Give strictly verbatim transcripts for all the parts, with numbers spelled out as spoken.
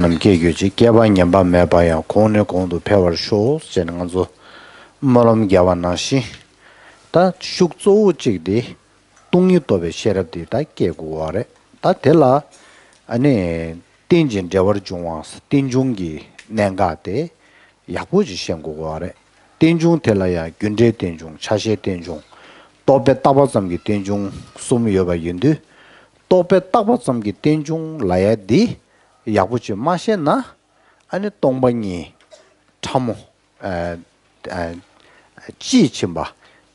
རྣམས་སྐྱེ་གྱུར་ཅིག་སྐལ་པ་ཉམས་པ་མེད་པ་ཡང་། གོང་ནས་གོང་དུ་འཕེལ་བར་ཤོག་ཅེས་ནས་ང་ཚོ་སྨོན་ལམ་རྒྱག་པ་ནང་བཞིན། ད་ཤུགས་གཙོ་བོ་གཅིག་དེ་སྟོང་ཉིད་རྟོགས་པའི་ཤེས་རབ་དེ་ད་སྐྱེ་དགོས་པ་རེད། ད་དེ་ལ་ཨ་ནི་རྟེན་ཅིང་འབྲེལ་བར་འབྱུང་བ། རྟེན་འབྱུང་གི་གནད་འགག་དེ་ཡག་པོ་ཅིག་ཤེས་དགོས་པ་རེད། རྟེན་འབྱུང་དེ་ལ་ཡང་རྒྱུ་འབྲས་རྟེན་འབྱུང་། ཆ་ཤས་རྟེན་འབྱུང་། རྟོག་པས་བཏགས་པ་ཙམ་གྱི་རྟེན་འབྱུང་གསུམ་ཡོད་པ་ཡིན་དུས། རྟོག་པས་བཏགས་པ་ཙམ་གྱི་རྟེན་འབྱུང་ལབ་ཡ་འདི་ཡག་པོ་ཅིག་མ་ཤེས་ན། ཨ་ནི་སྟོང་པ་ཉིད་ཕྲ་མོ། ཨ་ཨ་དཔྱིས་ཕྱིན་པ་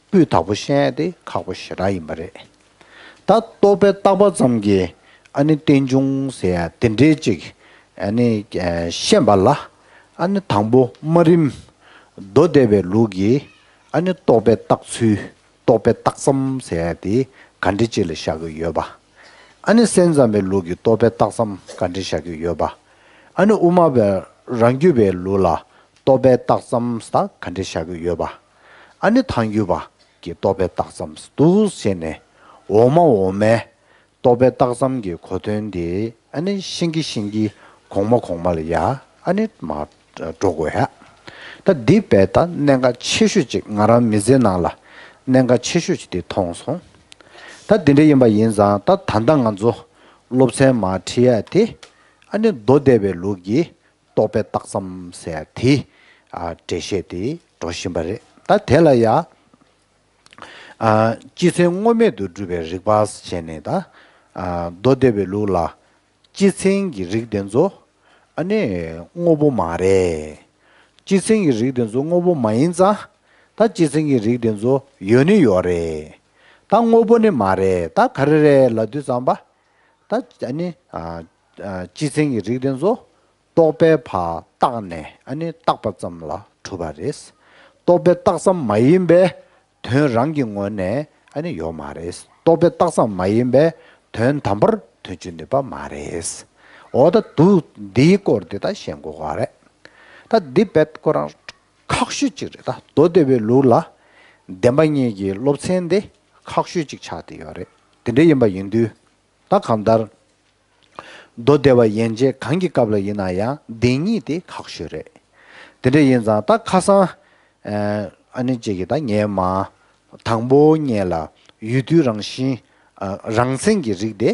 སྤུས་དག་པོ་ཤེས་ཡ་དེ་ཁག་པོ་ཞེ་དྲག་ཡིན་པ་རེད། ད་རྟོག་པས་བཏགས་པ་ཙམ་གྱི་ཨ་ནི་རྟེན་འབྱུང་ཟེར་ཡ་དེ་འདྲའི་ཅིག་ཨ་ནི་ཨ་ཤེས་པ་ལ། ཨ་ནི་དང་པོ་སྨ་རིམ་མདོ་སྡེ་པའི་ལུགས་ཀྱི་ཨ་ནི་རྟོག་པས་བཏགས་ཚུལ། རྟོག་པས་བཏགས་ཙམ་ཟེར་ཡ་དེ་ག་འདྲ་ཅིག་ལ་བཞག་གི་ཡོད་པ། ཨ་ནི་སེམས་ཙམ་པའི་ལུགས་ཀྱི་རྟོག་པས་བཏགས་ཙམ་ག་འདྲ་བཞག་གི་ཡོད་པ། ཨ་ནི་དབུ་མ་པའི་རང་རྒྱུད་པའི་ལུགས་ལ་རྟོག་པས་བཏགས་ཙམ་ད་ག་འདྲ་བཞག་གི་ཡོད་པ། ཨ་ནི་ཐལ་འགྱུར་བ་གི་རྟོག་པས་བཏགས་ཙམ་འདུག་ཟེར་ནས་འོག་མ་འོག་མའི་རྟོག་པས་བཏགས་ཙམ་གྱི་གོ་དོན་དེ་ཨ་ནི་ཤེས་ཀྱི་ཤེས་ཀྱི་གོང་མ་གོང་མ་ལ་ཡ་ཨ་ནི་མ་འགྲོ་དགོས་ཡ། ད་འདི་བས་ད་གནད་འགག་ཆེ་ཤོས་ཅིག་ང་རང་མི་ཚེའི་ནང་ལ་གནད་འགག་ཆེ་ཤོས་ཅིག་དེ་མཐོང་སོང་། ད་དེ་འདྲ་ཡིན་པ་ཡིན་ཙང་ད་ད་ལྟ་ང་ཚོ་སློབ་ཚན་མར་ཁྲིད་ཡ་དེ་ཨ་ནི་མདོ་སྡེ་པའི་ལུགས་ཀྱི་རྟོག་པས་བཏགས་ཙམ་ཟེར་ཡ་དེ་ཨ་འགྲེལ་བཤད་དེ་འགྲོ་བཞིན་པ་རེད། ད་དེ་ལ་ཡ། ཨ་སྤྱི་མཚན་དངོས་མེད་དུ་སྒྲུབ་པའི་རིགས་པ་ཟེར་ནས་ད། ཨ་མདོ་སྡེ་པའི་ལུགས་ལ་སྤྱི་མཚན་གྱི་རིགས་དེ་ཚོ་ཨ་ནི་དངོས་པོ་མ་རེད། སྤྱི་མཚན་གྱི་རིགས་དེ་ཚོ་དངོས་པོ་མ་ཡིན་ཙང་། ད་སྤྱི་མཚན་གྱི་རིགས་དེ་ཚོ་ཡོད་ནི་ཡོད་རེད། ད་དངོས་པོ་ནི་མ་རེད། ད་ག་རེ་རེད་ལབ་དུས་ཙམ་པ། ད་ཨ་ནི་ཨ་ཨ་སྤྱི་མཚན་གྱི་རིགས་དེ་ཚོ་རྟོག་པས་ཕར་བཏགས་ནས་ཨ་ནི་བཏགས་པ་ཙམ་ལ་གྲུབ་པ་རེད། རྟོག་པས་བཏགས་ཙམ་མ་ཡིན་པའི་དོན་རང་གི་ངོས་ནས་ཨ་ནི་ཡོད་མ་རེད། རྟོག་པས་བཏགས་ཙམ་མ་ཡིན་པའི་དོན་དམ་པར་དོན་སྤྱི་ནུས་པ་མ་རེད། འོ་ད་དུ་འདིའི་སྐོར་དེ་ད་ཤེས་དགོས་པ་རེད། ད་འདི་བས་ཁོ་རང་ཁག་ཤོས་གཅིག་རེད། ད་མདོ་སྡེ་པའི་ལུགས་ལ་བདེན་པ་གཉིས་ཀྱི་སློབ་ཚན་དེ་ཁག་ཤོས་གཅིག་ཆགས་བསྡད་ཡོད་རེད། དེ་འདྲ་ཡིན་པ་ཡིན་དུས། ད་གང་ལྟར། མདོ་སྡེ་པ་ཡན་ཆད་གང་གི་སྐབས་ལ་ཡིན་ན་ཡང་བདེན་གཉིས་དེ་ཁག་ཤོས་རེད། དེ་འདྲ་ཡིན་ཙང་ད་ཁ་སང་། ཨ་ནི་གཅིག་གིས་ད་ངས་མ། དང་པོ་ངས་ལ་ཡུལ་དུས་རང་བཞིན། རང་མཚན་གྱི་རིགས་དེ་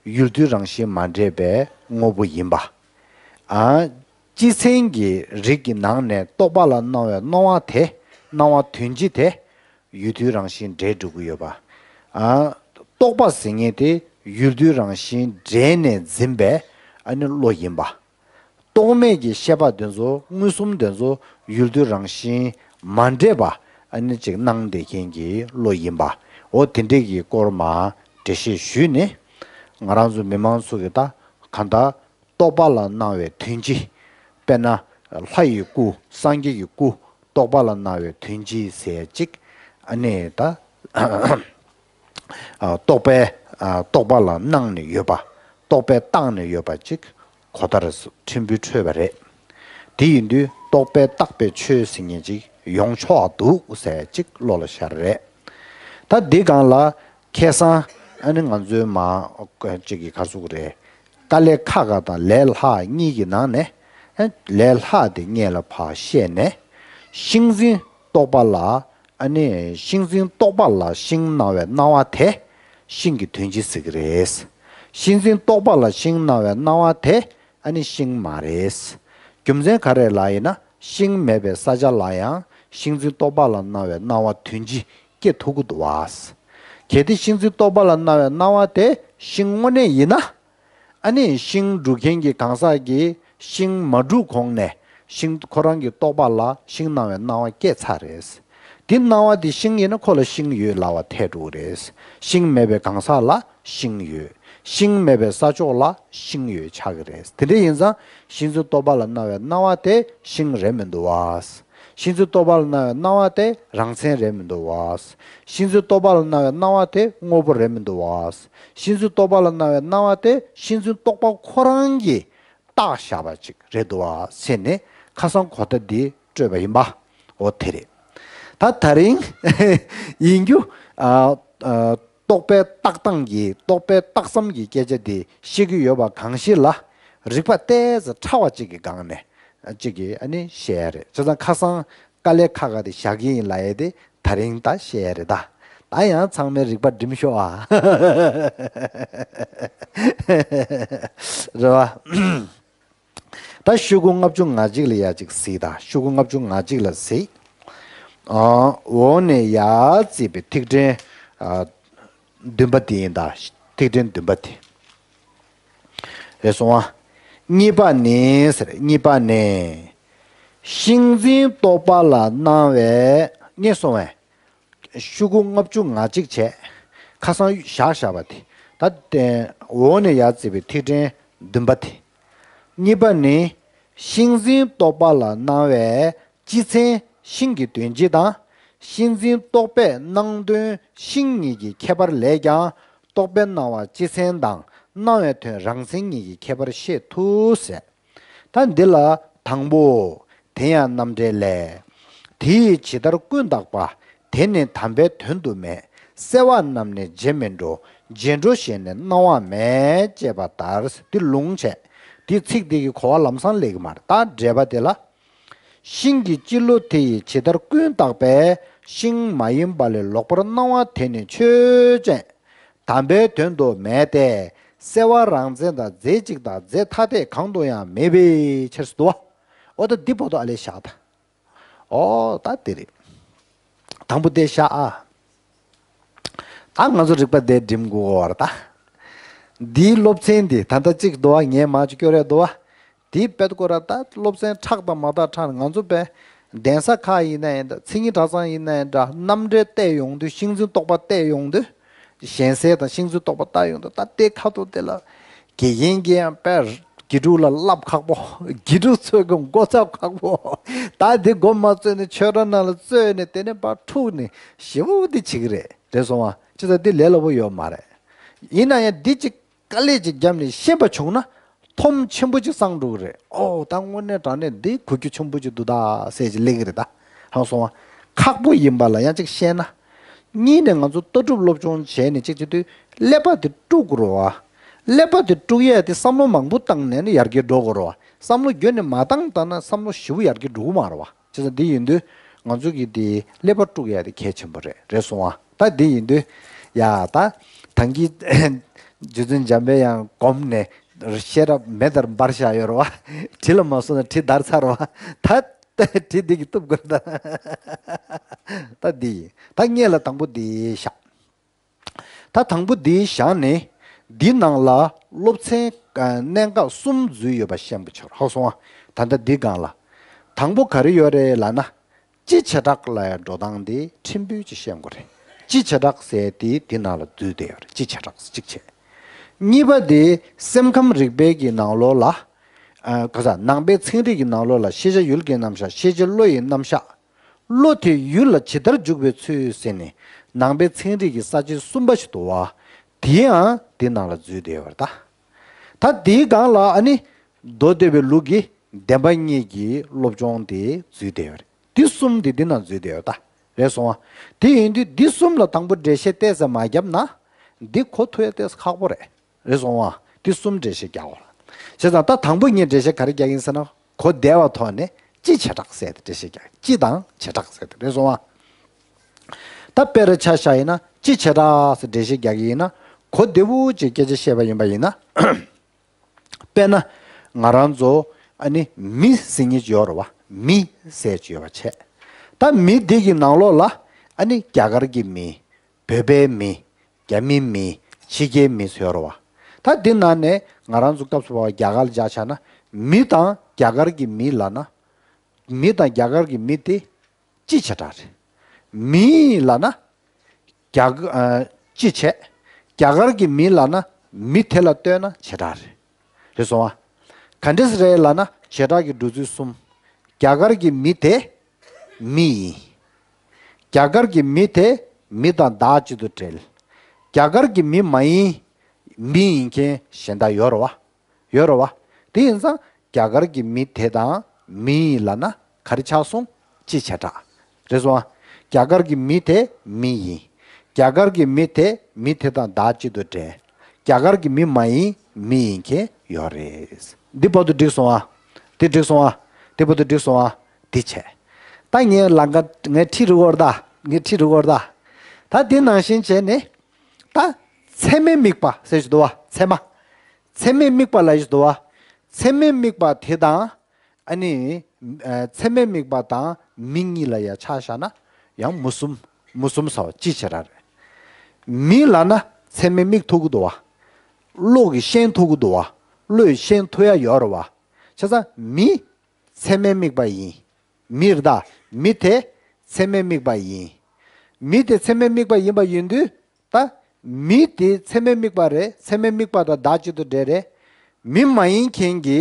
ཡུལ་དུས་རང་བཞིན་མ་འདྲེས་པའི་དངོས་པོ་ཡིན་པ། ཨ། སྤྱི་མཚན་གྱི་རིགས་ཀྱི་ནང་ནས་རྟོག་པ་ལ་སྣང་བའི་སྣང་བ་དེ་སྣང་བ་དོན་སྤྱི་དེ། ཡུལ་དུས་རང་བཞིན་འདྲེས་འགྲོ་གི་ཡོད་པ། ཨ། རྟོག་པ་ཟེར་མཁན་དེ་ཡུལ་དུས་རང་བཞིན་འདྲེས་ནས་འཛིན་པའི་ཨ་ནི་བློ་ཡིན་པ། རྟོག་མེད་ཀྱི་ཤེས་པ་དེ་ཚོ་མངོན་སུམ་དེ་ཚོ་ཡུལ་དུས་རང་བཞིན་མ་འདྲེས་པ་ཨ་ནི་ཅིག་སྣང་བསྡད་མཁན་གྱི་བློ་ཡིན་པ། འོ་དེ་འདྲས་ཀྱི་སྐོར་མ་འགྲེལ་བཤད་ཞུས་ནས། ང་རང་ཚོ་མི་མང་ཚོ་གི་ད་གང་ལྟར། རྟོག་པ་ལ་སྣང་བའི་དོན་སྤྱི། དཔེར་ན། ལྷ་ཡི་སྐུ། སངས་རྒྱས་ཀྱི་སྐུ། རྟོག་པ་ལ་སྣང་བའི་དོན་སྤྱི་ཟེར་ཅིག་ཨ་ནི་ད། རྟོག་པའི། རྟོག་པ་ལ་སྣང་ནས་ཡོད་པ། རྟོག་པས་བཏགས་ནས་ཡོད་པ་ཅིག་གོ་བརྡ་ཕྲན་བུ་འཕྲོད་པ་རེད། དེ་ཡིན་དུས་རྟོག་པས་བཏགས་པའི་ཆོས་ཟེར་མཁན་ཅིག་ཡོང་ཆོག་འདུག་ཟེར་ཅིག་བློ་ལ་ཤར་རེད། ད་འདི་སྒང་ལ་ཁ་སང་ཨ་ནི་ང་ཚོའི་མ་ཅིག་གི་ག་ཟུག་རེད། དཀའ་ལས་ཁག་ཁག་དང་ལས་སླ་གཉིས་ཀྱི་ནང་ནས། ལས་སླ་དེ་སྔོན་ལ་ཕར་བཤད་ནས། ཤིང་འཛིན་རྟོག་པ་ལ། ཨ་ནི་ཤིང་འཛིན་རྟོག་པ་ལ་ཤིང་སྣང་བའི་སྣང་བ་དེ། ཤིང་གི་དོན་སྤྱི་ཟེར་གྱི་རེད། ཤིང་འཛིན་རྟོག་པ་ལ་ཤིང་སྣང་བའི་སྣང་བ་དེ། ཨ་ནི་ཤིང་མ་རེད། རྒྱུ་མཚན་ག་རེ་ལབ་ཡིན་ན་ཤིང་མེད་པའི་ས་ཆ་ལ་ཡང་ཤིང་འཛིན་རྟོག་པ་ལ་སྣང་བའི་སྣང་བ་དོན་སྤྱི་སྐྱེ་ཐུབ་ཀྱི་འདུག་བ། གལ་ཏེ་ཤིང་འཛིན་རྟོག་པ་ལ་སྣང་བའི་སྣང་བ་དེ་ཤིང་དངོས་གནས་ཡིན་ན། ཨ་ནི་ཤིང་སྒྲུག་མཁན་གྱི་གང་ཟག་གིས་ཤིང་མ་སྒྲུག་གོང་ནས་ཤིང་ཁོ་རང་གི་རྟོག་པ་ལ་ཤིང་སྣང་བའི་སྣང་བ་སྐྱེས་ཚར་རེད། དེ་སྣང་བ་དེ་ཤིང་ཡིན་ན་ཁོ་ལ་ཤིང་ཡོད་ལབ་པ་ཐལ་འགྲོ་གི་རེད། ཤིང་མེད་པའི་གང་ཟག་ལ་ཤིང་ཡོད། ཤིང་མེད་པའི་ས་ཕྱོགས་ལ་ཤིང་ཡོད་ཆགས་ཀྱི་རེད། དེ་འདྲ་ཡིན་ཙང་ཤིང་འཛིན་རྟོག་པ་ལ་སྣང་བའི་སྣང་བ་དེ་ཤིང་རེད་མི་འདུག་བ། ཤིང་འཛིན་རྟོག་པ་ལ་སྣང་བའི་སྣང་བ་དེ་རང་མཚན་རེད་མི་འདུག་བ། ཤིང་འཛིན་རྟོག་པ་ལ་སྣང་བའི་སྣང་བ་དེ་དངོས་པོ་རེད་མི་འདུག་བ། ཤིང་འཛིན་རྟོག་པ་ལ་སྣང་བའི་སྣང་བ་དེ་ཤིང་འཛིན་རྟོག་པ་ཁོ་རང་གིས་བཏགས་བཞག་པ་ཅིག་རེད་འདུག་བ་ཟེར་ནས་ཁ་སང་གོ་བརྡ་འདི་སྤྲོད་པ་ཡིན་པ། འོ་དེ་རེད། ད་ད་རིང་ཡིན་རྒྱུ། ཨ་ཨ་རྟོག་པས་བཏགས་སྟངས་ཀྱི་རྟོག་པས་བཏགས་ཙམ་གྱི་སྐད་ཆ་དེ་བཤད་ཀྱི་ཡོད་པ་གང་ཞིག་ལ། རིག་པ་ཏོག་ཙམ་ཕྲ་བ་གཅིག་གི་སྒང་ནས་གཅིག་གིས་ཨ་ནི་བཤད་ཡ་རེད། བྱས་ཙང་ཁ་སང་དཀའ་ལས་ཁག་ཁག་དེ་བཞག་གི་ཡིན་ལབ་ཡ་དེ་ད་རིང་ད་བཤད་ཡ་རེད་ད། ད་ཡང་ཚང་མས་རིག་པ་སྒྲིམ་ཤོག་ཨ། རེད་བ། ད་ཤོག་གུ་ལྔ་བཅུ་ང་གཅིག་ལ་ཡ་གཅིག་གཟིགས་དང་། ཤོག་གུ་ལྔ་བཅུ་ང་གཅིག་ལ་གཟིགས། ཨ། འོག་ནས་ཡར་བརྩིས་པའི་ཐིག་ཕྲེང་། ཨ། བདུན་པ་དེ་ཡིན་ད། ཐིག་ཕྲེང་བདུན་པ་དེ། རེད་སོང་ཨ། གཉིས་པ་ནི་ཟེར། གཉིས་པ་ནི། ཤིང་འཛིན་རྟོག་པ་ལ་སྣང་བའི། ངས་སོང་བས། ཤོག་གུ་ལྔ་བཅུ་ང་གཅིག་བྱས། ཁ་སང་བཞག་བཞག་པ་དེ། ད་དེ་འོག་ནས་ཡར་བརྩིས་པའི་ཐིག་ཕྲེང་བདུན་པ་དེ། གཉིས་པ་ནི། ཤིང་འཛིན་རྟོག་པ་ལ་སྣང་བའི་སྤྱི་མཚན་ཤིང་གི་དོན་སྤྱི་དང་། ཤིང་འཛིན་རྟོག་པས་སྣང་དོན་ཤིང་ཉིད་ཀྱི་ཁྱད་པར་ལས་ཀྱང་། རྟོག་པས་སྣང་བ་སྤྱི་མཚན་དང་སྣང་བའི་དོན་རང་མཚན་ཉིད་ཀྱི་ཁྱད་པར་ཤེས་ཐུབ་ཟེར། ད་འདི་ལ་དང་པོ། དེ་ཡང་རྣམ་འགྲེལ་ལས། དེ་ཡི་ཇི་ལྟར་ཀུན་བརྟགས་པ། དེ་ནི་དམ་པའི་དོན་དུ་མེད། གསལ་བ་རྣམས་ནི་བརྗེད་མི་འགྲོ། བརྗེད་འགྲོ་ཞེས་ནི་སྣང་བ་མེད། ཅེས་པ་ལྟར། འདི་ལུང་བྱས། འདི་ཚིག་འདི་གི་གོ་བ་ལམ་སང་སླེབས་ཀྱི་མ་རེད། ད་འགྲེལ་པ་དེ་ལ། ཤིང་གི་སྤྱི་བློ་དེ་ཡི་ཇི་ལྟར་ཀུན་བརྟགས་པས་ཤིང་མ་ཡིན་པ་ལས་ལོག་པར་སྣང་བ་དེ་ནི་ཆོས་ཅན། དམ་པའི་དོན་དུ་མེད་དེ། གསལ་བ་རང་མཚན་དང་རྫས་གཅིག་དང་རྫས་ཐ་དད་གང་དུ་ཡང་མེད་པའི་ཕྱིར་ཟེར་དུས། འོ་ད་འདི་བར་དུ་ཨ་ལས་བཞག་ད། འོ་ད་དེ་རེད། དང་པོ་དེ་བཞག་ཨ། ད་ང་ཚོ་རིག་པ་དེ་སྒྲིམ་དགོས་བར་ད། འདིའི་སློབ་ཚན་འདི་ད་ལྟ་གཅིག་འདུག་བ། ངས་མ་ཅིག་སྐྱོར་ཡ་འདུག་བ། དེའི་དཔེ་སྐོར་ད་སློབ་ཚན་ཁྲག་དང་མ་དག་ཁྲག་ང་ཚོ་པས་གདན་ས་ཁག་ཡིན་ན་ཡིན་འདྲ། མཚན་ཉིད་གྲྭ་ཚང་ཡིན་ན་ཡིན་འདྲ། རྣམ་འགྲེལ་བལྟས་ཡོང་དུས། ཤིང་འཛིན་རྟོག་པ་བལྟས་ཡོང་དུས། གཞན་སེལ་དང་ཤིང་འཛིན་རྟོག་པ་བལྟས་ཡོང་དུས། ད་ལྟའི་ཁ་ཐོག་དེ་ལ་དགེ་རྒན་གྱིས་ཡང་དཔེ་དགེ་ཕྲུག་ལ་བསླབ་ཁག་པོ། དགེ་ཕྲུག་ཚོས་ཀྱང་མགོ་ཚབ་ཁག་པོ། ད་དེ་མགོ་མ་ཚོས་ནས་ཆོས་གྲྭ་ནང་ལ་བཙོས་ནས་དེ་ནས་ཕར་འཁྲུག་ནས་ཞེ་པོ་དེ་བྱེད་ཀྱི་རེད། རེད་སོང་བ། ཅི་ཟེར་དེ་ལས་སླ་པོ་ཡོད་མ་རེད། ཡིན་ན་ཡང་འདི་གཅིག་དཀའ་ལས་ཅིག་བརྒྱབ་ནས་ཤེས་པ་བྱུང་ན། མཐོང་ཆེན་པོ་ཅིག་སངས་འགྲོ་གི་རེད། ཨོ་ད་དངོས་གནས་དྲང་གནས་འདི་གོ་རྒྱུ་ཆེན་པོ་ཅིག་འདུག་ད་ཟེར་ཅིག་གླེང་གི་རེད་ད། ཧང་སོང་བ། ཁག་པོ་ཡིན་པ་ལ་ཡང་ཅིག་ཤེས་ན། གཉིས་ནས་ང་ཚོ་ལྟ་གྲུབ་སློབ་སྦྱོང་བྱས་ནས་ཅིག་བྱེད་དུས་ཀླད་པ་དེ་དཀྲུག་དགོས་རེད་བ། ཀླད་པ་དེ་དཀྲུག་ཡས་དེ་བསམ་བློ་མང་པོ་བཏང་ནས་ནི་ཡར་རྒྱས་འགྲོ་དགོས་རེད་བ། བསམ་བློ་རྒྱུན་ནས་མ་བཏང་བཏང་ན་བསམ་བློ་ཞེ་པོ་ཡར་རྒྱས་འགྲོ་གི་མ་རེད་བ། བྱས་ཙང་འདི་ཡིན་དུས་ང་ཚོ་གི་འདི་ཀླད་པ་དཀྲུག་ཡ་དེ་གལ་ཆེན་པོ་རེད། རེད་སོང་ཨ། ད་འདི་ཡིན་དུས་ཡ་ད་ཐང་གི་རྗེ་བཙུན་འཇམ་པའི་དབྱངས་སྒོམ་ནས་ཤེས་རབ་མེ་ལྟར་འབར་བཞག་ཡོད་རེད་བ། གྲི་ལ་མ་སོང་ན་གྲི་འདར་ཚར་བ། ད་གྲི་འདི་གི་གཏུབ་དགོས་ད། ད་འདི་ཡིན། ད་སྔོན་ལ་དང་པོ་འདི་བཞག་ད་དང་པོ་འདི་བཞག་ནས་འདི་ནང་ལ་སློབ་ཚན་གནད་འགག་གསུམ་འཛུལ་ཡོད་པ་ཤེས་པ་ཆོག་ཧ་གོ་སོང་ཨ། ད་ལྟ་འདི་སྒང་ལ་དང་པོ་ག་རེ་ཡོད་རེད་ལབ་ན། སྤྱི་བྱེ་བྲག་ལ་ཡང་འགྲོ་སྟངས་དེ་ཕྲན་བུ་ཅིག་ཤེས་དགོས་རེད། སྤྱི་བྱེ་བྲག་ཟེར་དེ་དེ་ནང་ལ་འཛུལ་བསྡད་ཡོད་རེད། སྤྱི་བྱེ་བྲག་གཅིག་བྱས། གཉིས་པ་དེ་སེམས་ཁམས་རིག་པའི་གི་ནང་ལོགས་ལ། ཨ། ག་ས་ནང་པའི་ཚན་རིག་གི་ནང་ལོགས་ལ་ཤེས་བྱ་ཡུལ་གྱི་རྣམ་གཞག་ཤེས་བྱ་བློ་ཡི་རྣམ་གཞག་བློ་དེ་ཡུལ་ལ་ཇི་ལྟར་འཇུག་པའི་ཚུལ་ཟེར་ནས་ནང་པའི་ཚན་རིག་གི་ས་བཅད་གསུམ་པ་ཞིག་འདུག་བ། དེའང་དེ་ནང་ལ་འཛུལ་བསྡད་ཡོད་རེད་ད། ད་དེའི་སྒང་ལ་ཨ་ནི་མདོ་སྡེ་པའི་ལུགས་ཀྱི་བདེན་པ་གཉིས་ཀྱི་སློབ་སྦྱོང་དེ་འཛུལ་བསྡད་ཡོད་རེད། འདི་གསུམ་དེ་འདི་ནང་འཛུལ་བསྡད་ཡོད་ད། རེད་སོང་བ། དེ་ཡིན་དུས་འདི་གསུམ་ལ་དང་པོ་འགྲེལ་བཤད་ཏོག་ཙམ་མ་བརྒྱབ་ན། འདི་གོ་ཐུབ་ཡ་ཏོག་ཙམ་ཁག་པོ་རེད། རེད་སོང་བ། འདི་གསུམ་འགྲེལ་བཤད་རྒྱག་དགོས་རེད། བྱས་ཙང་ད་དང་པོ་ངས་འགྲེལ་བཤད་ག་རེ་རྒྱག་ཡིན་ཟེར་ན། གོ་བདེ་བ་ཐོག་ནས་སྤྱི་བྱེ་བྲག་ཟེར་ཏེ་འགྲེལ་བཤད་རྒྱག་སྤྱི་དང་བྱེ་བྲག་ཟེར་ཏེ། རེད་སོང་བ། ད་དཔེར་ཆ་བཞག་ཡིན་ན་སྤྱི་བྱེ་བྲག་ཟེར་འགྲེལ་བཤད་རྒྱག་གི་ཡིན་ན། གོ་བདེ་པོ་ཅིག་སྐད་ཆ་བཤད་པ་ཡིན་པ་ཡིན་ན། དཔེར་ན་ང་རང་ཚོ་ཨ་ནི་མི་ཟེར་མཁན་ཅིག་ཡོད་རེད་བ། མི་ཟེར་ཅིག་ཡོད་པ་བྱས། ད་མི་འདི་གི་ནང་ལོགས་ལ་ཨ་ནི་རྒྱ་གར་གྱི་མི། བོད་པའི་མི། རྒྱ་མི་མི། ཕྱི་རྒྱལ་མི་ཟེར་ཡོད་རེད་བ། ད་འདི་ནང་ནས་ང་རང་ཚོ་སྐབས་སུ་བབས་པ་རྒྱ་གར་ལ་བཞག་བྱས་ན། མི་དང་རྒྱ་གར་གྱི་མི་ལབ་ན། མི་དང་རྒྱ་གར་གྱི་མི་དེ་སྤྱི་བྱེ་བྲག་རེད། མི་ལབ་ན། རྒྱ་ག་ཨ། སྤྱི་བྱས། རྒྱ་གར་གྱི་མི་ལབ་ན་མི་དེ་ལ་ལྟོས་ན་བྱེ་བྲག་རེད། རེད་སོང་བ། ག་འདྲས་རེད་ལབ་ན་བྱེ་བྲག་གི་འགྲོ་ཚུལ་གསུམ། རྒྱ་གར་གྱི་མི་དེ་མི་ཡིན། རྒྱ་གར་གྱི་མི་དེ་མི་དང་བདག་གཅིག་ཏུ་འབྲེལ། རྒྱ་གར་གྱི་མི་མ་ཡིན། མི་ཡིན་མཁན་གཞན་དག་ཡོད་རེད་བ། ཡོད་རེད་བ། དེ་ཡིན་ཙང་རྒྱ་གར་གྱི་མི་དེ་དང་མི་ཡིན་ལབ་ན་ག་རེ་ཆགས་སོང་། སྤྱི་བྱེ་བྲག་རེད་སོང་ཨ། རྒྱ་གར་གྱི་མི་དེ་མི་ཡིན། རྒྱ་གར་གྱི་མི་དེ་མི་དེ་དང་བདག་གཅིག་ཏུ་འབྲེལ། རྒྱ་གར་གྱི་མི་མ་ཡིན་མི་ཡིན་མཁན་ཡོད་རེད། འདི་བར་དུ་འགྲིག་སོང་ཨ། འདི་འགྲིག་སོང་ཨ། འདི་བར་དུ་འགྲིག་སོང་ཨ། འདི་བྱས། ད་ངས་ལམ་ཁ་ངས་ཁྲིད་རུ་བོར་ད། ངས་ཁྲིད་རུ་བོར་ད། ད་འདི་ནང་བཞིན་བྱས་ནས། ད་ཚད་མའི་དམིགས་པ་ཟེར་ཞིག་འདུག་བ། ཚད་མ། ཚད་མའི་དམིགས་པ་ལ་ཞིག་འདུག་བ། ཚད་མའི་དམིགས་པ་དེ་དང་། ཨ་ནི། ཚད་མའི་དམིགས་པ་དང་མི་གཉིས་ལ་ཡང་ཆ་བཞག་ན་ཡང་མུ་གསུམ། མུ་གསུམ་ཟེར་བ་གཅིག་བྱེད་ར་རེད། མི་ལབ་ན་ཚད་མའི་དམིགས་ཐུབ་ཀྱི་འདུག་བ། བློ་གིས་ཤེས་ཐུབ་ཀྱི་འདུག་བ། བློས་ཤེས་ཐུབ་ཡ་ཡོད་རེད་བ། བྱས་ཙང་མི་ཚད་མའི་དམིགས་པ་ཡིན། མི་རེད་ད། མི་དེ་ཚད་མའི་དམིགས་པ་ཡིན། མི་དེ་ཚད་མའི་དམིགས་པ་ཡིན་པ་ཡིན་དུས། ད། མི་དེ་ཚད་མའི་དམིགས་པ་རེད། ཚད་མའི་དམིགས་པ་དང་བདག་གཅིག་ཏུ་འབྲེལ་རེད། མི་མ་ཡིན་མཁན་གྱི་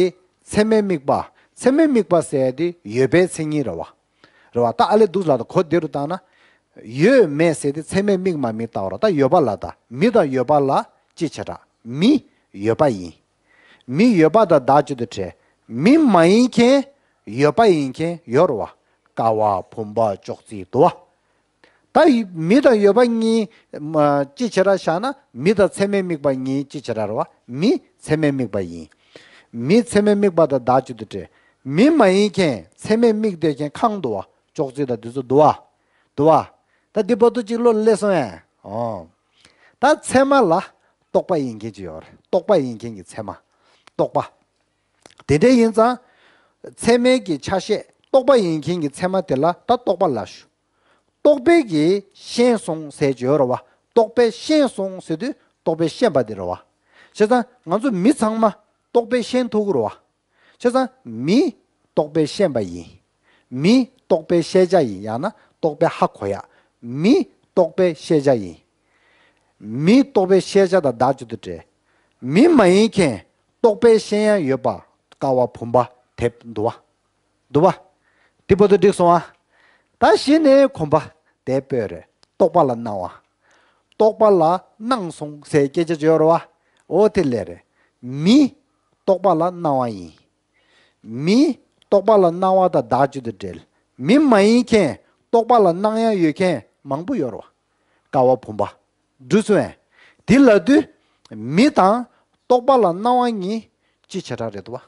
ཚད་མའི་དམིགས་པ། ཚད་མའི་དམིགས་པ་ཟེར་ཡ་དེ་ཡོད་པའི་མཚན་ཉིད་རེད་བ། རེད་བ། ད་ཨ་ལས་འདུག་ལ་ད་གོ་བདེ་རུ་བཏང་ན། ཡོད་མེད་ཟེར་དེ་ཚད་མའི་དམིགས་མ་དམིགས་ལྟ་བ་རེད། ད་ཡོད་པ་ལ་ད་མི་དང་ཡོད་པ་ལ་གཅིག་བྱེད་དྲ། མི་ཡོད་པ་ཡིན། མི་ཡོད་པ་དང་བདག་གཅིག་ཏུ་འབྲེལ། མི་མ་ཡིན་མཁན་ཡོད་པ་ཡིན་མཁན་ཡོད་རེད་བ། ཀ་བ་བུམ་པ་ཅོག་ཙེ་དུ་བ། ད་མི་དང་ཡོད་པ་གཉིས་མ་གཅིག་བྱེད་ར་བཞག་ན་མི་དང་ཚད་མའི་དམིགས་པ་གཉིས་གཅིག་བྱེད་ར་རེད་བ། མི་ཚད་མའི་དམིགས་པ་ཡིན། མི་ཚད་མའི་དམིགས་པ་དང་བདག་གཅིག་ཏུ་འབྲེལ། མི་མ་ཡིན་མཁན་ཚད་མའི་དམིགས་བསྡད་མཁན་གང་འདུག་བ། ཅོག་ཙེ་དང་དེ་ཚོ་འདུག་བ། འདུག་བ། ད་འདི་བར་དུ་གཅིག་བློ་ལ་སླེབས་སོང་ངས། ཨོ། ད་ཚད་མ་ལ་རྟོག་པ་ཡིན་མཁན་གཅིག་ཡོད་རེད། རྟོག་པ་ཡིན་མཁན་གྱི་ཚད་མ། རྟོག་པ། དེ་འདྲ་ཡིན་ཙང་། ཚད་མའི་གི་ཆ་ཤས་རྟོག་པ་ཡིན་མཁན་གྱི་ཚད་མ་དེ་ལ་ད་རྟོག་པ་ལབ་ཞུ། རྟོག་པས་ཀྱིས་ཤེས་སོང་ཟེར་གྱི་ཡོད་རེད་བ། རྟོག་པས་ཤེས་སོང་ཟེར་དུས་རྟོག་པས་ཤེས་པ་དེ་རེད་བ། བྱས་ཙང་ང་ཚོ་མི་ཚང་མ་རྟོག་པས་ཤེས་ཐུབ་ཀྱི་རེད་བ། བྱས་ཙང་མི་རྟོག་པས་ཤེས་པ་ཡིན། མི་རྟོག་པས་ཤེས་བྱ་ཡིན། ཡང་ན་རྟོག་པས་ཧ་གོ་ཡ། མི་རྟོག་པས་ཤེས་བྱ་ཡིན། མི་རྟོག་པས་ཤེས་བྱ་དང་བདག་གཅིག་ཏུ་འབྲེལ། མི་མ་ཡིན་མཁན་རྟོག་པས་ཤེས་ཡ་ཡོད་པ། ཀ་བ་བུམ་པ་དེབ་འདུག་བ། འདུག་བ། འདི་བར་དུ་འགྲིག་སོང་ཨ། ད་གཞི་ནས་གོམས་པ་དེ་སྤོས་རེད། རྟོག་པ་ལ་སྣང་བ། རྟོག་པ་ལ་སྣང་སོང་ཟེར་སྐད་ཆ་བརྗོད་རེད་བ། འོ་དེ་ལས་རེད། མི་རྟོག་པ་ལ་སྣང་བ་ཡིན། མི་རྟོག་པ་ལ་སྣང་བ་དང་བདག་གཅིག་ཏུ་འབྲེལ། མི་མ་ཡིན་མཁན་རྟོག་པ་ལ་སྣང་ཡ་ཡོད་མཁན་མང་པོ་ཡོད་རེད་བ། ཀ་བ་བུམ་པ། འགྲུབ་སོང་ངས། དེ་ལབ་དུས། མི་དང་རྟོག་པ་ལ་སྣང་བ་གཉིས་གཅིག་བྱེད་གྲ་རེད་འདུག་བ།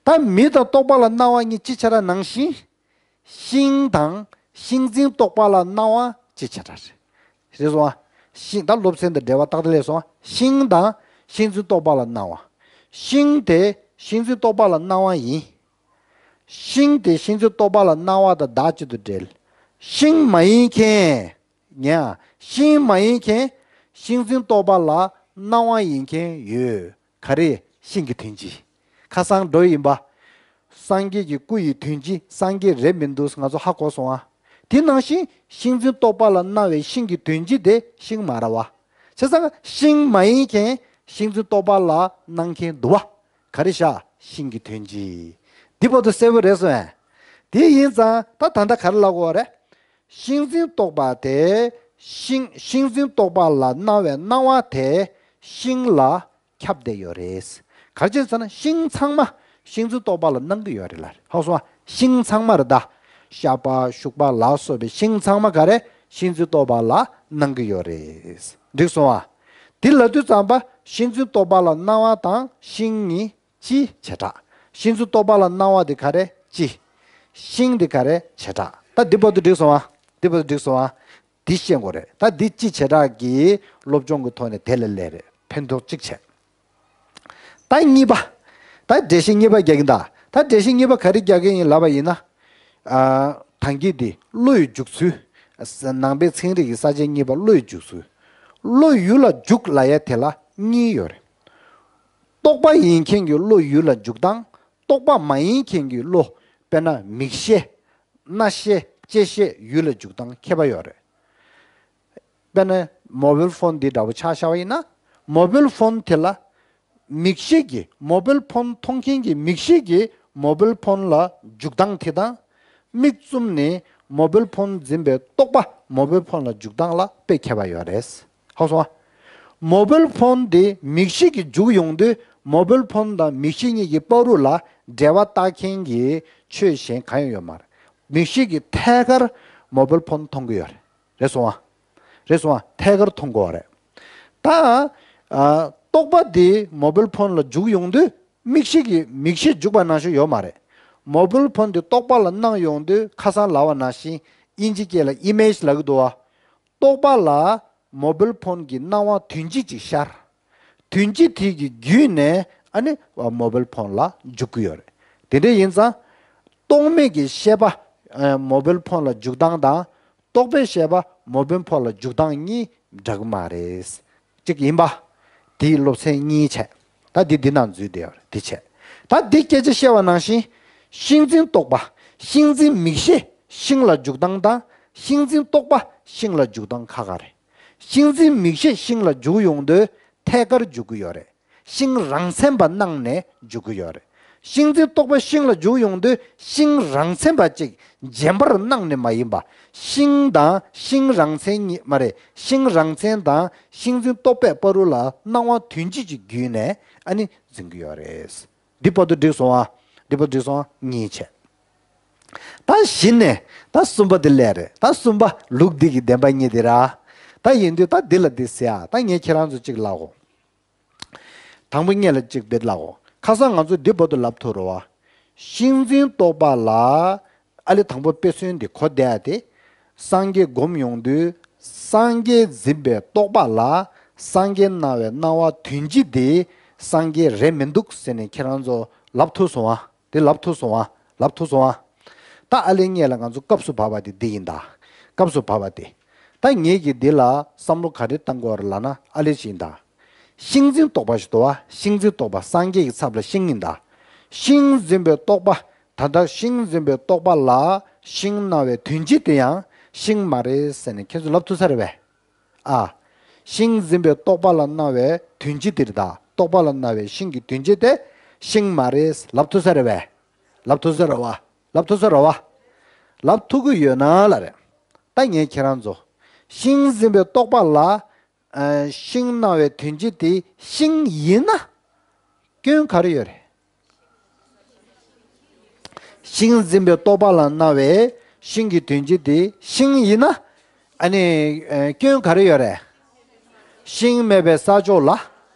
ད་མི་དང་རྟོག་པ་ལ་སྣང་བ་གཉིས་གཅིག་བྱེད་གྲ་ནང་བཞིན། ཤིང་དང་ཤིང་འཛིན་རྟོག་པ་ལ་སྣང་བ་གཅིག་བྱེད་གྲ་རེད། རེད་སོང་ཨ། ཤིང་ད་སློབ་ཚན་དང་འབྲེལ་བ་ཏག་ཏག་སླེབས་སོང་ཨ། ཤིང་དང་ཤིང་འཛིན་རྟོག་པ་ལ་སྣང་བ། ཤིང་དེ་ཤིང་འཛིན་རྟོག་པ་ལ་སྣང་བ་ཡིན། ཤིང་དེ་ཤིང་འཛིན་རྟོག་པ་ལ་སྣང་བ་དང་བདག་གཅིག་ཏུ་འབྲེལ། ཤིང་མ་ཡིན་མཁན། ཉན་ཨ། ཤིང་མ་ཡིན་མཁན། ཤིང་འཛིན་རྟོག་པ་ལ་སྣང་བ་ཡིན་མཁན་ཡོད། ག་རེ། ཤིང་གི་དོན་སྤྱི། ཁ་སང་འགྲོ་ཡིན་པ། སངས་རྒྱས་ཀྱི་སྐུ་ཡི་དོན་སྤྱི་སངས་རྒྱས་རེད་མི་འདུག་ང་ཚོ་ཧ་གོ་སོང་ཨ། དེ་ནང་བཞིན་ཤིང་འཛིན་རྟོག་པ་ལ་སྣང་བའི་ཤིང་གི་དོན་སྤྱི་དེ་ཤིང་མ་རེད་བ། བྱས་ཙང་ཤིང་མ་ཡིན་མཁན་ཤིང་འཛིན་རྟོག་པ་ལ་སྣང་མཁན་འདུག་བ། ག་རེ་བཞག་ཤིང་གི་དོན་སྤྱི། འདི་བར་དུ་གསལ་པོ་རེད་སོང་ཨ། དེ་ཡིན་ཙང་ད་ད་ལྟ་ག་རེ་ལབ་དགོས་རེད། ཤིང་འཛིན་རྟོག་པ་དེ། ཤིང་ཤིང་འཛིན་རྟོག་པ་ལ་སྣང་བའི་སྣང་བ་དེ་ཤིང་ལ་ཁྱབ་བསྡད་ཡོད་རེད། ག་རེ་བྱས་ཟེར་ན་ཤིང་ཚང་མ་ཤིང་འཛིན་རྟོག་པ་ལ་སྣང་གི་ཡོད་རེད་ལ། ཧ་གོ་སོང་ཨ། ཤིང་ཚང་མ་རེད་ད། ཤ་པ་ཤུག་པ་ལ་སོགས་པའི་ཤིང་ཚང་མ་ག་རེ་ཤིང་འཛིན་རྟོག་པ་ལ་སྣང་གི་ཡོད་རེད། འགྲིག་སོང་ཨ། དེ་ལབ་དུས་ཙམ་པ་ཤིང་འཛིན་རྟོག་པ་ལ་སྣང་བ་དང་ཤིང་གཉིས་སྤྱི་བྱེ་བྲག་ཤིང་འཛིན་རྟོག་པ་ལ་སྣང་བ་དེ་ག་རེ་སྤྱི། ཤིང་དེ་ག་རེ་བྱེ་བྲག་ད་འདི་བར་དུ་འགྲིག་སོང་ཨ། འདི་བར་དུ་འགྲིག་སོང་ཨ། འདི་ཤེས་དགོས་རེད། ད་འདི་སྤྱི་བྱེ་བྲག་གི་སློབ་སྦྱོང་གི་ཐོག་ནས་དེ་ལས་སླེབས་རེད། ཕན་ཐོགས་གཅིག་བྱས། ད་གཉིས་པ། ད་འགྲེལ་བཤད་གཉིས་པ་རྒྱག་གིན་ད། ད་འགྲེལ་བཤད་གཉིས་པ་ག་རེ་རྒྱག་གིན་ཡིན་ལབ་པ་ཡིན་ན། ཨ། ཐང་གི་འདི་བློ་ཡི་འཇུག་ཚུལ། ནང་པའི་ཚན་རིག་གི་ས་བཅད་གཉིས་པ་བློ་ཡི་འཇུག་ཚུལ། བློ་ཡུལ་ལ་འཇུག་ལབ་ཡ་དེ་ལ་གཉིས་ཡོད་རེད། རྟོག་པ་ཡིན་མཁན་གྱི་བློ་ཡུལ་ལ་འཇུག་སྟངས། རྟོག་པ་མ་ཡིན་མཁན་གྱི་བློ། དཔེར་ན་མིག་ཤེས། རྣ་ཤེས། ལྕེ་ཤེས་ཡུལ་ལ་འཇུག་སྟངས་ཁྱད་པར་ཡོད་རེད། དཔེར་ན་མོ་བེལ་ཕོན་འདི་འདྲ་བོ་ཆ་བཞག་པ་ཡིན་ན། མོ་བེལ་ཕོན་དེ་ལ། མིག་ཤེས་ཀྱིས་མོ་བེལ་ཕོན་མཐོང་མཁན་གྱི་མིག་ཤེས་ཀྱིས་མོ་བེལ་ཕོན་ལ་འཇུག་སྟངས་དེ་དང་། མིག་བཙུམ་ནས་མོ་བེལ་ཕོན་འཛིན་པའི་རྟོག་པ་མོ་བེལ་ཕོན་ལ་འཇུག་སྟངས་ལ་དཔེ་ཁྱད་པར་ཡོད་རེད། ཧ་གོ་སོང་ཨ། མོ་བེལ་ཕོན་དེ་མིག་ཤེས་ཀྱིས་འཇུག་ཡོང་དུས་མོ་བེལ་ཕོན་དང་མིག་ཤེས་གཉིས་ཀྱི་བར་དུ་ལ་འབྲེལ་བ་བཏགས་མཁན་གྱི་ཆོས་གཞན་གང་ཡང་ཡོད་མ་རེད། མིག་ཤེས་ཀྱིས་ཐད་ཀར་མོ་བེལ་ཕོན་མཐོང་གི་ཡོད་རེད། རེད་སོང་ཨ། རེད་སོང་ཨ། ཐད་ཀར་མཐོང་དགོས་པ་རེད། ད། ཨ། རྟོག་པ་དེ་མོ་བེལ་ཕོན་ལ་འཇུག་ཡོང་དུས། མིག་ཤེས་ཀྱི་མིག་ཤེས་འཇུག་པ་ནང་བཞིན་ཡོད་མ་རེད། མོ་བེལ་ཕོན་དེ་རྟོག་པ་ལ་སྣང་ཡོང་དུས་ཁ་སང་ལབ་པ་ནང་བཞིན་དབྱིན་ཇི་སྐད་ལ་ཨི་མེ་ཇི་ལབ་ཀྱི་འདུག་བ། རྟོག་པ་ལ་མོ་བེལ་ཕོན་གྱི་སྣང་བ་དོན་སྤྱི་ཅིག་ཤར། དོན་སྤྱི་དེ་གི་བརྒྱུད་ནས་ཨ་ནི་མོ་བེལ་ཕོན་ལ་འཇུག་གི་ཡོད་རེད། དེ་འདྲ་ཡིན་ཙང་རྟོག་མེད་ཀྱི་ཤེས་པ་ཨ་མོ་བེལ་ཕོན་ལ་འཇུག་སྟངས་དང་། རྟོག་པའི་ཤེས་པ་མོ་བེལ་ཕོན་ལ་འཇུག་སྟངས་གཉིས་འདྲ་གི་མ་རེད། གཅིག་ཡིན་པ། དེའི་སློབ་ཚན་གཉིས་བྱས། ད་འདི་འདི་ནང་འཛུལ་བསྡད་ཡོད་རེད། འདི་བྱས། ད་འདི་སྐད་ཆ་བཤད་པ་ནང་བཞིན། ཤིང་འཛིན་རྟོག་པ། ཤིང་འཛིན་མིག་ཤེས་ཤིང་ལ་འཇུག་སྟངས་དང་། ཤིང་འཛིན་རྟོག་པ་ཤིང་ལ་འཇུག་སྟངས་ཁ་ཁ་རེད། ཤིང་འཛིན་མིག་ཤེས་ཤིང་ལ་འཇུག་ཡོང་དུས་ཐད་ཀར་འཇུག་གི་ཡོད་རེད། ཤིང་རང་མཚན་པ་སྣང་ནས་འཇུག་གི་ཡོད་རེད། ཤིང་འཛིན་རྟོག་པ་ཤིང་ལ་འཇུག་ཡོང་དུས་ཤིང་རང་མཚན་པ་ཅིག་རྗེན་པར་སྣང་ནས་མ་ཡིན་པ། ཤིང་དང་ཤིང་རང་མཚན་གཉིས་མ་རེད། ཤིང་རང་མཚན་དང་ཤིང་འཛིན་རྟོག་པའི་བར་རུ་ལ་སྣང་བ་དོན་སྤྱི་ཅིག་བརྒྱུད་ནས་ཨ་ནི་འཛིན་གི་ཡོད་རེད། འདི་བར་དུ་འགྲིག་སོང་ཨ། འདི་བར་དུ་འགྲིག་སོང་ཨ། གཉིས་བྱས། ད་གཞི་ནས་ད་གསུམ་པ་དེ་སླེབས་རེད། ད་གསུམ་པ་ལུགས་འདི་གི་བདེན་པ་གཉིས་དེ་ར། ད་ཡིན་དུས་ད་འདི་ལ་འདི་ཟེར་ཨ། ད་ངས་ཁྱེད་རང་ཚོ་གཅིག་ལབ་གོ། དང་པོ་སྔོན་ལ་གཅིག་བེད་ལབ་གོ། ཁ་སང་ང་ཚོ་འདི་བར་དུ་ལབ་ཐུབ་རེད་བ། ཤིང་འཛིན་རྟོག་པ་ལ། ཨ་ལེ་དང་པོ་དཔེ་མཚོན་འདི་གོ་བསྡད་དེ། སངས་རྒྱས་སྒོམ་ཡོང་དུས་སངས་རྒྱས་འཛིན་པའི་རྟོག་པ་ལ་སངས་རྒྱས་སྣང་བའི་སྣང་བ་དོན་སྤྱི་དེ་སངས་རྒྱས་རེད་མི་འདུག་ཟེར་ནས་ཁྱེད་རང་ཚོ་ལབ་ཐུབ་སོང་ཨ། དེ་ལབ་ཐུབ་སོང་ཨ། ལབ་ཐུབ་སོང་ཨ། ད་ཨ་ལེ་སྔོན་ལ་ང་ཚོ་སྐབས་སུ་བབས་པ་དེ་འདི་ཡིན་ད། སྐབས་སུ་བབས་པ་དེ། ད་ངེད་ཀྱིས་འདི་ལ་བསམ་བློ་ག་རེ་བཏང་དགོས་རེད་ལབ་ན་ཨ་ལེ་ཞིག་ཡིན་ད། ཤིང་འཛིན་རྟོག་པ་ཞིག་འདུག་བ། ཤིང་འཛིན་རྟོག་པ་སངས་རྒྱས་ཀྱི་ཚབ་ལ་ཤིང་ཡིན་ད། ཤིང་འཛིན་པའི་རྟོག་པ། ད་ལྟ་ཤིང་འཛིན་པའི་རྟོག་པ་ལ་ཤིང་སྣང་བའི་དོན་སྤྱི་དེ་ཡང་ཤིང་མ་རེད་ཟེར་ནས་ཁྱེད་ཚོ་ལབ་ཐུབ་ས་རེད་པས། ཨ། ཤིང་འཛིན་པའི་རྟོག་པ་ལ་སྣང་བའི་དོན་སྤྱི་དེ་རེད་ད། རྟོག་པ་ལ་སྣང་བའི་ཤིང་གི་དོན་སྤྱི་དེ་ཤིང་མ་རེད་ལབ་ཐུབ་ས་རེད་པས། ལབ་ཐུབ་ས་རེད་བ། ལབ་ཐུབ་ས་རེད་བ། ལབ་ཐུབ་ཀྱི་ཡོད་ན་ལབ་རེད། ད་ངས་ཁྱེད་རང་ཚོ་ཤིང་འཛིན་པའི་རྟོག་པ་ལ། ཨ། ཤིང་སྣང་བའི་དོན་སྤྱི་དེ་ཤིང་ཡིན་ན་སྐྱོན་ག་རེ་ཡོད་རེད། ཤིང་འཛིན་པའི་རྟོག་པ་ལ་སྣང་བའི་ཤིང་གི་དོན་སྤྱི་དེ་ཤིང་ཡིན་ན། ཨ་ནི་ཨ། སྐྱོན་ག་རེ་ཡོད་རེད། ཤིང་མེད་པའི་ས་ཕྱོགས་ལ་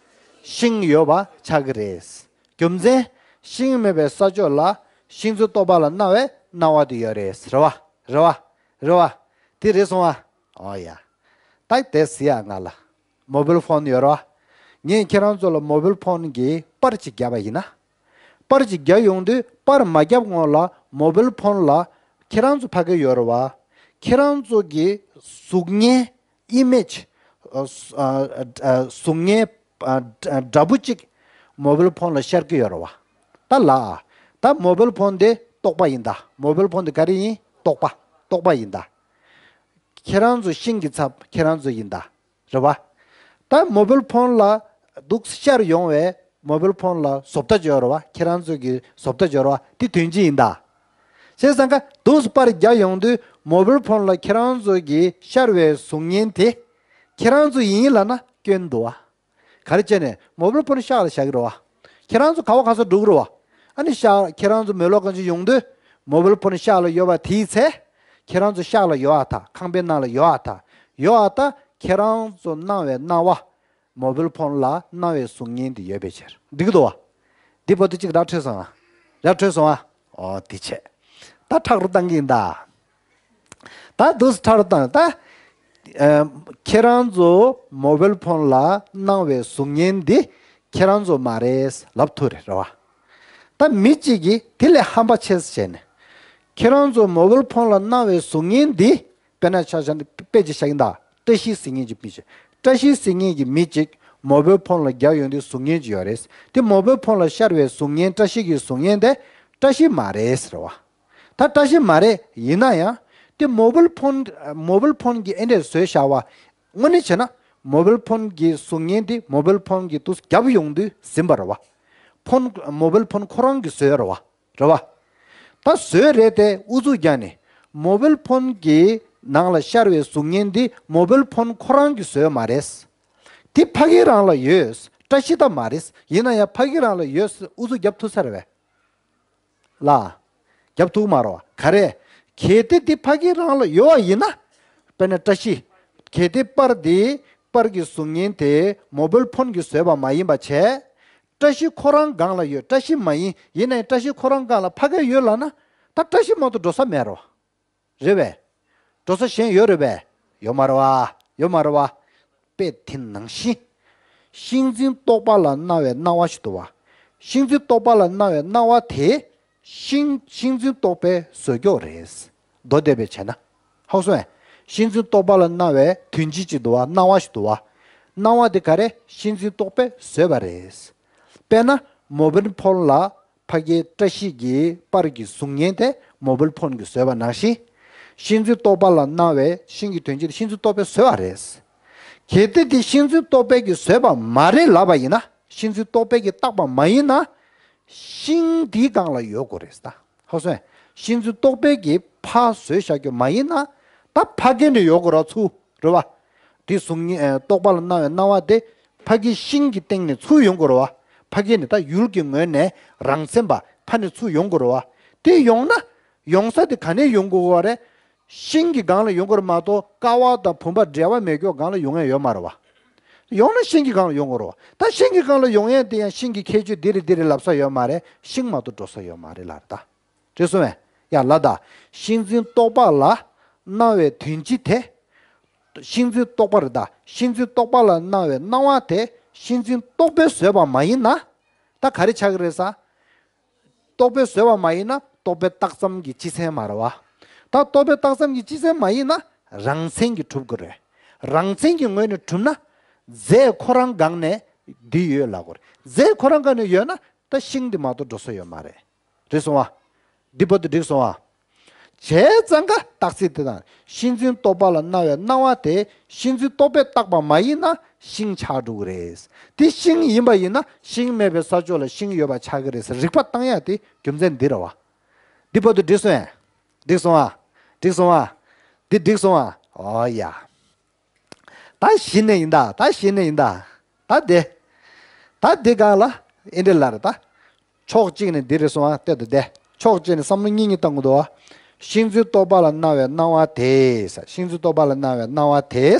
ཤིང་ཡོད་པ་ཆགས་ཀྱི་རེད། རྒྱུ་མཚན། ཤིང་མེད་པའི་ས་ཕྱོགས་ལ་ཤིང་འཛིན་རྟོག་པ་ལ་སྣང་བའི་སྣང་བ་དེ་ཡོད་རེད། རེད་བ། རེད་བ། རེད་བ། དེ་རེད་སོང་ཨ། ཨོ་ཡ། ད་དེ་ཟེར་ཡ་ང་ལ། མོ་བེལ་ཕོན་ཡོད་རེད་བ། ངས་ཁྱེད་རང་ཚོ་ལ་མོ་བེལ་ཕོན་གྱི་པར་ཅིག་བརྒྱབ་པ་ཡིན་ན། པར་ཅིག་བརྒྱབ་ཡོང་དུས་པར་མ་བརྒྱབ་སྔོན་ལ་མོ་བེལ་ཕོན་ལ་ཁྱེད་རང་ཚོ་ཕ་གི་ཡོད་རེད་བ། ཁྱེད་རང་ཚོ་གི་གཟུགས་བརྙན་ཨི་མེ་ཇི། ཨ། གཟུགས་བརྙན། ཨ། འདྲ་པོ་གཅིག་མོ་བེལ་ཕོན་ལ་ཤར་གྱི་ཡོད་རེད་བ། ད་ལ། ད་མོ་བེལ་ཕོན་དེ་རྟོག་པ་ཡིན་ད། མོ་བེལ་ཕོན་དེ་ག་རེ་ཡིན། རྟོག་པ། རྟོག་པ་ཡིན་ད། ཁྱེད་རང་ཚོ་ཤིང་གི་ཚབ་ཁྱེད་རང་ཚོ་ཡིན་ད། རེད་བ། ད་མོ་བེལ་ཕོན་ལ་འདུག་ཤར་ཡོང་བའི་མོ་བེལ་ཕོན་ལ་བཟོ་ལྟ་ཅིག་ཡོད་རེད་བ། ཁྱེད་རང་ཚོ་གི་བཟོ་ལྟ་ཅིག་ཡོད་རེད་བ། དེ་དོན་སྤྱི་ཡིན་ད། བྱས་ཙང་ཀ་འདུག་པར་བརྒྱབ་ཡོང་དུས་མོ་བེལ་ཕོན་ལ་ཁྱེད་རང་ཚོ་གི་ཤར་བའི་གཟུགས་བརྙན་དེ་ཁྱེད་རང་ཚོ་ཡིན་ལབ་ན་སྐྱོན་འདུག་བ། ག་རེ་བྱས་ནས་མོ་བེལ་ཕོན་ཤག་ལ་བཞག་གི་རེད་བ། ཁྱེད་རང་ཚོ་ག་བ་ག་ས་འགྲོ་གི་རེད་བ། ཨ་ནི་ཤག་ཁྱེད་རང་ཚོ་མེ་ལོག་གང་ཅི་ཡོང་དུས་མོ་བེལ་ཕོན་ཤག་ལ་ཡོད་པ་དེའི་ཚེ། ཁྱེད་རང་ཚོ་ཤག་ལ་ཡོད་ཨ་ད། ཁང་པའི་ནང་ལ་ཡོད་ཨ་ད། ཡོད་ཨ་ད། ཁྱེད་རང་ཚོ་སྣང་བའི་སྣང་བ། མོ་བེལ་ཕོན་ལ་སྣང་བའི་གཟུགས་བརྙན་དེ་ཡོད་པའི་ཕྱིར། འགྲིག་གི་འདུག་བ། འདི་བར་དུ་གཅིག་ར་འཕྲོད་སོང་ཨ། ར་འཕྲོད་སོང་ཨ། ཨོ་དེ་བྱས། ད་ཁྲག་རུ་བཏང་གི་ཡིན་ད། ད་འདུག་སེ་ཁྲག་རུ་བཏང་ད། ཨ། ཁྱེད་རང་ཚོ་མོ་བེལ་ཕོན་ལ་སྣང་བའི་གཟུགས་བརྙན་འདི་ཁྱེད་རང་ཚོ་མ་རེད་ལབ་ཐུབ་རེད་རེད་བ། ད་མི་གཅིག་གིས་དེ་ལས་ཧམ་པ་ཆེ་ཙམ་བྱས་ནས། ཁྱེད་རང་ཚོ་མོ་བེལ་ཕོན་ལ་སྣང་བའི་གཟུགས་བརྙན་འདི། དཔེར་ན་ཆ་བཞག་ན་དཔེ་ཅིག་བཞག་གི་ཡིན་ད། བཀྲ་ཤིས་ཟེར་མཁན་གྱི་མི་ཅིག་བཀྲ་ཤིས་ཟེར་མཁན་གྱི་མི་ཅིག་མོ་བེལ་ཕོན་ལ་རྒྱག་ཡོང་དུས་གཟུགས་བརྙན་ཅིག་ཡོད་རེད། དེ་མོ་བེལ་ཕོན་ལ་ཤར་བའི་གཟུགས་བརྙན། བཀྲ་ཤིས་ཀྱི་གཟུགས་བརྙན་དེ་བཀྲ་ཤིས་མ་རེད་ཟེར་བ། ད་བཀྲ་ཤིས་མ་རེད། ཡིན་ན་ཡང་དེ་མོ་བེལ་ཕོན། མོ་བེལ་ཕོན་གྱིས་ཨེ་འདྲས་བཟོས་བཞག་པ། དངོས་གནས་བྱས་ན་མོ་བེལ་ཕོན་གྱི་གཟུགས་བརྙན་དེ་མོ་བེལ་ཕོན་གྱིས་དུས་རྒྱབ་ཡོང་དུས་ཟིན་པ་རེད་བ། ཕོན། མོ་བེལ་ཕོན་ཁོ་རང་གིས་བཟོས་རེད་བ། རེད་བ། ད་བཟོས་རེད་དེ་ཨུ་ཚུགས་རྒྱག་ནས་མོ་བེལ་ཕོན་གྱི་ནང་ལ་ཤར་བའི་གཟུགས་བརྙན་འདི་མོ་བེལ་ཕོན་ཁོ་རང་གིས་བཟོས་མ་རེད། དེ་ཕ་གི་རང་ལ་ཡོད། བཀྲ་ཤིས་ད་མ་རེད། ཡིན་ན་ཡང་ཕ་གི་རང་ལ་ཡོད་ཨུ་ཚུགས་རྒྱབ་ཐུབ་ས་རེད་བས། ལ། རྒྱབ་ཐུབ་མ་རེད་བ། ག་རེ། གལ་ཏེ་དེ་ཕ་གི་རང་ལ་ཡོད་པ་ཡིན་ན། དཔེར་ན་བཀྲ་ཤིས། གལ་ཏེ་པར་འདི། པར་གྱི་གཟུགས་བརྙན་དེ་མོ་བེལ་ཕོན་གྱིས་བཟོས་པ་མ་ཡིན་པ་བྱས། བཀྲ་ཤིས་ཁོ་རང་སྒང་ལ་ཡོད། བཀྲ་ཤིས་མ་ཡིན། ཡིན་ནའི་བཀྲ་ཤིས་ཁོ་རང་སྒང་ལ་ཕ་གི་ཡོད་ལབ་ན། ད་བཀྲ་ཤིས་མ་གཏོགས་འགྲོ་ས་མེད་རོ། རེད་པས། འགྲོ་ས་གཞན་ཡོད་རེད་པས། ཡོད་མ་རེད་བ། ཡོད་མ་རེད་བ། དཔེ་དེ་ནང་བཞིན། ཤིང་འཛིན་རྟོག་པ་ལ་སྣང་བའི་སྣང་བ་ཞིག་འདུག་བ། ཤིང་འཛིན་རྟོག་པ་ལ་སྣང་བའི་སྣང་བ་དེ། ཤིང་ཤིང་འཛིན་རྟོག་པས་བཟོས་ཀྱོག་རེད། མདོ་སྡེ་པས་བྱས་ན། ཧ་གོ་སོང་ངས། ཤིང་འཛིན་རྟོག་པ་ལ་སྣང་བའི་དོན་སྤྱི་ཅིག་འདུག་བ། སྣང་བ་ཞིག་འདུག་བ། སྣང་བ་དེ་ག་རེ། ཤིང་འཛིན་རྟོག་པས་བཟོས་པ་རེད། དཔེར་ན། མོ་བེལ་ཕོན་ལ་ཕ་གིའི་བཀྲ་ཤིས་ཀྱི་པར་གྱི་གཟུགས་བརྙན་དེ་མོ་བེལ་ཕོན་གྱིས་བཟོས་པ་ནང་བཞིན། ཤིང་འཛིན་རྟོག་པ་ལ་སྣང་བའི་ཤིང་གི་དོན་སྤྱི་དེ་ཤིང་འཛིན་རྟོག་པས་བཟོས་པ་རེད། གལ་ཏེ་དེ་ཤིང་འཛིན་རྟོག་པས་ཀྱིས་བཟོས་པ་མ་རེད་ལབ་པ་ཡིན་ན། ཤིང་འཛིན་རྟོག་པས་ཀྱིས་བཏགས་པ་མ་ཡིན་ན། ཤིང་འདིའི་སྒང་ལ་ཡོད་དགོས་རེད་ད། ཧ་གོ་སོང་ངས། ཤིང་འཛིན་རྟོག་པས་ཀྱིས་ཕར་བཟོས་བཞག་རྒྱུ་མ་ཡིན་ན། ད་ཕ་གི་ནས་ཡོད་དགོས་ར་ཚུར། རེད་བ། དེ་གཟུགས་བརྙན་ཨ་རྟོག་པ་ལ་སྣང་བའི་སྣང་བ་དེ་ཕ་གི་ཤིང་གི་སྟེང་ནས་ཚུར་ཡོང་དགོས་རེད་བ། ཕ་གི་ནས་ད་ཡུལ་གྱི་ངོས་ནས་རང་མཚན་པ་ཕ་ནས་ཚུར་ཡོང་དགོས་རེད་བ། དེ་ཡོང་ན། ཡོང་ས་དེ་ག་ནས་ཡོང་དགོས་བ་རེད། ཤིང་གི་སྒང་ལ་ཡོང་དགོས་རེད་མ་གཏོགས་ཀ་བ་དང་བུམ་པ་འབྲེལ་བ་མེད་ཀྱོག་སྒང་ལ་ཡོང་ཡ་ཡོད་མ་རེད་བ། ཡོང་ན་ཤིང་གི་སྒང་ལ་ཡོང་དགོས་རེད་བ། ད་ཤིང་གི་སྒང་ལ་ཡོང་ཡ་དེ་ཡང་ཤིང་གི་ཁྱད་ཆོས་འདི་རེད་འདི་རེད་ལབ་ས་ཡོད་མ་རེད། ཤིང་མ་གཏོགས་འགྲོ་ས་ཡོད་མ་རེད་ལབ་རེད་ད། རེད་སོང་ངས། ཡ་ལ་ད། ཤིང་འཛིན་རྟོག་པ་ལ་སྣང་བའི་དོན་སྤྱི་དེ། ཤིང་འཛིན་རྟོག་པ་རེད་ད། ཤིང་འཛིན་རྟོག་པ་ལ་སྣང་བའི་སྣང་བ་དེ་ཤིང་འཛིན་རྟོག་པས་བཟོས་པ་མ་ཡིན་ན། ད་ག་རེ་ཆགས་ཀྱི་རེད་ཟེར། རྟོག་པས་བཟོས་པ་མ་ཡིན་ན་རྟོག་པས་བཏགས་ཙམ་གྱི་སྤྱི་མཚན་མ་རེད་བ། ད་རྟོག་པས་བཏགས་ཙམ་གྱི་སྤྱི་མཚན་མ་ཡིན་ན་རང་མཚན་གྱིས་གྲུབ་དགོས་རེད། རང་མཚན་གྱི་ངོས་ནས་གྲུབ་ན། རྫས་ཁོ་རང་སྒང་ནས་འདི་ཡོད་ལབ་དགོས་རེད། རྫས་ཁོ་རང་སྒང་ནས་ཡོད་ན་ད་ཤིང་འདི་མ་གཏོགས་འགྲོ་ས་ཡོད་མ་རེད། འགྲིག་སོང་བ། འདི་བར་དུ་འགྲིག་སོང་བ། བྱས་ཙང་ཀ་རྟགས་ཚིག་དེ་དང་ཤིང་འཛིན་རྟོག་པ་ལ་སྣང་བའི་སྣང་བ་དེ་ཤིང་འཛིན་རྟོག་པས་བཏགས་པ་མ་ཡིན་ན་ཤིང་ཆགས་འགྲོ་གི་རེད། དེ་ཤིང་ཡིན་པ་ཡིན་ན་ཤིང་མེད་པའི་ས་ཕྱོགས་ལ་ཤིང་ཡོད་པ་ཆགས་ཀྱི་རེད་ཟེར་རིགས་པ་བཏང་ཡ་དེ་རྒྱུ་མཚན་འདི་རེད་བ། འདི་བར་དུ་འགྲིག་སོང་ངས། འགྲིག་སོང་ཨ། འགྲིག་སོང་ཨ། འདི་འགྲིག་སོང་ཨ། ཨོ་ཡ། ད་གཞི་ནས་ཡིན་ད། ད་གཞི་ནས་ཡིན་ད། ད་དེ། ད་དེ་གང་ལ་ཨེ་འདྲ་ལ་རེད་ད། ཕྱོགས་གཅིག་ནས་འདི་རེད་སོང་ཨ་སྟེ་ད་དེ། ཕྱོགས་གཅིག་ནས་བསམ་བློ་གཉིས་གཉིས་བཏང་གི་འདུག་ཨ། ཤིང་འཛིན་རྟོག་པ་ལ་སྣང་བའི་སྣང་བ་དེ། ཤིང་འཛིན་རྟོག་པ་ལ་སྣང་བའི་སྣང་བ་དེ།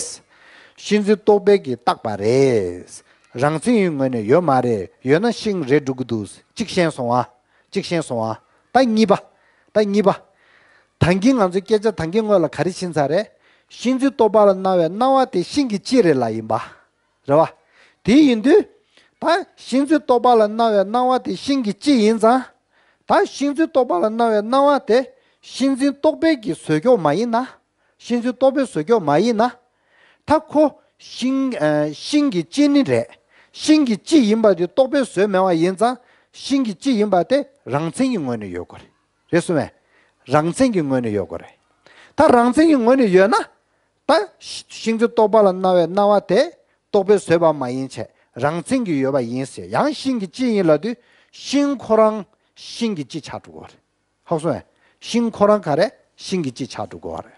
ཤིང་འཛིན་རྟོག་པས་ཀྱིས་བཏགས་པ་རེད། རང་མཚན་ཡིན་ངོས་ནས་ཡོད་མ་རེད། ཡོད་ན་ཤིང་རེད་འགྲོ་གི་འདུག་གཅིག་ཤེས་སོང་ཨ། གཅིག་ཤེས་སོང་ཨ། ད་གཉིས་པ། ད་གཉིས་པ། ད་གིན་ང་ཚོའི་སྐད་ཆ་ད་གིན་སྔོན་ལ་ག་རེ་ཕྱིན་ཚར་རེད། ཤིང་འཛིན་རྟོག་པ་ལ་སྣང་བའི་སྣང་བ་དེ་ཤིང་གི་སྤྱི་རེད་ལབ་ཡིན་པ། རེད་བ། དེ་ཡིན་དུས། ད་ཤིང་འཛིན་རྟོག་པ་ལ་སྣང་བའི་སྣང་བ་དེ་ཤིང་གི་སྤྱི་ཡིན་ཙང་། ད་ཤིང་འཛིན་རྟོག་པ་ལ་སྣང་བའི་སྣང་བ་དེ་ཤིང་འཛིན་རྟོག་པས་ཀྱིས་བཟོས་ཀྱོག་མ་ཡིན་ན། ཤིང་འཛིན་རྟོག་པས་བཟོས་ཀྱོག་མ་ཡིན་ན། ད་ཁོ་ཤིང་ཨ་ཤིང་གི་སྤྱི་ནི་རེད། ཤིང་གི་སྤྱི་ཡིན་པ་དེ་རྟོག་པས་བཟོས་མེད་པ་ཡིན་ཙང་། ཤིང་གི་སྤྱི་ཡིན་པ་དེ་རང་མཚན་གྱི་ངོས་ནས་ཡོད་དགོས་རེད། རེད་སོང་ངས། རང་མཚན་གྱི་ངོས་ནས་ཡོད་དགོས་རེད། ད་རང་མཚན་གྱི་ངོས་ནས་ཡོད་ན། ད་ཤིང་འཛིན་རྟོག་པ་ལ་སྣང་བའི་སྣང་བ་དེ་རྟོག་པས་བཟོས་པ་མ་ཡིན་བྱས་རང་མཚན་གྱིས་ཡོད་པ་ཡིན་ཟེར་ཡང་ཤིང་གི་སྤྱི་ཡིན་ལབ་དུས་ཤིང་ཁོ་རང་ཤིང་གི་སྤྱི་ཆགས་འགྲོ་གི་རེད། ཧ་གོ་སོང་ངས། ཤིང་ཁོ་རང་ག་རེ་ཤིང་གི་སྤྱི་ཆགས་འགྲོ་གི་རེད།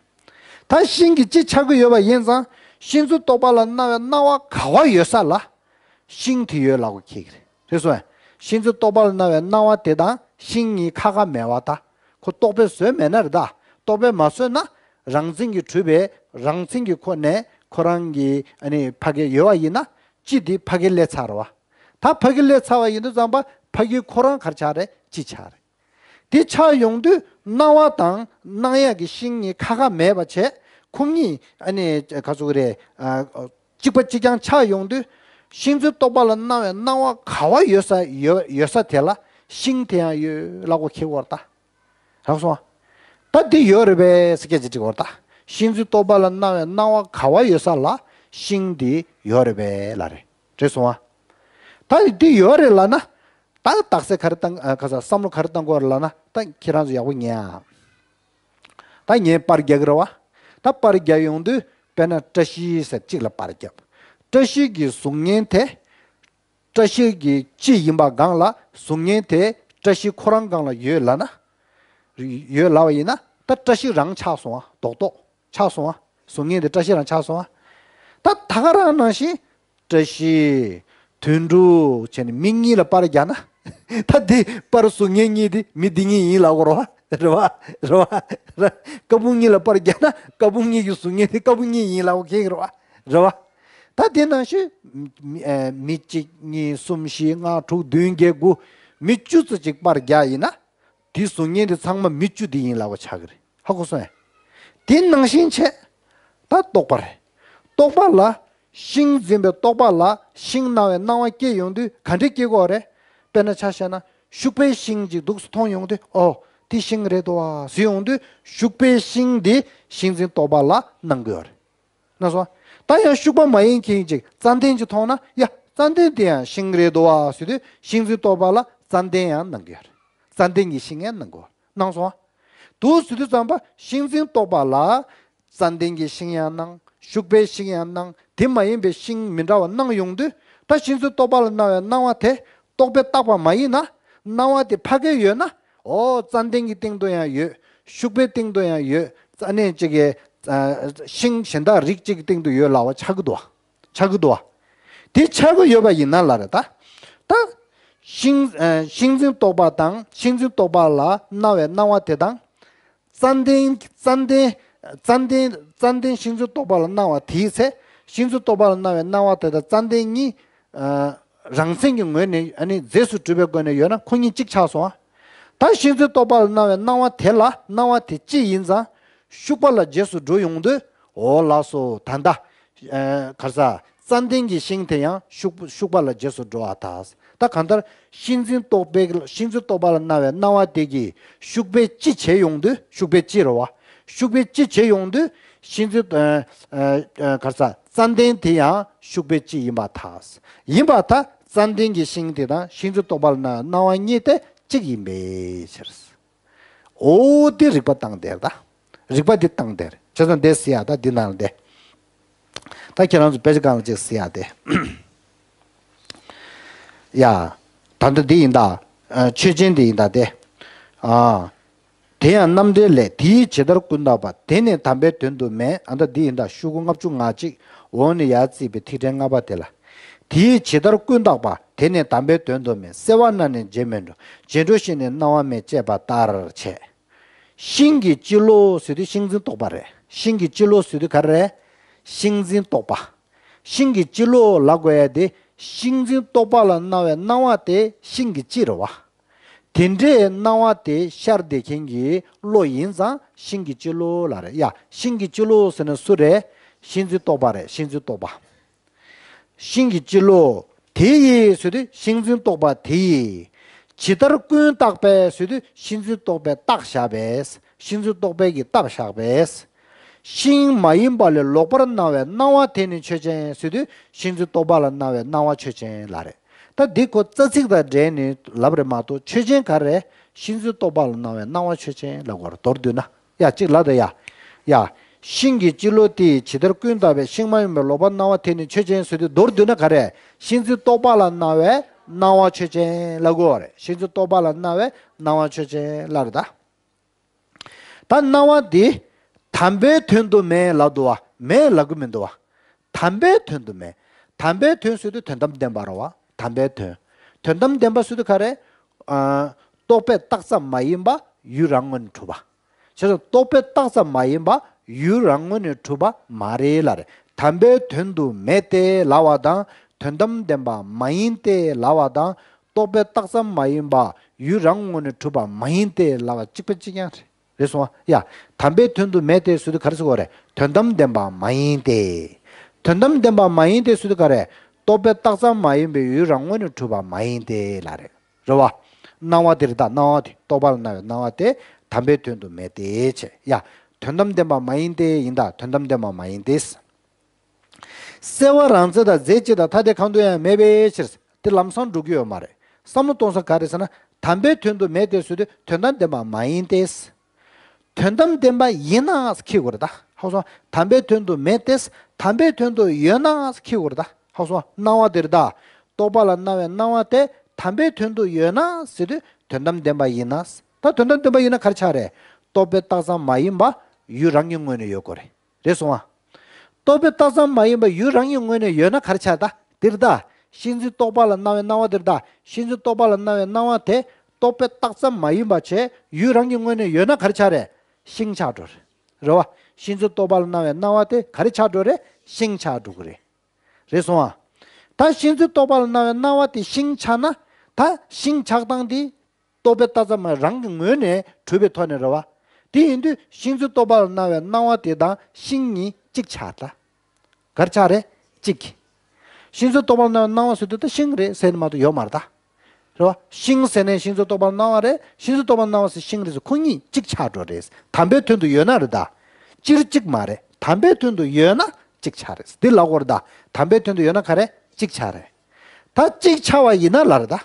ད་ཤིང་གི་སྤྱི་ཆགས་ཀྱི་ཡོད་པ་ཡིན་ཙང་ཤིང་འཛིན་རྟོག་པ་ལ་སྣང་བའི་སྣང་བ་ག་བ་ཡོད་ས་ལ། ཤིང་དེ་ཡོད་ལབ་དགོས་ཀྱི་རེད། རེད་སོང་ངས། ཤིང་འཛིན་རྟོག་པ་ལ་སྣང་བའི་སྣང་བ་དེ་དང་ཤིང་གཉིས་ཁ་ཁ་མེད་པ་ད། ཁོ་རྟོག་པས་བཟོས་མེད་ན་རེད་ད། རྟོག་པས་མ་བཟོས་ན་རང་མཚན་གྱིས་གྲུབ་པའི་རང་མཚན་གྱི་ཁོ་ནས་ཁོ་རང་གི་ཨ་ནི་ཕ་གི་ཡོད་པ་ཡིན་ན་སྤྱི་དེ་ཕ་གི་སླེབས་ཚར་བ། ད་ཕ་གི་སླེབས་ཚར་བ་ཡིན་དུས་ཙམ་པ་ཕ་གི་ཁོ་རང་ག་རེ་ཆགས་རེད། སྤྱི་ཆགས་རེད། དེ་ཆགས་ཡོང་དུས་སྣང་བ་དང་སྣང་ཡག་གི་ཤིང་གཉིས་ཁ་ཁ་མེད་པ་བྱས་ཁོ་གཉིས་ཨ་ནི་ག་ཚོད་རེད། ཨ། གཅིག་པ་གཅིག་རྐྱང་ཆགས་ཡོང་དུས་ཤིང་འཛིན་རྟོག་པ་ལ་སྣང་བའི་སྣང་བ་ག་བ་ཡོད་ས་ཡོད་ཡོད་ས་དེ་ལ་ཤིང་དེ་ཡང་ཡོད་ལབ་དགོས་ཀྱི་ཡོད་རེད་ད། རག་སོང་ཨ། ད་འདི་ཡོད་རེད་པས་ཟེར་སྐད་ཆ་དྲི་དགོས་རེད་ད། ཤིང་འཛིན་རྟོག་པ་ལ་སྣང་བའི་སྣང་བ་ག་བ་ཡོད་ས་ལ་ཤིང་འདི་ཡོད་རེད་པས་ལབ་རེད། རེད་སོང་ཨ། ད་འདི་ཡོད་རེད་ལབ་ན། ད་རྟགས་གསལ་ག་རེ་བཏང་ཨ། ག་ས་བསམ་བློ་ག་རེ་བཏང་དགོས་རེད་ལབ་ན་ད་ཁྱེད་རང་ཚོ་ཡག་པོ་ཉན་ཨ། ད་ངས་པར་རྒྱག་གི་རེད་བ། ད་པར་རྒྱག་ཡོང་དུས་དཔེར་ན་བཀྲ་ཤིས་ཟེར་གཅིག་ལ་པར་རྒྱབ། བཀྲ་ཤིས་ཀྱི་གཟུགས་བརྙན་དེ། བཀྲ་ཤིས་ཀྱི་སྤྱི་ཡིན་པ་སྒང་ལ་གཟུགས་བརྙན་དེ་བཀྲ་ཤིས་ཁོ་རང་སྒང་ལ་ཡོད་ལབ་ན། ཡོད་ལབ་པ་ཡིན་ན་ད་བཀྲ་ཤིས་རང་ཆགས་སོང་ཨ། རྡོག་རྡོག་ཆགས་སོང་ཨ། གཟུགས་བརྙན་དེ་བཀྲ་ཤིས་རང་ཆགས་སོང་ཨ། ད་ད་ག་རང་ནང་བཞིན། བཀྲ་ཤིས། དོན་གྲུབ་བྱས་ནས་མི་གཉིས་ལ་པར་རྒྱག་ན། ད་འདི་པར་གཟུགས་བརྙན་གཉིས་དེ་མི་འདི་གཉིས་ཡིན་ལབ་དགོས་རེད་བ། རེད་བ། རེད་བ། རེད། ཀ་བུང་གཉིས་ལ་པར་རྒྱག་ན་ཀ་བུང་གཉིས་ཀྱི་གཟུགས་བརྙན་དེ་ཀ་བུང་གཉིས་ཡིན་ལབ་དགོས་ཀྱི་རེད་བ། རེད་བ། ད་དེ་ནང་བཞིན་མི་ཨ་མི་གཅིག་གཉིས་གསུམ་བཞི་ལྔ་དྲུག་བདུན་བརྒྱད་དགུ་མི་བཅུ་ཙམ་ཅིག་པར་རྒྱག་ཡིན་ན། དེའི་གཟུགས་བརྙན་དེ་ཚང་མ་མི་བཅུ་དེ་ཡིན་ལབ་པ་ཆགས་ཀྱི་རེད། ཧ་གོ་སོང་ངས། དེ་ནང་བཞིན་བྱས། ད་རྟོག་པ་རེད། རྟོག་པ་ལ། ཤིང་འཛིན་པའི་རྟོག་པ་ལ་ཤིང་སྣང་བའི་སྣང་བ་སྐྱེ་ཡོང་དུས་ག་འདྲས་སྐྱེ་གི་ཡོད་རེད། དཔེར་ན་ཆ་བཞག་ན་ཤུག་པའི་ཤིང་ཅིག་འདུག་སེ་མཐོང་ཡོང་དུས། ཨོ། དེ་ཤིང་རེད་འདུག་ཨ་ཟེར་ཡོང་དུས་ཤུག་པའི་ཤིང་དེ་ཤིང་འཛིན་རྟོག་པ་ལ་སྣང་གི་ཡོད་རེད། ན་སོང་། ད་ཡང་ཤུག་པ་མ་ཡིན་མཁན་ཅིག་ཙན་དན་ཅིག་མཐོང་ན། ཡ། ཙན་དན་དེ་ཡང་ཤིང་རེད་འདུག་ཨ་ཟེར་དུས་ཤིང་འཛིན་རྟོག་པ་ལ་ཙན་དན་ཡང་སྣང་གི་ཡོད་རེད། ཙན་དན་གྱི་ཤིང་ཡང་སྣང་གི་ཡོད་རེད། སྣང་སོང་ཨ། དུ་ཟེར་དུས་ཙམ་པ་ཤིང་འཛིན་རྟོག་པ་ལ་ཙན་དན་གྱི་ཤིང་ཡང་སྣང་། ཤུག་པའི་ཤིང་ཡང་སྣང་། དེ་མ་ཡིན་པའི་ཤིང་མི་འདྲ་བ་སྣང་ཡོང་དུས། ད་ཤིང་འཛིན་རྟོག་པ་ལ་སྣང་བའི་སྣང་བ་དེ་རྟོག་པས་བཏགས་པ་མ་ཡིན་ན། སྣང་བ་དེ་ཕ་གིར་ཡོད་ན། ཨོ། ཙན་དན་གྱི་སྟེང་དུ་ཡང་ཡོད། ཤུག་པའི་སྟེང་དུ་ཡང་ཡོད། ཙ་ནས་ཅིག་གི་ཨ་ཤིང་གཞན་དག་རིགས་གཅིག་གི་སྟེང་དུ་ཡོད་ལབ་པ་ཆགས་ཀྱི་འདུག་བ། ཆགས་ཀྱི་འདུག་བ། དེ་ཆགས་ཀྱི་ཡོད་པ་ཡིན་ན་ལབ་རེད་ད། ད་ཤིང་ཨ་ཤིང་འཛིན་རྟོག་པ་དང་ཤིང་འཛིན་རྟོག་པ་ལ་སྣང་བའི་སྣང་བ་དེ་དང་། ཙན་དན་ཙན་དན་ཙན་དན་ཙན་དན་ཤིང་འཛིན་རྟོག་པ་ལ་སྣང་བ་དེའི་ཚེ། ཤིང་འཛིན་རྟོག་པ་ལ་སྣང་བའི་སྣང་བ་དེ་དང་ཙན་དན་གཉིས་ཨ་རང་མཚན་གྱི་ངོས་ནས། ཨ་ནི་རྫས་སུ་གྲུབ་པའི་སྒོ་ནས་ཡོད་ན་ཁོ་གཉིས་གཅིག་ཆགས་སོང་ཨ། ད་ཤིང་འཛིན་རྟོག་པ་ལ་སྣང་བའི་སྣང་བ་དེ་ལ་སྣང་བ་དེ་གཅིག་ཡིན་ཙང་ཤུག་པ་ལ་རྗེས་སུ་འགྲོ་ཡོང་དུས། འོ་ལགས་སོ། ད་ལྟ་ཨ་ག་རེ་ཟ། ཙན་དན་གྱི་ཤིང་དེ་ཡང་ཤུག་ཤུག་པ་ལ་རྗེས་སུ་འགྲོ་བ་དང་། ད་གང་ལྟར་ཤིང་འཛིན་རྟོག་པའི་ཤིང་འཛིན་རྟོག་པ་ལ་སྣང་བའི་སྣང་བ་དེ་གིས་ཤུག་པས་གཅིག་བྱས་ཡོང་དུས། ཤུག་པས་གཅིག་རེད་བ། ཤུག་པས་གཅིག་བྱས་ཡོང་དུས་ཤིང་འཛིན་ཨ་ཨ་ཨ་ག་རེ་ཟ། ཙན་དན་དེ་ཡང་ཤུག་པས་གཅིག་ཡིན་པར་ཐལ། ཡིན་པར་ཐལ། ཙན་དན་གྱི་ཤིང་དེ་དང་ཤིང་འཛིན་རྟོག་པ་ལ་སྣང་བའི་སྣང་བ་གཉིས་དེ་གཅིག་ཡིན་པའི་ཕྱིར། འོ། དེ་རིགས་པ་བཏང་དེར་ད། རིགས་པ་འདི་བཏང་དེར། བྱས་ཙང་འདི་ཟེར་ཡ་ད་འདི་ནང་ལ་འདི། ད་ཁྱེད་རང་ཚོ་དཔེ་ཆ་སྒང་ལ་ཅིག་ཟེར་ཡ་དེ། ཡ། ད་ལྟ་འདི་ཡིན་ད། ཨ་ཆོས་ཅན་འདི་ཡིན་ད་དེ། ཨ། དེ་ཡང་རྣམ་འགྲེལ་ལས། དེའི་ཇི་ལྟར་ཀུན་བརྟགས་པ། དེ་ནི་དམ་པའི་དོན་དུ་མེད། ཨ་ད་འདི་ཡིན་ད། ཤོག་གུ་ལྔ་བཅུ་ང་གཅིག་འོག་ནས་ཡར་བརྩིས་པའི་ཐིག་ཕྲེང་ལྔ་པ་དེ་ལ། དེའི་ཇི་ལྟར་ཀུན་བརྟགས་པ། དེ་ནི་དམ་པའི་དོན་དུ་མེད། གསལ་བ་སྣང་ནས་རྗེས་མི་འགྲོ། རྗེས་འགྲོ་ཞིག་ནི་སྣང་བ་མེད་ཅེས་པ་ལྟར་བྱས། ཤིང་གི་སྤྱི་བློ་ཟེར་དུས་ཤིང་འཛིན་རྟོག་པ་རེད། ཤིང་གི་སྤྱི་བློ་ཟེར་དུས་ག་རེ་རེད། ཤིང་འཛིན་རྟོག་པ། ཤིང་གི་སྤྱི་བློ་ལབ་དགོས་ཡ་དེ་ཤིང་འཛིན་རྟོག་པ་ལ་སྣང་བའི་སྣང་བ་དེ་ཤིང་གི་སྤྱི་རེད་བ། དེ་འདྲའི་སྣང་བ་དེ་ཤར་བསྡད་མཁན་གྱི་བློ་ཡིན་ཙང་ཤིང་གི་སྤྱི་བློ་ལབ་རེད་ཡ། ཤིང་གི་སྤྱི་བློ་ཟེར་ན་སུ་རེད། ཤིང་འཛིན་རྟོག་པ་རེད། ཤིང་འཛིན་རྟོག་པ། ཤིང་གི་སྤྱི་བློ་དེ་ཡིས་ཟེར་དུས་ཤིང་འཛིན་རྟོག་པ་དེ་ཡིས། ཇི་ལྟར་ཀུན་བརྟགས་པས་ཟེར་དུས་ཤིང་འཛིན་རྟོག་པས་བརྟགས་བཞག་པས། ཤིང་འཛིན་རྟོག་པས་ཀྱིས་བརྟགས་བཞག་པས། ཤིང་མ་ཡིན་པ་ལས་ལོག་པར་སྣང་བའི་སྣང་བ་དེ་ནི་ཆོས་ཅན་ཟེར་དུས་ཤིང་འཛིན་རྟོག་པ་ལ་སྣང་བའི་སྣང་བ་ཆོས་ཅན་ལབ་རེད། ད་འདི་ཁོ་རྩ་ཚིག་དང་འབྲེལ་ནས་ལབ་རེད་མ་གཏོགས་ཆོས་ཅན་ག་རེ་རེད། ཤིང་འཛིན་རྟོག་པ་ལ་སྣང་བའི་སྣང་བ་ཆོས་ཅན་ལབ་དགོས་རེད། མདོར་བསྡུས་ན། ཡ་གཅིག་ལ་ད་ཡ། ཡ། ཤིང་གི་སྤྱི་བློ་དེ་ཇི་ལྟར་ཀུན་བརྟགས་པས། ཤིང་མ་ཡིན་པའི་ལོག་པར་སྣང་བ་དེ་ནི་ཆོས་ཅན་ཟེར་དུས་མདོར་བསྡུས་ན་ག་རེ། ཤིང་འཛིན་རྟོག་པ་ལ་སྣང་བའི་སྣང་བ་ཆོས་ཅན་ལབ་དགོས་པ་རེད། ཤིང་འཛིན་རྟོག་པ་ལ་སྣང་བའི་སྣང་བ་ཆོས་ཅན་ལབ་རེད་ད། ད་སྣང་བ་འདི་དམ་པའི་དོན་དུ་མེད་ལབ་འདུག་བ། མེད་ལབ་གི་མི་འདུག་བ། དམ་པའི་དོན་དུ་མེད། དམ་པའི་དོན་ཟེར་དུས་དོན་དམ་བདེན་པ་རེད་བ། དམ་པའི་དོན། དོན་དམ་བདེན་པ་ཟེར་དུས་ག་རེ། ཨ། རྟོག་པས་བཏགས་ཙམ་མ་ཡིན་པ་ཡུལ་རང་ངོས་ནས་གྲུབ་པ། བྱས་ཙང་རྟོག་པས་བཏགས་ཙམ་མ་ཡིན་པ་ཡུལ་རང་ངོས་ནས་གྲུབ་པ་མ་རེད་ལབ་རེད། དམ་པའི་དོན་དུ་མེད་དེ་ལབ་པ་དང་དོན་དམ་བདེན་པ་མ་ཡིན་ཏེ་ལབ་པ་དང་རྟོག་པས་བཏགས་ཙམ་མ་ཡིན་པ་ཡུལ་རང་ངོས་ནས་གྲུབ་པ་མ་ཡིན་ཏེ་ལབ་པ་གཅིག་པ་གཅིག་རྐྱང་རེད། རེད་སོང་ཨ། ཡ། དམ་པའི་དོན་དུ་མེད་དེ་ཟེར་དུས་ག་རེ་ཟེར་དགོས་རེད། དོན་དམ་བདེན་པ་མ་ཡིན་ཏེ། དོན་དམ་བདེན་པ་མ་ཡིན་ཏེ་ཟེར་དུས་ག་རེ། རྟོག་པས་བཏགས་ཙམ་མ་ཡིན་པའི་ཡུལ་རང་ངོས་ནས་གྲུབ་པ་མ་ཡིན་ཏེ་ལབ་རེད། རེད་བ། སྣང་བ་དེ་རེད་ད། སྣང་བ་དེ་རྟོག་པ་ལ་སྣང་བའི་སྣང་བ་དེ་དམ་པའི་དོན་དུ་མེད་དེ་བྱས། ཡ། དོན་དམ་བདེན་པ་མ་ཡིན་ཏེ་ཡིན་ད། དོན་དམ་བདེན་པ་མ་ཡིན་ཏེ། གསལ་བ་རང་མཚན་དང་རྫས་གཅིག་དང་ཐ་དད་གང་དུ་ཡང་མེད་པའི་ཕྱིར། དེ་ལམ་སང་འགྲོ་གི་ཡོད་མ་རེད། བསམ་བློ་གཏོང་ས་ག་རེ་ཟེར་ན། དམ་པའི་དོན་དུ་མེད་དེ་ཟེར་དུས་དོན་དམ་བདེན་པ་མ་ཡིན་ཏེ། དོན་དམ་བདེན་པ་ཡིན་ནའང་ཁྱེད་དགོས་རེད་ད། ཧ་གོ་སོང་། དམ་པའི་དོན་དུ་མེད་དེ། དམ་པའི་དོན་དུ་ཡོད་ནའང་ཁྱེད་དགོས་རེད་ད། ཧ་གོ་སོང་། སྣང་བ་དེ་རེད་ད། རྟོག་པ་ལ་སྣང་བའི་སྣང་བ་དེ་དམ་པའི་དོན་དུ་ཡོད་ན་ཟེར་དུས་དོན་དམ་བདེན་པ་ཡིན་ན། ད་དོན་དམ་བདེན་པ་ཡིན་ན་ག་རེ་ཆགས་རེད། རྟོག་པས་བཏགས་ཙམ་མ་ཡིན་པ་ཡུལ་རང་གི་ངོས་ནས་ཡོད་དགོས་རེད། རེད་སོང་ཨ། རྟོག་པས་བཏགས་ཙམ་མ་ཡིན་པ་ཡུལ་རང་གི་ངོས་ནས་ཡོད་ན་ག་རེ་ཆགས། ད་འདིར་ད། ཤིང་འཛིན་རྟོག་པ་ལ་སྣང་བའི་སྣང་བ་འདིར་ད། ཤིང་འཛིན་རྟོག་པ་ལ་སྣང་བའི་སྣང་བ་དེ་རྟོག་པས་བཏགས་ཙམ་མ་ཡིན་པ་བྱས་ཡུལ་རང་གི་ངོས་ནས་ཡོད་ན་ག་རེ་ཆགས་རེད། ཤིང་ཆགས་འགྲོ་རེད། རེད་བ། ཤིང་འཛིན་རྟོག་པ་ལ་སྣང་བའི་སྣང་བ་དེ་ག་རེ་ཆགས་འགྲོ་རེད། ཤིང་ཆགས་འགྲོ་གི་རེད། རེད་སོང་ཨ། ད་ཤིང་རྫུན་རྟོག་པ་ལ་སྣང་བའི་སྣང་བ་དེ་ཤིང་ཆགས་ན། ད་ཤིང་ཆགས་སྟངས་དེ་རྟོག་པའི་ལྟ་ཙམ་མ་རང་གི་ངོས་ནས་གྲུབ་པའི་ཐོག་ནས་རེད་བ། དེ་ཡིན་དུས་ཤིང་རྫུན་རྟོག་པ་ལ་སྣང་བའི་སྣང་བ་དེ་དང་ཤིང་གཉིས་གཅིག་ཆགས་ད། ག་རེ་ཆགས་རེད། གཅིག་ཤིང་རྫུན་རྟོག་པ་ལ་སྣང་བའི་སྣང་བ་ཟེར་དུས་ད་ཤིང་རེད་ཟེར་ནས་མ་གཏོགས་ཡོད་མ་རེད་ད། རེད་བ། ཤིང་ཟེར་ནས་ཤིང་རྫུན་རྟོག་པ་ལ་སྣང་བ་རེད། ཤིང་རྫུན་རྟོག་པ་ལ་སྣང་བ་ཟེར་ཤིང་རེད་ཟེར། ཁོ་གཉིས་གཅིག་ཆགས་འགྲོ་རེད། དམ་པའི་དོན་དུ་ཡོད་ན་རེད་ད། སྤྱིར་གཅིག་མ་རེད། དམ་པའི་དོན་དུ་ཡོད་ན་གཅིག་ཆགས་རེད། འདི་ལབ་དགོས་རེད་ད། དམ་པའི་དོན་དུ་ཡོད་ན་ག་རེ། གཅིག་ཆགས་རེད། ད་གཅིག་ཆགས་པ་ཡིན་ན་ལབ་རེད་ད།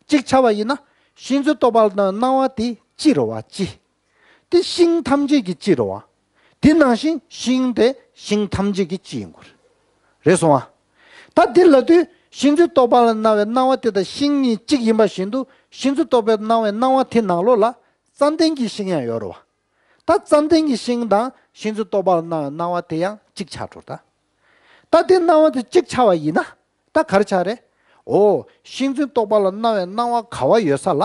གཅིག་ཆགས་པ་ཡིན་ན། ཤིང་རྫུན་རྟོག་པ་ལ་སྣང་བ་དེ་སྤྱི་རེད་བ། སྤྱི། དེ་ཤིང་ཐམས་ཅད་ཀྱི་སྤྱི་རེད་བ། དེ་ནང་བཞིན་ཤིང་དེ་ཤིང་ཐམས་ཅད་ཀྱི་སྤྱི་ཡིན་དགོས་རེད། རེད་སོང་ཨ། ད་འདི་ལབ་དུས་ཤིང་རྫུན་རྟོག་པ་ལ་སྣང་བའི་སྣང་བ་དེ་དང་ཤིང་གཉིས་གཅིག་ཡིན་པ་བཞིན་དུ་ཤིང་རྫུན་རྟོག་པའི་སྣང་བའི་སྣང་བ་དེ་ནང་ལོགས་ལ་ཙན་དན་གྱི་ཤིང་ཡང་ཡོད་རེད་བ། ད་ཙན་དན་གྱི་ཤིང་དང་ཤིང་རྫུན་རྟོག་པ་ལ་སྣང་བའི་སྣང་བ་དེ་ཡང་གཅིག་ཆགས་འགྲོ་ད། ད་དེ་སྣང་བ་དེ་གཅིག་ཆགས་པ་ཡིན་ན། ད་ག་རེ་ཆགས་རེད། འོ། ཤིང་རྫུན་རྟོག་པ་ལ་སྣང་བའི་སྣང་བ་ག་བ་ཡོད་ས་ལ་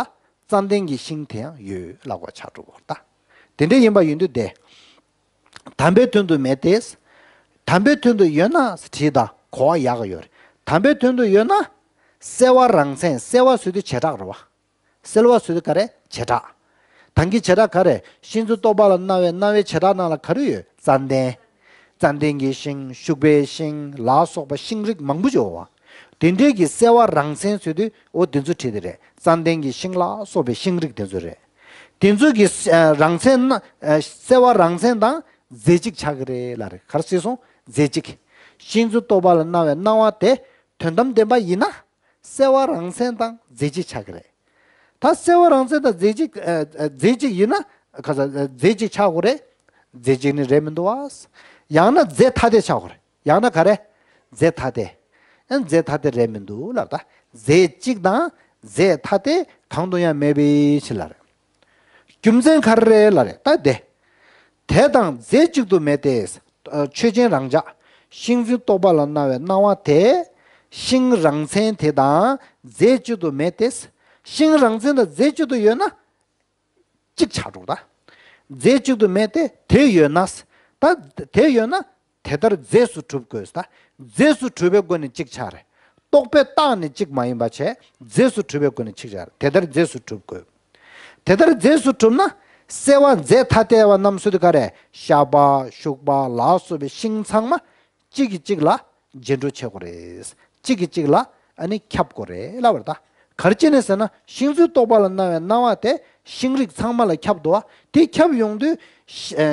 ཙན་དན་གྱི་ཤིང་དེ་ཡང་ཡོད་ལབ་དགོས་ཆགས་འགྲོ་གི་རེད་ད། དེ་འདྲ་ཡིན་པ་ཡིན་དུས་དེ། དམ་པའི་དོན་དུ་མེད་དེ། དམ་པའི་དོན་དུ་ཡོད་ན་བྲིས་དང་གོ་བ་ཡག་གི་ཡོད་རེད། དམ་པའི་དོན་དུ་ཡོད་ན། གསལ་བ་རང་མཚན། གསལ་བ་ཟེར་དུས་བྱེ་བྲག་རེད་བ། གསལ་བ་ཟེར་དུས་ག་རེ། བྱེ་བྲག་དང་གི་བྱེ་བྲག་ག་རེ། ཤིང་རྫུན་རྟོག་པ་ལ་སྣང་བའི་སྣང་བའི་བྱེ་བྲག་ནང་ལ་ག་རེ་ཡོད། ཙན་དན། ཙན་དན་གྱི་ཤིང་ཤུག་པའི་ཤིང་ལ་སོགས་པ་ཤིང་རིགས་མང་པོ་ཡོད་བ། དེ་འདྲའི་གི་གསལ་བ་རང་མཚན་ཟེར་དུས་འོ་དེ་ཚོ་བྲིས་དེ་རེད། ཙན་དན་གྱི་ཤིང་ལ་སོགས་པའི་ཤིང་རིགས་དེ་ཚོ་རེད། དེ་ཚོ་གི་ཨ་རང་མཚན་ན་ཨ་གསལ་བ་རང་མཚན་དང་རྫས་གཅིག་ཆགས་ཀྱི་རེད་ལབ་རེད། ག་རེ་ཟེར་སོང་། རྫས་གཅིག་ཤིང་རྫུན་རྟོག་པ་ལ་སྣང་བའི་སྣང་བ་དེ་དོན་དམ་བདེན་པ་ཡིན་ན། གསལ་བ་རང་མཚན་དང་རྫས་གཅིག་ཆགས་ཀྱི་རེད། ད་གསལ་བ་རང་མཚན་དང་རྫས་གཅིག་ཨ་ཨ་རྫས་གཅིག་ཡིན་ན། ག་ས་རྫས་གཅིག་ཆགས་དགོས་རེད། རྫས་གཅིག་ནི་རེད་མི་འདུག་བ། ཡང་ན་རྫས་ཐ་དད་ཆགས་དགོས་རེད། ཡང་ན་ག་རེ། རྫས་ཐ་དད། ཨ་རྫས་ཐ་དད་རེད་མི་འདུག་ལབ་ད། རྫས་གཅིག་དང་རྫས་ཐ་དད་གང་དུ་ཡང་མེད་པའི་ཕྱིར་ལབ་རེད། རྒྱུ་མཚན་ག་རེ་རེད་ལབ་རེད་ད་དེ། དེ་དང་རྫས་གཅིག་ཏུ་མེད་དེ། ཨ་ཆོས་ཅན་རང་འཇགས། ཤིང་རྫུན་རྟོག་པ་ལ་སྣང་བའི་སྣང་བ་དེ། ཤིང་རང་མཚན་དེ་དང་རྫས་གཅིག་ཏུ་མེད་དེ། ཤིང་རང་མཚན་དང་རྫས་གཅིག་ཏུ་ཡོད་ན། གཅིག་ཆགས་འགྲོ་ད། རྫས་གཅིག་ཏུ་མེད་དེ་དེ་ཡོད་ན། ད་དེ་ཡོད་ན། དེ་ལྟར་རྫས་སུ་གྲུབ་དགོས་ད། རྫས་སུ་གྲུབ་པའི་སྒོ་ནས་གཅིག་ཆགས་རེད། རྟོག་པས་བཏགས་ནས་གཅིག་མ་ཡིན་པ་བྱས། རྫས་སུ་གྲུབ་པའི་སྒོ་ནས་གཅིག་ཆགས་རེད། དེ་ལྟར་རྫས་སུ་གྲུབ་དགོས། དེ་ལྟར་རྫས་སུ་གྲུབ་ན། གསལ་བ་རྫས་ཐ་དད་པ་རྣམས་སུ་དེ་ག་རེ། ཤ་པ་ཤུག་པ་ལ་སོགས་པའི་ཤིང་ཚང་མ། གཅིག་གིས་གཅིག་ལ་རྗེས་འགྲོ་བྱེད་དགོས་རེད། གཅིག་གིས་གཅིག་ལ་ཨ་ནི་ཁྱབ་དགོས་རེད་ལབ་པ་རེད་ད། ག་རེ་བྱས་ནས་ཟེར་ན་ཤིང་རྫུན་རྟོག་པ་ལ་སྣང་བའི་སྣང་བ་དེ་ཤིང་རིགས་ཚང་མ་ལ་ཁྱབ་འདུག་བ། དེ་ཁྱབ་ཡོང་དུས་ཤ་ཨ་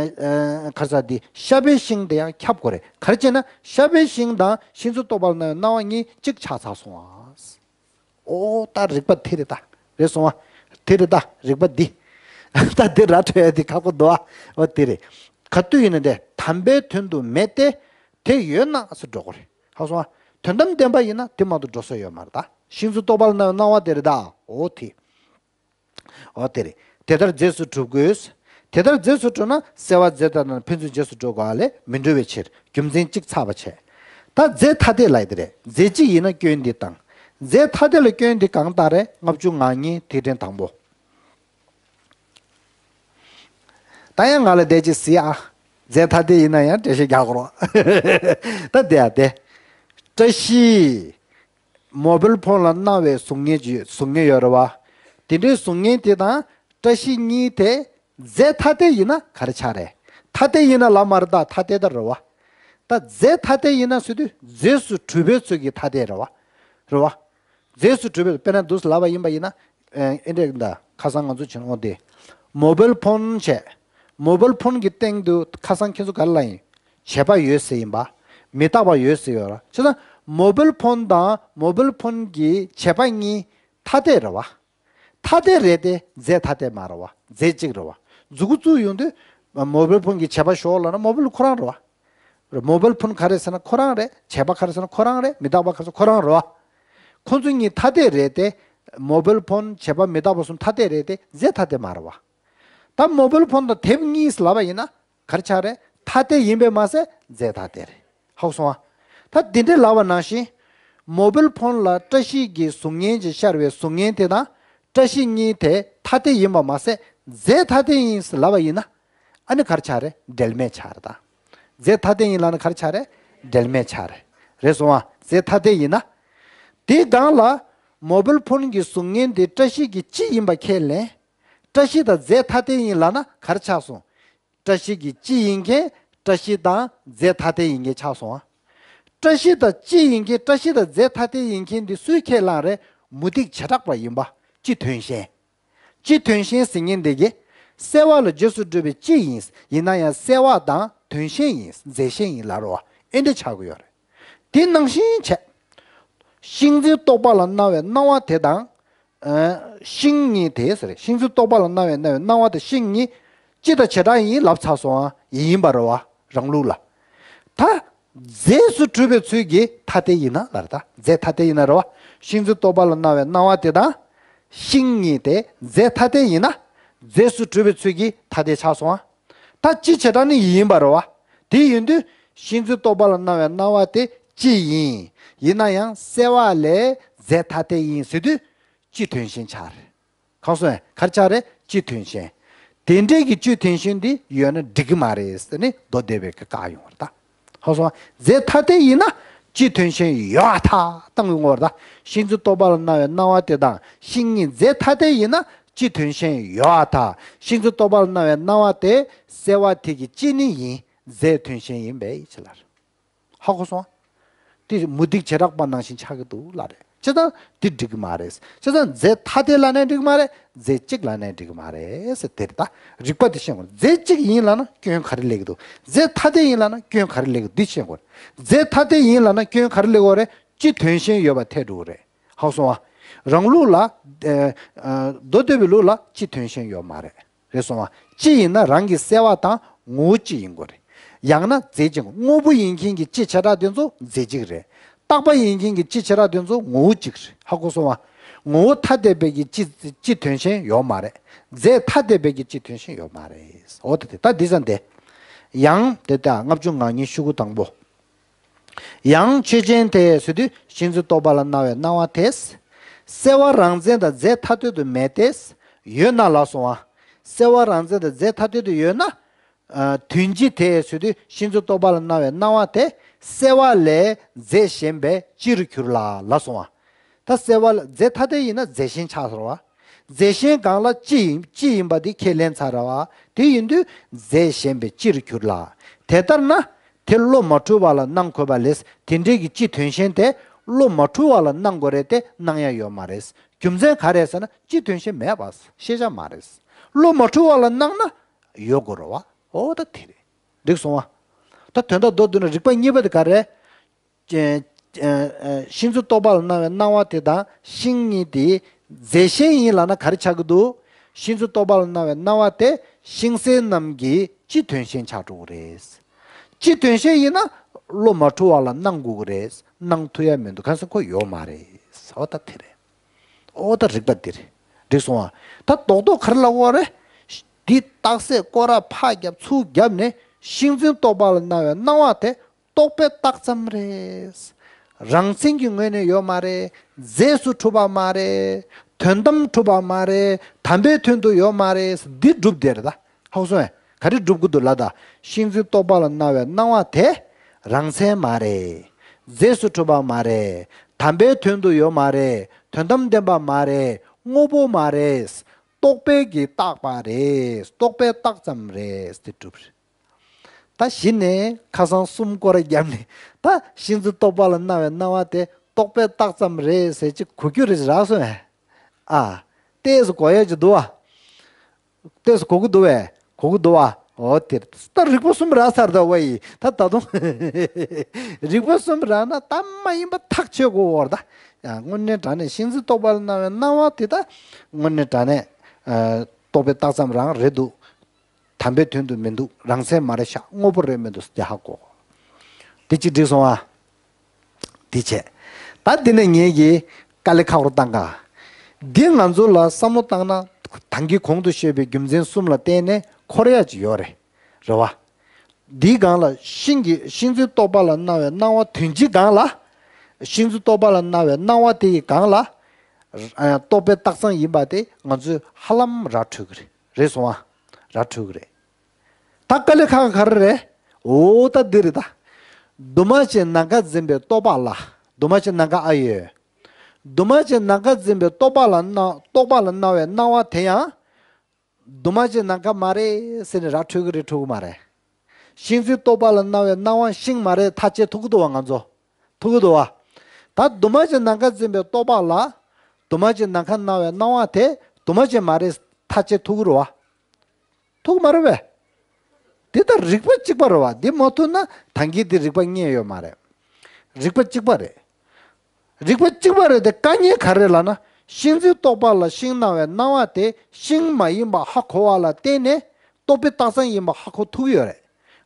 ཨ་ག་རེ་ཟེར་དེ་ཤ་པའི་ཤིང་དེ་ཡང་ཁྱབ་དགོས་རེད། ག་རེ་བྱས་ན་ཤ་པའི་ཤིང་དང་ཤིང་རྫུན་རྟོག་པ་ལ་སྣང་བའི་སྣང་བ་གཉིས་གཅིག་ཆགས་ཚར་སོང་བ། ཨོ་ད་རིགས་པ་དེ་རེད་ད། རེད་སོང་བ། དེ་རེད་ད་རིགས་པ་འདི། ད་དེ་ར་འཕྲོད་ཡ་དེ་ཁག་པོ་འདུག་ཨ། ཨོ་དེ་རེད། ག་དུས་ཡིན་ན་དེ་དམ་པའི་དོན་དུ་མེད་དེ། དེ་ཡོད་ན་སུ་འགྲོ་གི་རེད། ཧ་སོང་བ། དོན་དམ་བདེན་པ་ཡིན་ན་དེ་མ་གཏོགས་འགྲོ་ས་ཡོད་མ་རེད་ད། ཤིང་རྫུན་རྟོག་པ་ལ་སྣང་བའི་སྣང་བ་དེ་རེད་ད། ཨོ་དེ། ཨོ་དེ་རེད། དེ་ལྟར་རྫས་སུ་གྲུབ་དགོས། དེ་ལྟར་རྫས་སུ་གྲུབ་ན་གསལ་བ་རྫས་ཐ་དད་ཕན་ཚུན་རྗེས་སུ་འགྲོ་དགོས་པ་ལས་མི་འགྲོ་བའི་ཕྱིར་རྒྱུ་མཚན་གཅིག་ཚར་བ་བྱས། ད་རྫས་ཐ་དད་ལབ་ཡ་དེ་རེད། རྫས་གཅིག་ཡིན་ན་སྐྱོན་འདི་དང་། རྫས་ཐ་དད་ལ་སྐྱོན་འདི་གང་ལྟར་རེད། ལྔ་བཅུ་ང་གཉིས་ཐིག་ཕྲེང་དང་པོ། ད་ཡང་ང་ལ་བསྡད་ཅིག་གཟིགས་ཨ། རྫས་ཐ་དད་ཡིན་ན་ཡང་འགྲེལ་བཤད་རྒྱག་དགོས་རོགས། ད་དེ་ཡ་དེ། བཀྲ་ཤིས། མོ་བེལ་ཕོན་ལ་སྣང་བའི་གཟུགས་བརྙན་གྱི་གཟུགས་བརྙན་ཡོད་རེད་བ། དེ་འདྲའི་གཟུགས་བརྙན་དེ་དང་བཀྲ་ཤིས་གཉིས་དེ་རྫས་ཐ་དད་ཡིན་ན་ག་རེ་ཆགས་རེད། ཐ་དད་ཡིན་ན་ལབ་མ་རེད་ད། ཐ་དད་ད་རེད་བ། ད་རྫས་ཐ་དད་ཡིན་ན་ཟེར་དུས་རྫས་སུ་གྲུབ་པའི་ཚུལ་གྱི་ཐ་དད་རེད་བ། རེད་བ། རྫས་སུ་གྲུབ་པའི་དཔེར་ན་འདུག་སེ་ལབ་པ་ཡིན་པ་ཡིན་ན། ཨེ་འདྲས་ད་ཁ་སང་ང་ཚོ་བྱས་ན་འོ་དེ། མོ་བེལ་ཕོན་བྱས། མོ་བེལ་ཕོན་གྱི་སྟེང་དུ་ཁ་སང་ཁྱེད་ཚོ་ག་རེ་ལབ་ཡིན། བྱས་པ་ཡོད་ཟེར་ཡིན་པ། མི་རྟག་པ་ཡོད་ཟེར་ཡོད་ར། བྱས་ཙང་མོ་བེལ་ཕོན་དང་མོ་བེལ་ཕོན་གྱི་བྱས་པ་གཉིས་ཐ་དད་རེད་བ། ཐ་དད་རེད་དེ་རྫས་ཐ་དད་མ་རེད་བ། རྫས་གཅིག་རེད་བ། མཛུ་གུ་བཙུགས་ཡོང་དུས་མོ་བེལ་ཕོན་གྱི་བྱས་པ་ཞོག་ལབ་ན་མོ་བེལ་ཁོ་རང་རེད་བ། མོ་བེལ་ཕོན་ག་རེ་ཟེར་ན་ཁོ་རང་རེད། བྱས་པ་ག་རེ་ཟེར་ན་ཁོ་རང་རེད། མི་རྟག་པ་ག་རེ་ཟེར་ན་ཁོ་རང་རེད་བ། ཁོ་ཚོ་གཉིས་ཐ་དད་རེད་དེ། མོ་བེལ་ཕོན་བྱས་པ་མི་རྟག་པ་གསུམ་ཐ་དད་རེད་དེ་རྫས་ཐ་དད་མ་རེད་བ། ད་མོ་བེལ་ཕོན་དང་དེབ་གཉིས་ལབ་པ་ཡིན་ན་ག་རེ་ཆགས་རེད། ཐ་དད་ཡིན་པས་མ་ཟད་རྫས་ཐ་དད་རེད། ཧ་གོ་སོང་ཨ། ད་འདི་འདྲའི་ལབ་པ་ནང་བཞིན། མོ་བེལ་ཕོན་ལ་བཀྲ་ཤིས་ཀྱི་གཟུགས་བརྙན་གྱིས་ཤར་བའི་གཟུགས་བརྙན་དེ་དང་བཀྲ་ཤིས་གཉིས་དེ་ཐ་དད་ཡིན་པ་མ་ཟད་རྫས་ཐ་དད་ཡིན་ལབ་པ་ཡིན་ན། ཨ་ནི་ག་རེ་ཆགས་རེད། འབྲེལ་མེད་ཆགས་རེད་ད། རྫས་ཐ་དད་ཡིན་ལབ་ན་ག་རེ་ཆགས་རེད། འབྲེལ་མེད་ཆགས་རེད། རེད་སོང་ཨ། རྫས་ཐ་དད་ཡིན་ན། དེའི་སྒང་ལ་མོ་བེལ་ཕོན་གྱི་གཟུགས་བརྙན་དེ་བཀྲ་ཤིས་ཀྱི་སྤྱི་ཡིན་པ་ཁས་ལེན། བཀྲ་ཤིས་དང་རྫས་ཐ་དད་ཡིན་ལབ་ན་ག་རེ་ཆགས་སོང་། བཀྲ་ཤིས་ཀྱི་སྤྱི་ཡིན་མཁན་བཀྲ་ཤིས་དང་རྫས་ཐ་དད་ཡིན་མཁན་ཆགས་སོང་ཨ། བཀྲ་ཤིས་དང་སྤྱི་ཡིན་མཁན་བཀྲ་ཤིས་དང་རྫས་ཐ་དད་ཡིན་མཁན་འདི་སུས་ཁས་བླངས་རེད། མུ་སྟེགས་བྱེ་བྲག་པ་ཡིན་པ་སྤྱི་དོན་གཞན། སྤྱི་དོན་གཞན་ཟེར་མཁན་འདི་གི་སེལ་བ་ལ་རྗེས་སུ་སྒྲུབ་པའི་སྤྱི་ཡིན། ཡིན་ན་ཡང་སེལ་བ་དང་དོན་གཞན་ཡིན། རྫས་གཞན་ཡིན་ལབ་རེད་བ། ཨེ་འདྲ་ཆགས་ཀྱི་ཡོད་རེད། དེ་ནང་བཞིན་བྱས། ཤིང་འཛིན་རྟོག་པ་ལ་སྣང་བའི་སྣང་བ་དེ་དང་། ཨ། ཤིང་གཉིས་དེ་ཟེར། ཤིང་འཛིན་རྟོག་པ་ལ་སྣང་བའི་སྣང་བའི་སྣང་བ་དེ་ཤིང་གཉིས་སྤྱི་དང་བྱེ་བྲག་ཡིན་ལབ་ཚར་སོང་ཨ། ཡིན་པ་རེད་བ། རང་ལུགས་ལ། ད་རྫས་སུ་གྲུབ་པའི་ཚུལ་གྱིས་ཐ་དད་ཡིན་ན་ལབ་རེད། ད་རྫས་ཐ་དད་ཡིན་ན་རེད་བ། ཤིང་འཛིན་རྟོག་པ་ལ་སྣང་བའི་སྣང་བ་དེ་དང་། ཤིང་གཉིས་དེ་རྫས་ཐ་དད་ཡིན་ན། རྫས་སུ་གྲུབ་པའི་ཚུལ་གྱིས་ཐ་དད་ཆགས་སོང་ཨ། ད་སྤྱི་བྱེ་བྲག་ནི་ཡིན་པ་རེད་བ། དེ་ཡིན་དུས་ཤིང་འཛིན་རྟོག་པ་ལ་སྣང་བའི་སྣང་བ་དེ་སྤྱི་ཡིན། ཡིན་ན་ཡང་སེལ་བ་ལས་རྫས་ཐ་དད་ཡིན་ཟེར་དུས་སྤྱི་དོན་གཞན་ཆགས་རེད། གང་སོང་ཨེ། ག་རེ་ཆགས་རེད། སྤྱི་དོན་གཞན། དེ་འདྲའི་གི་སྤྱི་དོན་གཞན་འདི་ཡོད་ན་འགྲིག་གི་མ་རེད་ཟེར་ནས་མདོ་སྡེ་པའི་གི་བཀག་ཡོང་བ་རེད་ད། ཧ་སོང་། རྫས་ཐ་དད་ཡིན་ན་སྤྱི་དོན་གཞན་ཡོད་ཨ་ཐ་བཏང་ཡོང་བ་རེད་ད། ཤིང་འཛིན་རྟོག་པ་ལ་སྣང་བའི་སྣང་བ་དེ་དང་ཤིང་གཉིས་རྫས་ཐ་དད་ཡིན་ན་སྤྱི་དོན་གཞན་ཡོད་ཨ་ཐ། ཤིང་འཛིན་རྟོག་པ་ལ་སྣང་བའི་སྣང་བ་དེ་སེལ་བ་དེ་གི་སྤྱི་ནི་ཡིན། རྫས་དོན་གཞན་ཡིན་པའི་ཕྱིར་ལ། ཧ་གོ་སོང་། དེ་མུ་སྟེགས་བྱེ་བྲག་པ་ནང་བཞིན་ཆགས་ཀྱི་འདུག་ལབ་རེད། བྱས་ཙང་དེ་འགྲིག་གི་མ་རེད། བྱས་ཙང་རྫས་ཐ་དད་ལབ་ནའི་འགྲིག་གི་མ་རེད། རྫས་གཅིག་ལབ་ནའི་འགྲིག་གི་མ་རེད་ཟེར་དེ་རེད་ད། རིགས་པ་དེ་ཤེས་དགོས། རྫས་གཅིག་ཡིན་ལབ་ན་སྐྱོན་ག་རེ་སླེབས་ཀྱི་འདུག་རྫས་ཐ་དད་ཡིན་ལབ་ན་སྐྱོན་ག་རེ་སླེབས་ཀྱི་འདུག་འདི་ཤེས་དགོས། རྫས་ཐ་དད་ཡིན་ལབ་ན་སྐྱོན་ག་རེ་སླེབས་ཀྱི་ཡོད་རེད། སྤྱི་དོན་གཞན་ཡོད་པ་ཐལ་འགྲོ་གི་རེད། ཧ་གོ་སོང་ཨ། རང་ལུགས་ལ། ཨ། མདོ་སྡེ་པའི་ལུགས་ལ་སྤྱི་དོན་གཞན་ཡོད་མ་རེད། རེད་སོང་བ། སྤྱི་ཡིན་ན་རང་གི་སེལ་བ་དང་ངོ་བོ་གཅིག་ཡིན་དགོས་རེད། ཡང་ན་རྫས་གཅིག་དངོས་པོ་ཡིན་མཁན་གྱི་སྤྱི་བྱེ་བྲག་དེ་ཚོ་རྫས་གཅིག་རེད། རྟག་པ་ཡིན་མཁན་གྱི་སྤྱི་བྱེ་བྲག་དེ་ཚོ་ངོ་བོ་གཅིག་རེད། ཧ་གོ་སོང་བ། ངོ་བོ་ཐ་དད་པའི་གི་སྤྱི་སྤྱི་དོན་གཞན་ཡོད་མ་རེད། རྫས་ཐ་དད་པའི་གི་སྤྱི་དོན་གཞན་ཡོད་མ་རེད། འོ་ད་དེ་ད་འདི་ཙམ་དེ། ཡང་དེ་ལྟ་ལྔ་བཅུ་ང་གཉིས་ཤོག་གུ་དང་པོ། ཡང་ཆོས་ཅན་དེ་ཟེར་དུས་ཤིང་འཛིན་རྟོག་པ་ལ་སྣང་བའི་སྣང་བ་དེ། སེལ་བ་རང་མཚན་དང་རྫས་ཐ་དད་དུ་མེད་དེ། ཡོད་ན་ལབ་སོང་བ། སེལ་བ་རང་མཚན་དང་རྫས་ཐ་དད་དུ་ཡོད་ན། ཨ། དོན་སྤྱི་དེ་ཟེར་དུས་ཤིང་འཛིན་རྟོག་པ་ལ་སྣང་བའི་སྣང་བ་དེ་སེལ་བ་ལས་རྫས་གཞན་པའི་སྤྱིར་གྱུར་ལ་ལབ་སོང་བ། ད་སེལ་བ་ལ་རྫས་ཐ་དད་ཡིན་ན་རྫས་གཞན་ཆགས་ཚར་བ། རྫས་གཞན་སྒང་ལ་སྤྱི་ཡིན་སྤྱི་ཡིན་པ་དེ་ཁས་ལེན་ཚར་བ། དེ་ཡིན་དུས་རྫས་གཞན་པའི་སྤྱིར་གྱུར་ལ། དེ་ལྟར་ན། དེ་བློ་མ་འཁྲུལ་བ་ལ་སྣང་དགོས་པ་ལས་དེ་འདྲའི་གི་སྤྱི་དོན་གཞན་དེ་བློ་མ་འཁྲུལ་བ་ལ་སྣང་དགོས་རེད་དེ་སྣང་ཡ་ཡོད་མ་རེད། རྒྱུ་མཚན་ག་རེ་ཟེར་ན་སྤྱི་དོན་གཞན་མེད་པ་ཤེས་བྱ་མ་རེད། བློ་མ་འཁྲུལ་བ་ལ་སྣང་ན་ཡོད་དགོས་རེད་བ། འོ་ད་དེ་རེད། འགྲིག་སོང་བ། ད་དོན་དག་མདོར་བསྡུས་ན་རིགས་པ་གཉིས་པ་དེ་ག་རེ། ཅེ། ཨ། ཨ། ཤིང་འཛིན་རྟོག་པ་ལ་སྣང་བའི་སྣང་བ་དེ་དང་ཤིང་གཉིས་དེ་རྫས་གཞན་ཡིན་ལབ་ན་ག་རེ་ཆགས་ཀྱི་འདུག་ཤིང་འཛིན་རྟོག་པ་ལ་སྣང་བའི་སྣང་བ་དེ་ཤིང་གསལ་རྣམས་ཀྱི་སྤྱི་དོན་གཞན་ཆགས་འགྲོ་གི་རེད། སྤྱི་དོན་གཞན་ཡིན་ན་བློ་མ་འཁྲུལ་བ་ལ་སྣང་དགོས་ཀྱི་རེད། སྣང་ཐུབ་ཡ་མི་འདུག་གང་ཟེར་ཁོ་ཡོད་མ་རེད། འོ་ད་དེ་རེད། འོ་ད་རིགས་པ་འདི་རེད། འགྲིག་སོང་ཨ། ད་རྡོག་རྡོག་ག་རེ་ལབ་དགོས་རེད། འདི་རྟགས་གསལ་སྐོར་ར་ཕར་བརྒྱབ་ཚུར་བརྒྱབ་ནས་ཤིང་འཛིན་རྟོག་པ་ལ་སྣང་བའི་སྣང་བ་དེ་རྟོག་པས་བཏགས་ཙམ་རེད། རང་མཚན་གྱི་ངོས་ནས་ཡོད་མ་རེད། རྫས་སུ་གྲུབ་པ་མ་རེད། དོན་དམ་གྲུབ་པ་མ་རེད། དམ་པའི་དོན་དུ་ཡོད་མ་རེད། འདི་སྒྲུབ་བསྡད་རེད་ད། ཧ་གོ་སོང་ངས། ག་རེ་སྒྲུབ་དགོས་འདུག་ལབ་ད། ཤིང་འཛིན་རྟོག་པ་ལ་སྣང་བའི་སྣང་བ་དེ་རང་མཚན་མ་རེད། རྫས་སུ་གྲུབ་པ་མ་རེད། དམ་པའི་དོན་དུ་ཡོད་མ་རེད། དོན་དམ་བདེན་པ་མ་རེད། དངོས་པོ་མ་རེད། རྟོག་པས་ཀྱིས་བཏགས་པ་རེད། རྟོག་པས་བཏགས་ཙམ་རེད། དེ་སྒྲུབ་རེད། ད་གཞི་ནས་ཁ་སང་གསུམ་སྐོར་ར་བརྒྱབ་ནས་ད་ཤིང་འཛིན་རྟོག་པ་ལ་སྣང་བའི་སྣང་བ་དེ་རྟོག་པས་བཏགས་ཙམ་རེད་ཟེར་ཅིག་གོ་རྒྱུ་རེད་རག་སོང་ངས། ཨ། ཏོག་ཙམ་གོ་ཡ་ཅིག་འདུག་བ། ཏོག་ཙམ་གོ་གི་འདུག་བས། གོ་གི་འདུག་བ། འོ་དེ་ད་རིགས་པ་གསུམ་རག་ཚར་ད་བ་ཡིས་ད་ད་དུང་རིགས་པ་གསུམ་རག་ན་ད་མ་ཡིན་པ་ཐག་ཆོད་གོ་བར་ད། ཡང་དངོས་གནས་དྲང་གནས་ཤིང་འཛིན་རྟོག་པ་ལ་སྣང་བའི་སྣང་བ་དེ་ད་དངོས་གནས་དྲང་གནས་རྟོག་པས་བཏགས་ཙམ་རང་རེད་འདུག་དམ་པའི་དོན་དུ་མི་འདུག་རང་མཚན་མ་རེད་ཤག་དངོས་པོ་རེད་མི་འདུག་དེ་ཧ་གོ། དེ་གཅིག་འགྲིག་སོང་ཨ། དེ་བྱས། ད་འདི་ནས་ངེད་ཀྱིས་དཀའ་ལས་ཁག་པོ་བཏང་ག་འདི་ང་ཚོ་ལ་བསམ་བློ་བཏང་ན་ད་གིན་གོང་དུ་བཤད་པའི་རྒྱུ་མཚན་གསུམ་ལ་བརྟེན་ནས་འཁོར་ཡ་ཅིག་ཡོད་རེད། རེད་བ། འདིའི་སྒང་ལ་ཤིང་གི་ཤིང་འཛིན་རྟོག་པ་ལ་སྣང་བའི་སྣང་བ་དོན་སྤྱིའི་སྒང་ལ། ཤིང་འཛིན་རྟོག་པ་ལ་སྣང་བའི་སྣང་བ་དེ་ཡི་སྒང་ལ། ཨ། རྟོག་པས་བཏགས་ཙམ་ཡིན་པ་དེ་ང་ཚོས་ཧ་ལམ་ར་འཕྲོད་ཀྱི་རེད། རེད་སོང་ཨ། ར་འཕྲོད་ཀྱི་རེད། ད་དཀའ་ལས་ཁག་ག་རེ་རེད། འོ་ད་འདི་རེད་ད། འདུས་མ་བྱས་ནམ་མཁའ་འཛིན་པའི་རྟོག་པ་ལ། འདུས་མ་བྱས་ནམ་མཁའ་ཨ་ཡོད། འདུས་མ་བྱས་ནམ་མཁའ་འཛིན་པའི་རྟོག་པ་ལ་སྣང་རྟོག་པ་ལ་སྣང་བའི་སྣང་བ་དེ་ཡང་། འདུས་མ་བྱས་ནམ་མཁའ་མ་རེད་ཟེར་ནས་ར་འཕྲོད་ཀྱི་རེད་འཕྲོད་ཀྱི་མ་རེད། ཤིང་འཛིན་རྟོག་པ་ལ་སྣང་བའི་སྣང་བ་ཤིང་མ་རེད་ཐག་བཅད་ཐུབ་ཀྱི་འདུག་བ་ང་ཚོ། ཐུབ་ཀྱི་འདུག་བ། ད་འདུས་མ་བྱས་ནམ་མཁའ་འཛིན་པའི་རྟོག་པ་ལ། འདུས་མ་བྱས་ནམ་མཁའ་སྣང་བའི་སྣང་བ་དེ་འདུས་མ་བྱས་མ་རེད་ཐག་བཅད་ཐུབ་ཀྱི་རེད་བ། ཐུག་མ་རེད་པས། འདི་ལྟར་རིག་པ་གཅིག་པ་རེད་བ། འདི་མ་ཐུག་ན་ད་གིན་འདི་རིག་པ་རྙེད་ཡོད་མ་རེད། རིག་པ་གཅིག་པ་རེད། རིག་པ་གཅིག་པ་རེད་དེ་དཀའ་ངལ་ག་རེ་ལབ་ན། ཤིང་འཛིན་རྟོག་པ་ལ་ཤིང་སྣང་བའི་སྣང་བ་དེ་ཤིང་མ་ཡིན་པ་ཧ་གོ་བ་ལ་བརྟེན་ནས་རྟོག་པའི་རྟགས་ཙམ་ཡིན་པ་ཧ་གོ་ཐུབ་ཀྱི་ཡོད་རེད།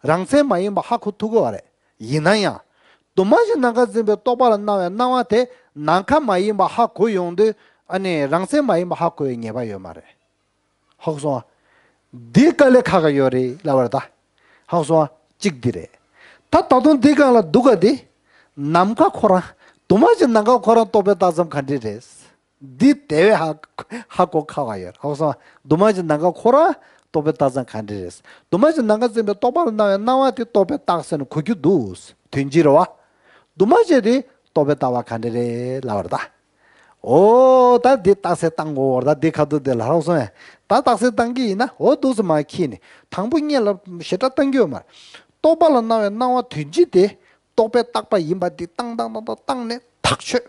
རང་མཚན་མ་ཡིན་པ་ཧ་གོ་ཐུབ་ཀྱི་ཡོད་རེད། ཡིན་ན་ཡང་། འདུས་མ་བྱས་ནམ་མཁའ་འཛིན་པའི་རྟོག་པ་ལ་སྣང་བའི་སྣང་བ་དེ་ནམ་མཁའ་མ་ཡིན་པ་ཧ་གོ་ཡོང་དུས་ཨ་ནི་རང་མཚན་མ་ཡིན་པ་ཧ་གོ་བའི་ངེས་པ་ཡོད་མ་རེད། ཧ་གོ་སོང་ཨ། འདི་དཀའ་ལས་ཁག་ཁག་ཡོད་རེད་ལབ་པ་རེད་ད། ཧ་གོ་སོང་ཨ། གཅིག་འདི་རེད། ད་ད་དུང་འདི་སྒང་ལ་འདུག་ག་འདི། ནམ་མཁའ་ཁོ་རང་། འདུས་མ་བྱས་ནམ་མཁའ་ཁོ་རང་རྟོག་པའི་རྟགས་ཙམ་ག་འདྲ་རེད། འདི་དེ་བས་ཧ་ཧ་གོ་ཁག་ཁག་ཡོད་རེད། ཧ་གོ་སོང་ཨ། འདུས་མ་བྱས་ནམ་མཁའ་ཁོ་རང་རྟོག་པའི་རྟགས་ཙམ་ག་འདྲ་རེད། འདུས་མ་བྱས་ནམ་མཁའ་འཛིན་པའི་རྟོག་པ་ལ་སྣང་བའི་སྣང་བ་དེ་རྟོག་པའི་རྟགས་ཟེར་ནས་གོ་རྒྱུ་འདུག་དོན་སྤྱི་རེད་བ། འདུས་མ་བྱས་དེ་རྟོག་པའི་རྟགས་པ་ག་འདྲ་རེད་ལབ་པ་རེད་ད། ཨོ་ད་འདི་རྟགས་གསལ་བཏང་དགོས་ད། འདི་ཁ་ཐུག་འདི་ལ་ཧ་གོ་སོང་ངས། ད་རྟགས་གསལ་བཏང་གི་ཡིན་ན་ཨོ་འདུག་སེ་མར་ཁྱེར་ནས་དང་པོ་སྔོན་ལ་ཞེ་དྲག་བཏང་གི་ཡོད་མ་རེད། རྟོག་པ་ལ་སྣང་བའི་སྣང་བ་དོན་སྤྱི་དེ་རྟོག་པའི་རྟགས་པ་ཡིན་པ་འདི་བཏང་བཏང་བཏང་བཏང་བཏང་ནས་ཐག་ཆོད།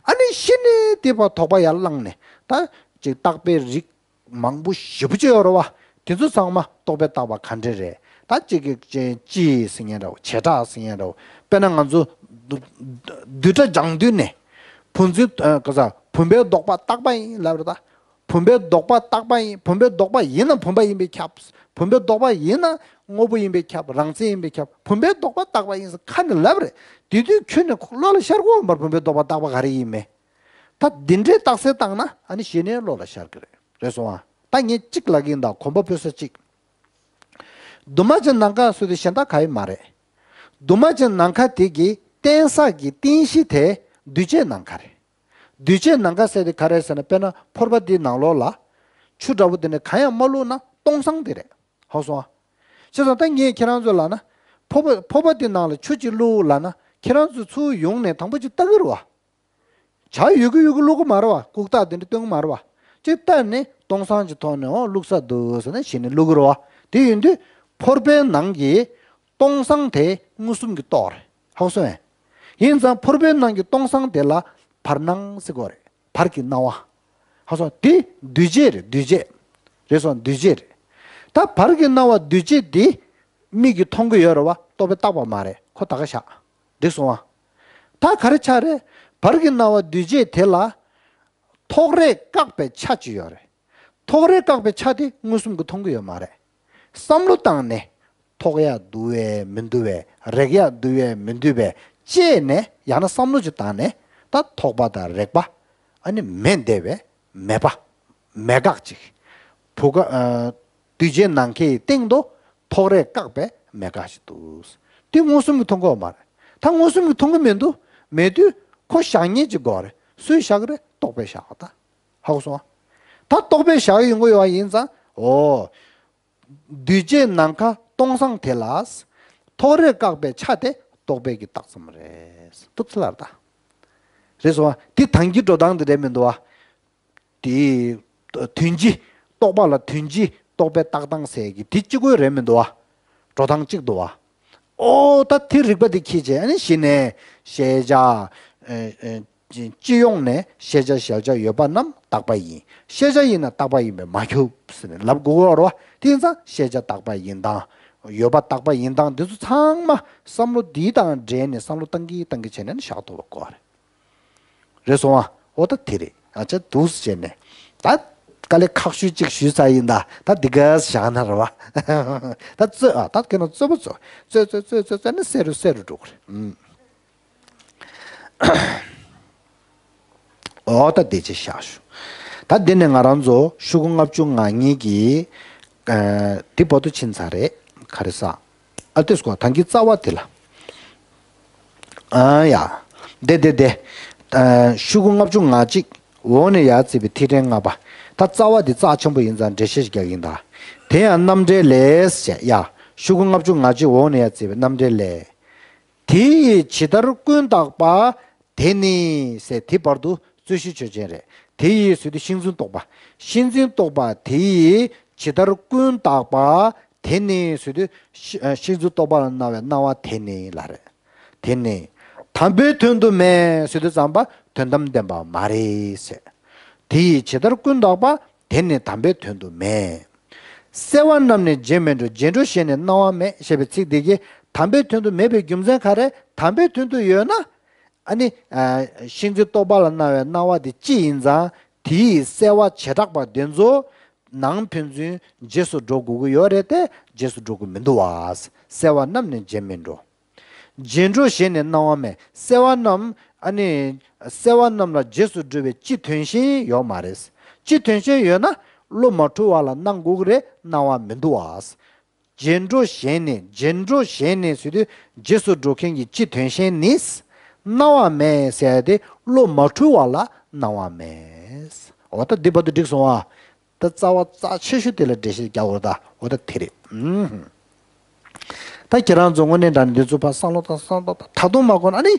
ཨ་ནི་གཞི་ནས་དེ་བར་དོགས་པ་ཡར་བསླངས་ནས་ད་ཅིག་རྟག་པའི་རིགས་མང་པོ་ཞེ་པོ་ཅིག་ཡོད་རེད་བ། དེ་ཚོ་ཚང་མ་རྟོག་པའི་རྟགས་པ་ག་འདྲ་རེད། ད་གཅིག་གིས་སྤྱི་ཟེར་མཁན་འདྲ་བོ་བྱེ་བྲག་ཟེར་མཁན་འདྲ་བོ། དཔེར་ན་ང་ཚོ་བསྡུ་བསྡུ་སྒྲ་སྦྱང་དུས་ནས་བུ་འཛིན་ཨ་ག་ས་བུམ་པའི་ལྡོག་པ་རྟག་པ་ཡིན་ལབ་རེད་ད། བུམ་པའི་ལྡོག་པ་རྟག་པ་ཡིན། བུམ་པའི་ལྡོག་པ་ཡིན་ན་བུམ་པ་ཡིན་པས་ཁྱབ། བུམ་པའི་ལྡོག་པ་ཡིན་ན་དངོས་པོ་ཡིན་པས་ཁྱབ། རང་མཚན་ཡིན་པས་ཁྱབ། བུམ་པའི་ལྡོག་པ་རྟག་པ་ཡིན་ཟེར་ཁ་ནས་ལབ་རེད། དེ་དུས་ཁྱོད་ནས་བློ་ལ་ཤར་གོ་བར་བུམ་པའི་ལྡོག་པ་རྟག་པ་ག་རེ་ཡིན་མེད། ད་འདི་འདྲའི་རྟགས་གསལ་བཏང་ན་ཨ་ནི་གཞི་ནས་བློ་ལ་ཤར་གི་རེད། རེད་སོང་ཨ། ད་ངས་གཅིག་ལབ་ཀྱི་ཡིན་ད། གོམ་པ་སྤོས་ས་གཅིག་འདུས་མ་བྱས་ནམ་མཁའ་ཟེར་དུས་གཞན་དག་ག་ཡི་མ་རེད། འདུས་མ་བྱས་ནམ་མཁའ་དེ་གི་རྟེན་ས་གི་རྟེན་གཞི་དེ་འདུས་བྱས་ནམ་མཁའ་རེད། འདུས་བྱས་ནམ་མཁའ་ཟེར་དེ་ག་རེ་ཟེར་ན། དཔེར་ན་ཕོར་པ་འདི་ནང་ལོགས་ལ་ཆུ་འདྲ་བོ་དེ་ནས་གང་ཡང་མ་བླུགས་ན་སྟོང་སང་དེ་རེད། ཧ་གོ་སོང་ཨ། བྱས་ཙང་ད་ངས་ཁྱེད་རང་ཚོ་ལ་ན་ཕོར་པ་ཕོར་པ་འདི་ནང་ལ་ཆུ་ཅིག་བླུགས་ལབ་ན་ཁྱེད་རང་ཚོ་ཚུར་ཡོང་ནས་དང་པོ་ཅིག་ལྟ་གི་རེད་བ། ཇ་ཡོད་གི་ཡོད་གི་བླུག་གི་མ་རེད་བ། ལྐུགས་རྟགས་དེ་འདྲ་སྟོན་གི་མ་རེད་བ། ཅིག་ལྟ་ནས་སྟོང་སང་ཅིག་མཐོང་ནས་ཨོ་བླུག་ས་འདུག་ཟེར་ནས་གཞི་ནས་བླུག་གི་རེད་བ། དེ་ཡིན་དུས་ཕོར་པའི་ནང་གི་སྟོང་སང་དེ་མངོན་སུམ་གྱི་རྟོགས་རེད། ཧ་གོ་སོང་ངས། ཡིན་ཙང་ཕོར་པའི་ནང་གི་སྟོང་སང་དེ་ལ་བར་སྣང་ཟེར་གོ་རེད། བར་གྱི་སྣང་བ། ཧ་གོ་སོང་། དེ་འདུས་བྱས་རེད། འདུས་བྱས། རེད་སོང་། འདུས་བྱས་རེད། ད་བར་གྱི་སྣང་བ་འདུས་བྱས་དེ་མིག་གིས་མཐོང་གི་ཡོད་རེད་བ། རྟོག་པས་བཏགས་པ་མ་རེད། ཁོ་ད་ག་བཞག་འགྲིག་སོང་ཨ། ད་ག་རེ་ཆགས་རེད། བར་གྱི་སྣང་བ་འདུས་བྱས་དེ་ལ་ཐོགས་རེག་བཀག་པའི་ཆ་ཅིག་ཡོད་རེད། ཐོགས་རེག་བཀག་པའི་ཆ་དེ་མངོན་སུམ་གྱིས་མཐོང་གི་ཡོད་མ་རེད། བསམ་བློ་བཏང་ནས་ཐོགས་ཡག་འདུག་བས་མི་འདུག་བས། རེག་ཡག་འདུག་བས་མི་འདུག་བས་དཔྱད་ནས་ཡང་ན་བསམ་བློ་ཅིག་བཏང་ནས་ད་ཐོགས་པ་དང་རེག་པ་ཨ་ནི་མེད་བསྡད་པའི་མེད་པ། མེད་དགག་ཅིག་བུ་ག་ཨ་འདུས་བྱས་ནམ་མཁའི་སྟེང་དུ་ཐོགས་རེག་བཀག་པའི་མེད་དགག་ཅིག་འདུག་དེ་མངོན་སུམ་གྱིས་མཐོང་གི་ཡོད་མ་རེད། ད་མངོན་སུམ་གྱིས་མཐོང་གི་མི་འདུག་མེད་དུས་ཁོ་བཞག་མཁན་ཅིག་དགོས་རེད། སུས་བཞག་གི་རེད། རྟོག་པས་བཞག་པ་ད། ཧ་གོ་སོང་ཨ། ད་རྟོག་པས་བཞག་ཡོང་གི་ཡོད་པ་ཡིན་ཙང་། ཨོ། འདུས་བྱས་ནམ་མཁའ་སྟོང་སང་དེ་ལ། ཐོགས་རེག་བཀག་པའི་ཆ་དེ་རྟོག་པའི་གི་རྟགས་ཙམ་རེད། ཐུབ་ཚོད་ལ་རེད་ད། རེད་སོང་ཨ། དེ་དང་གི་འགྲོ་སྟངས་དེ་རེད་མི་འདུག་ཨ། དེ་དོན་སྤྱི། རྟོག་པ་ལ་དོན་སྤྱི་རྟོག་པའི་རྟགས་སྟངས་ཟེར་གི་དེ་གཅིག་པོ་རེད་མི་འདུག་ཨ། འགྲོ་སྟངས་གཅིག་འདུག་ཨ། ཨོ་ད་དེ་རིགས་པ་དེ་འཁྱེར་བྱས་ཨ་ནི་གཞི་ནས་ཤེས་བྱ། ཨེ་ཨེ། སྤྱི་ཡོངས་ནས་ཤེས་བྱ་གཞལ་བྱ་ཡོད་པ་རྣམས་རྟག་པ་ཡིན། ཤེས་བྱ་ཡིན་ན་རྟག་པ་ཡིན་པས་མ་གྲུབ་ཟེར་ནས་ལབ་དགོས་ཀྱི་ཡོད་རེད་བ། དེ་ཡིན་ཙང་ཤེས་བྱ་རྟག་པ་ཡིན་སྟངས། ཡོད་པ་རྟག་པ་ཡིན་སྟངས་འདི་ཚོ་ཚང་མ་བསམ་བློ་འདི་དང་འབྲེལ་ནས་བསམ་བློ་བཏང་གི་བཏང་གི་བྱས་ནས་བཞག་ཐུབ་པ་དགོས་རེད། རེད་སོང་ཨ། འོ་ད་དེ་རེད། ཨ་ཅག་འདུག་སེ་བྱས་ནས་ད་དཀའ་ལས་ཁག་ཤོས་གཅིག་ཞུས་ཚར་ཡིན་ད། ད་འདི་ག་བཞག་ན་རེད་བ། ད་རྩོད་ཨ། ད་ཁྱེད་རང་རྩོད་པ་རྩོད་རྩོད་རྩོད་རྩོད་རྩོད་ནས་སེ་རུ་སེ་རུ་འགྲོ་གི་རེད། ཨུམ། འོ་ད་དེ་ཅི་བཞག་ཞུ། ད་འདི་ནས་ང་རང་ཚོ་ཤོག་གུ་ལྔ་བཅུ་ང་གཉིས་ཀྱི་ཨ་འདི་བར་དུ་ཕྱིན་ཚར་རེད། ག་རེ་ཟ། ཨ་ལྟོས་སྐོར་ཐང་གི་རྩ་བ་དེ་ལ། ཨ་ཡ། དེ་དེ་དེ། ཨ་ཤོག་གུ་ལྔ་བཅུ་ང་གཅིག་འོག་ནས་ཡར་བརྩིས་པའི་ཐིག་ཕྲེང་ལྔ་པ། ད་རྩ་བ་དེ་རྩ་ཆེན་པོ་ཡིན་ཙང་འགྲེལ་བཤད་ཞིག་རྒྱག་གི་ཡིན་ད། དེ་ཡང་རྣམ་འགྲེལ་ལས་ཞེས་ཡ། ཤོག་གུ་ལྔ་བཅུ་ང་གཅིག་འོག་ནས་ཡར་བརྩིས་པའི་རྣམ་འགྲེལ་ལས། དེ་ཡིས་ཇི་ལྟར་ཀུན་བརྟགས་པ། དེ་ནི་ཟེར་དེ་བར་དུ་རྩོད་གཞི་ཆོས་ཅན་རེད། དེ་ཡིས་ཟེར་དུས་ཤིང་འཛིན་རྟོག་པ། ཤིང་འཛིན་རྟོག་པ་དེ་ཡིས་ཇི་ལྟར་ཀུན་བརྟགས་པ། དེ་ནི་ཟེར་དུས་ཤི- ཤིང་འཛིན་རྟོག་པ་ལ་སྣང་བའི་སྣང་བ་དེ་ནི་ལ་རེད། དེ་ནི་དམ་པའི་དོན་དུ་མེད་ཟེར་དུས་ཙམ་པ་དོན་དམ་བདེན་པ་མ་རེད་ཟེར། དེ་ཡིས་ཇི་ལྟར་ཀུན་བརྟགས་པ། དེ་ནི་དམ་པའི་དོན་དུ་མེད། གསལ་བ་རྣམས་ནི་རྗེས་མི་འགྲོ། རྗེས་འགྲོ་ཞེས་ནི་སྣང་བ་མེད་ཞེས་པའི་ཚིག་འདི་གིས་དམ་པའི་དོན་དུ་མེད་པའི་རྒྱུ་མཚན་ག་རེ། དམ་པའི་དོན་དུ་ཡོད་ན། ཨ་ནི། ཨ། ཤིང་འཛིན་རྟོག་པ་ལ་སྣང་བའི་སྣང་བ་དེ་ཅི་ཡིན་ཙང་དེའི་གསལ་བ་བྱེ་བྲག་པ་དེ་ཚོ་ནང་ཕན་ཚུན་རྗེས་སུ་འགྲོ་དགོས་ཀྱི་ཡོད་རེད་དེ་རྗེས་སུ་འགྲོ་གི་མི་འདུག་བ། གསལ་བ་རྣམས་ནི་རྗེས་མི་འགྲོ། རྗེས་འགྲོ་ཞེས་ནི་སྣང་བ་མེད། གསལ་བ་རྣམས་ཨ་ནི། གསལ་བ་རྣམས་ལ་རྗེས་སུ་འགྲོ་བའི་སྤྱི་དོན་གཞན་ཡོད་མ་རེད། སྤྱི་དོན་གཞན་ཡོད་ན་བློ་མ་འཁྲུལ་བ་ལ་སྣང་དགོས་ཀྱི་རེད། སྣང་བ་མི་འདུག་བ། རྗེས་འགྲོ་ཞེས་ནི། རྗེས་འགྲོ་ཞེས་ནི་ཟེར་དུས་རྗེས་སུ་འགྲོ་མཁན་གྱི་སྤྱི་དོན་གཞན་ནི། སྣང་བ་མེད་ཟེར་ཏེ་བློ་མ་འཁྲུལ་བ་ལ་སྣང་བ་མེད། འོ་ད་འདི་བར་དུ་འགྲིག་སོང་ཨ། ད་རྩ་བ་རྩ་ཆེ་ཤོས་དེ་ལ་འགྲེལ་བཤད་རྒྱག་དགོས་རེད་ད། འོ་ད་དེ་རེད། ཨུམ། ད་ཁྱེད་རང་ཚོ་དངོས་གནས་དྲང་གནས་འདི་ཚོ་ཕར་བསམ་བློ་བཏང་བསམ་བློ་བཏང་ད་དུང་མ་གོ་ན་ཨ་ནི།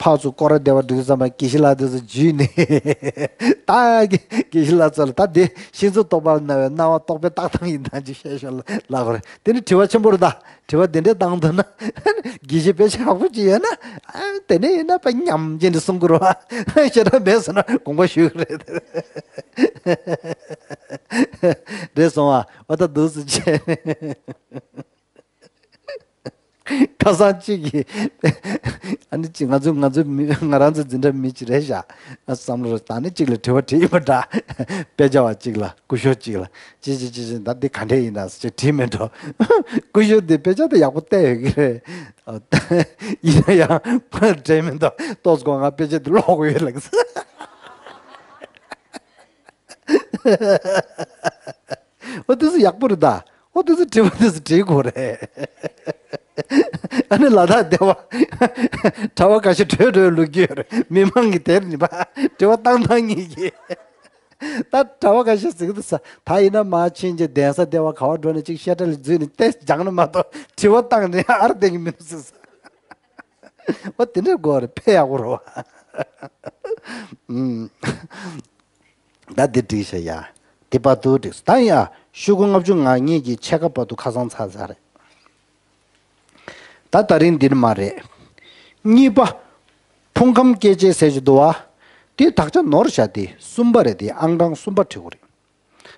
ཕར་ཚུར་སྐོར་ར་བདེ་བ་འགྲིག་ཙམ་པ་དགེ་བཤེས་ལགས་དེ་ཚོ་འཇུས་ནས། ད་དགེ་བཤེས་ལགས་ཚོ་ལ་ད་འདི་ཤིང་འཛིན་རྟོག་པ་ལ་སྣང་བའི་སྣང་བ་རྟོག་པའི་བརྟག་སྟངས་ཡིན་ད་ཅིག་བཤད་ཤོག་ལབ་དགོས་རེད། དེ་ནི་དྲི་བ་ཆེན་པོ་རེད་ད། དྲི་བ་འདི་འདྲས་བཏང་ཐུབ་ན། དགེ་བཤེས་དཔེ་ཆ་ཡག་པོ་ཅིག་ཡོད་ན། ཨ། དེ་ནས་ཡིན་ན་དཔེ་ཉམས་ཅན་དུ་གསུང་གི་རེད་བ། ཞེ་དྲག་མེད་སོང་ན་དགོངས་པ་ཞུ་གི་རེད། རེད་སོང་བ། འོ་ད་འདུག་སེ་བྱས་ནས། ཁ་སང་གཅིག་གིས། ཨ་ནི་གཅིག་ང་ཚོ་ང་ཚོ་མི་ང་རང་ཚོ་འཛིན་གྲྭ་མི་གཅིག་རེད་བཞག་ང་བསམ་བློ་ད་ནི་གཅིག་ལ་དྲི་བ་དྲིས་ཡིན་པ་འདྲ། དཔེ་ཆ་བ་གཅིག་ལ་སྐུ་ཞབས་གཅིག་ལ་ཅི་ཅི་ཅི་ཅི་ད་འདི་ག་འདྲས་ཡིན་ན་ཟེར་དྲིས་མེད་འགྲོ། སྐུ་ཞབས་འདི་དཔེ་ཆ་དེ་ཡག་པོ་བལྟས་ཡོད་ཀྱི་རེད། ཡིན་ན་ཡང་དྲན་མེད་འདུག་ཏོག་ཙམ་ང་དཔེ་ཆ་འདི་ཀློག་དགོས་ཡོད་ལགས། འོ་དེ་ཚོ་ཡག་པོ་རེད་ད། འོ་དེ་ཚོ་དྲི་བ་དེ་ཚོ་དྲིས་དགོས་རེད། ཨ་ནི་ལ་དྭགས་སྡེ་བ། གྲྭ་པ་ཁ་ཤས་བྲོས་བྲོས་ལུག་རྒྱུ་ཡོད་རེད། མི་མང་གི་དེར་ནི་པ། དྲི་བ་བཏང་བཏང་ངེས་ཀྱི། ད་གྲྭ་པ་ཁ་ཤས་ཟིག་ཏུ་ས་ད་ཡིན་ན་མ་ཕྱིན་རྗེས་གདན་ས་སྡེ་བ་ག་བ་འགྲོ་ནས་ཅིག་བཤད་གྲྭ་ལ་འཛུལ་ནས་ཏེ་སྦྱངས་ན་མ་གཏོགས་དྲི་བ་བཏང་ནས་ཨར་བསྡད་ཀྱི་མི་འདུག་ཟེར། འོ་དེ་འདྲ་དགོས་རེད། དཔེ་ཡག་པོ་རེད་བ། ཨུམ། ད་འདི་འགྲིག་ཤག་ཡ། འདི་བར་དུ་འགྲིག་སོང་། ད་ཡ་ཤོག་གུ་ལྔ་བཅུ་ང་གཉིས་ཀྱི་ཕྱེད་ཀ་བར་དུ་ཁ་སང་ཚར་ཚར་རེད། ད་ད་རིང་འདིར་མ་རེད། གཉིས་པ། ཕུང་ཁམས་སྐྱེ་མཆེད་ཟེར་གྱི་འདུག་བ། དེ་དག་ཆ་ནོར་བཞག་སྟེ་གསུམ་པ་རེད་དེ་ཨང་གྲངས་གསུམ་པ་བྲིས་དགོས་རེད།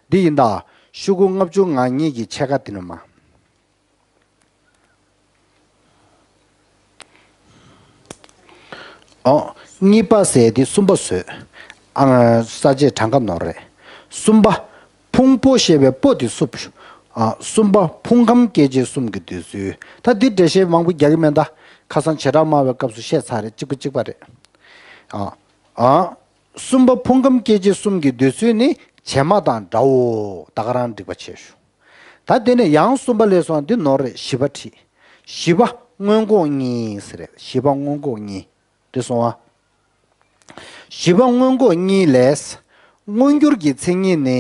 འདི་ཡིན་ད། ཤོག་གུ་ལྔ་བཅུ་ང་གཉིས་ཀྱི་ཕྱེད་ཀ་འདི་ནས་མ། ཨོ། གཉིས་པ་ཟེར་དེ་གསུམ་པ་བཟོས། ཨ། ས་བཅད་གྲངས་ཀ་ནོར་རེད། གསུམ་པ། ཕུང་པོ་ཞེས་པའི་པོ་དེ་སུབ། ཨ། གསུམ་པ་ཕུང་ཁམས་སྐྱེ་མཆེད་གསུམ་གྱི་འདོད་ཚུལ། ད་འདི་འགྲེལ་བཤད་མང་པོ་རྒྱག་གི་མེད་ད། ཁ་སང་བྱེ་བྲག་སྨྲ་བའི་སྐབས་སུ་བཤད་ཚར་རེད། གཅིག་པ་གཅིག་པ་རེད། ཨ། ཨ། གསུམ་པ་ཕུང་ཁམས་སྐྱེ་མཆེད་གསུམ་གྱི་འདོད་ཚུལ་ནི་བྱེ་སྨྲ་དང་འདྲའོ། ད་ག་རང་འགྲིག་པ་བྱས་ཞུ། ད་དེ་ནས་ཡང་གསུམ་པ་ལས་སོང་འདི་ནོར་རེད། བཞི་པ་བྲིས། བཞི་པ་མངོན་ལྐོག་གཉིས་ཟེར་རེད། བཞི་པ་མངོན་ལྐོག་གཉིས། འདི་སོང་ཨ། བཞི་པ་མངོན་ལྐོག་གཉིས་ལས། མངོན་གྱུར་གྱི་མཚན་ཉིད་ནི་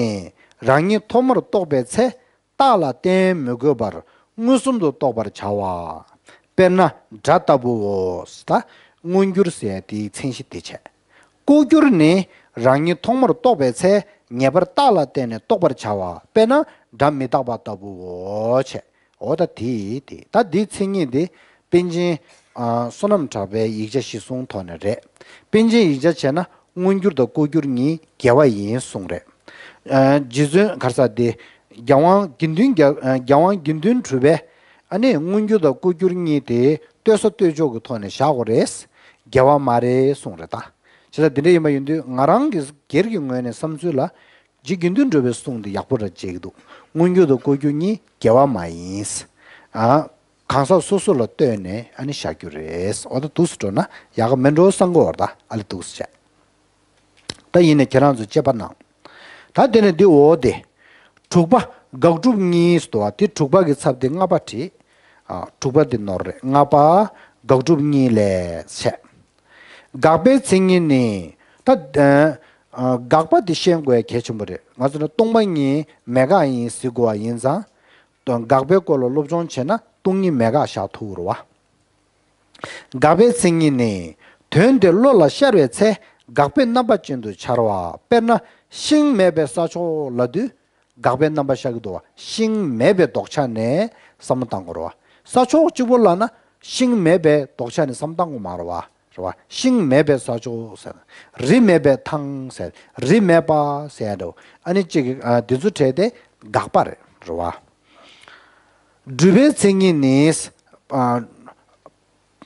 རང་ཉིད་ཐོག་མར་རྟོགས་པའི་ཚེ། རྟགས་ལ་བརྟེན་མི་དགོས་པར་མངོན་སུམ་དུ་རྟོགས་པར་བྱ་བ། དཔེར་ན་སྒྲ་ལྟ་བུའོ། ད་མངོན་གྱུར་ཟེར་དེའི་མཚན་གཞི་དེ་བྱས། ལྐོག་གྱུར་ནི་རང་ཉིད་ཐོག་མར་རྟོགས་པའི་ཚེ་ངེས་པར་རྟགས་ལ་བརྟེན་ནས་རྟོགས་པར་བྱ་བ། དཔེར་ན་སྒྲ་མི་རྟག་པ་ལྟ་བུའོ་བྱས། འོ་ད་དེ་དེ་ད་འདིའི་མཚན་ཉིད་དེ་པཎ་ཆེན་ཨ། བསོད་ནམས་གྲགས་པའི་ཡིག་ཆ་གཞིར་བཟུང་ཐོག་ནས་རེད། པཎ་ཆེན་ཡིག་ཆ་བྱས་ན། མངོན་གྱུར་དང་ལྐོག་གྱུར་གཉིས་འགལ་བ་ཡིན་གསུངས་རེད། ཨ། རྗེ་བཙུན་ག་རེ་ཟེར་དེ། རྒྱལ་དབང་དགེ་འདུན་རྒྱལ་ཨ། རྒྱལ་དབང་དགེ་འདུན་གྲུབ་པས་ཨ་ནི་མངོན་གྱུར་དང་ལྐོག་གྱུར་གཉིས་དེ་ལྟོས་ས་ལྟོས་འཇོག་གི་ཐོག་ནས་བཞག་དགོས་རེད། འགལ་བ་མ་རེད་གསུངས་རེད་ད། བྱས་ཙང་དེ་འདྲ་ཡིན་པ་ཡིན་དུས་ང་རང་གི་སྒེར་གྱི་ངོས་ནས་བསམ་ཚུལ་ལ། རྗེ་དགེ་འདུན་གྲུབ་པའི་གསུང་དེ་ཡག་པོ་ར་བརྗེད་ཀྱི་འདུག་མངོན་གྱུར་དང་ལྐོག་གྱུར་གཉིས་འགལ་བ་མ་ཡིན། ཨ། གང་ཟག་སོ་སོ་ལ་ལྟོས་ནས་ཨ་ནི་བཞག་རྒྱུ་རེད། འོ་ད་འདུག་སེ་འགྲོ་ན་ཡག་ག་མེད་འགྲོ་བསམ་གི་འོ་ད་ཨ་ལེ་འདུག་སེ་བྱས། ད་ཡིན་ནས་ཁྱེད་རང་ཚོ་དཔྱད་པ་གནང་། ད་དེ་ནས་འདི་འོ་དེ། དྲུག་པ་དགག་སྒྲུབ་གཉིས་སུ་འདུག་བ། དེ་དྲུག་པ་གི་ཚབ་དེ་ལྔ་པ་བྲིས། ཨ། དྲུག་པ་དེ་ནོར་རེད། ལྔ་པ་དགག་སྒྲུབ་གཉིས་ལས་བྱས། དགག་པའི་མཚན་ཉིད་ནི། ད། ཨ། དགག་པ་དེ་ཤེས་དགོས་གལ་ཆེན་པོ་རེད། ང་ཚོ་ནི་སྟོང་པ་ཉིད་མེད་དགག་ཡིན་ཟེར་དགོས་པ་ཡིན་ཙང་། དགག་པའི་སྐོར་ལ་སློབ་སྦྱོང་བྱས་ན་སྟོང་ཉིད་མེད་དགག་བཞག་ཐུབ་རེད་བ། དགག་པའི་མཚན་ཉིད་ནི། དོན་དེ་བློ་ལ་ཤར་བའི་ཚེ་དགག་པའི་རྣམ་པ་ཅན་དུ་འཆར་བ། དཔེར་ན་ཤིང་མེད་པའི་ས་ཕྱོགས་ལབ་དུས་དགག་པའི་རྣམ་པ་ཤར་གྱི་འདུག་བ། ཤིང་མེད་པའི་ལྡོག་ཆ་ནས་བསམ་བློ་བཏང་དགོས་རེད་བ། ས་ཕྱོགས་གཅིག་པོ་ལབ་ན་ཤིང་མེད་པའི་ལྡོག་ཆ་ནས་བསམ་བློ་བཏང་དགོས་མ་རེད་བ། རེད་བ། ཤིང་མེད་པའི་ས་ཕྱོགས་ཟེར། རི་མེད་པའི་ཐང་ཟེར། རི་མེད་པ་ཟེར་ཡ་འདྲ་བོ། ཨ་ནི་གཅིག་གི་ཨ་འདི་ཚོ་བྲལ་ཏེ་དགག་པ་རེད། རེད་བ། སྒྲུབ་པའི་མཚན་ཉིད་ནི། ཨ་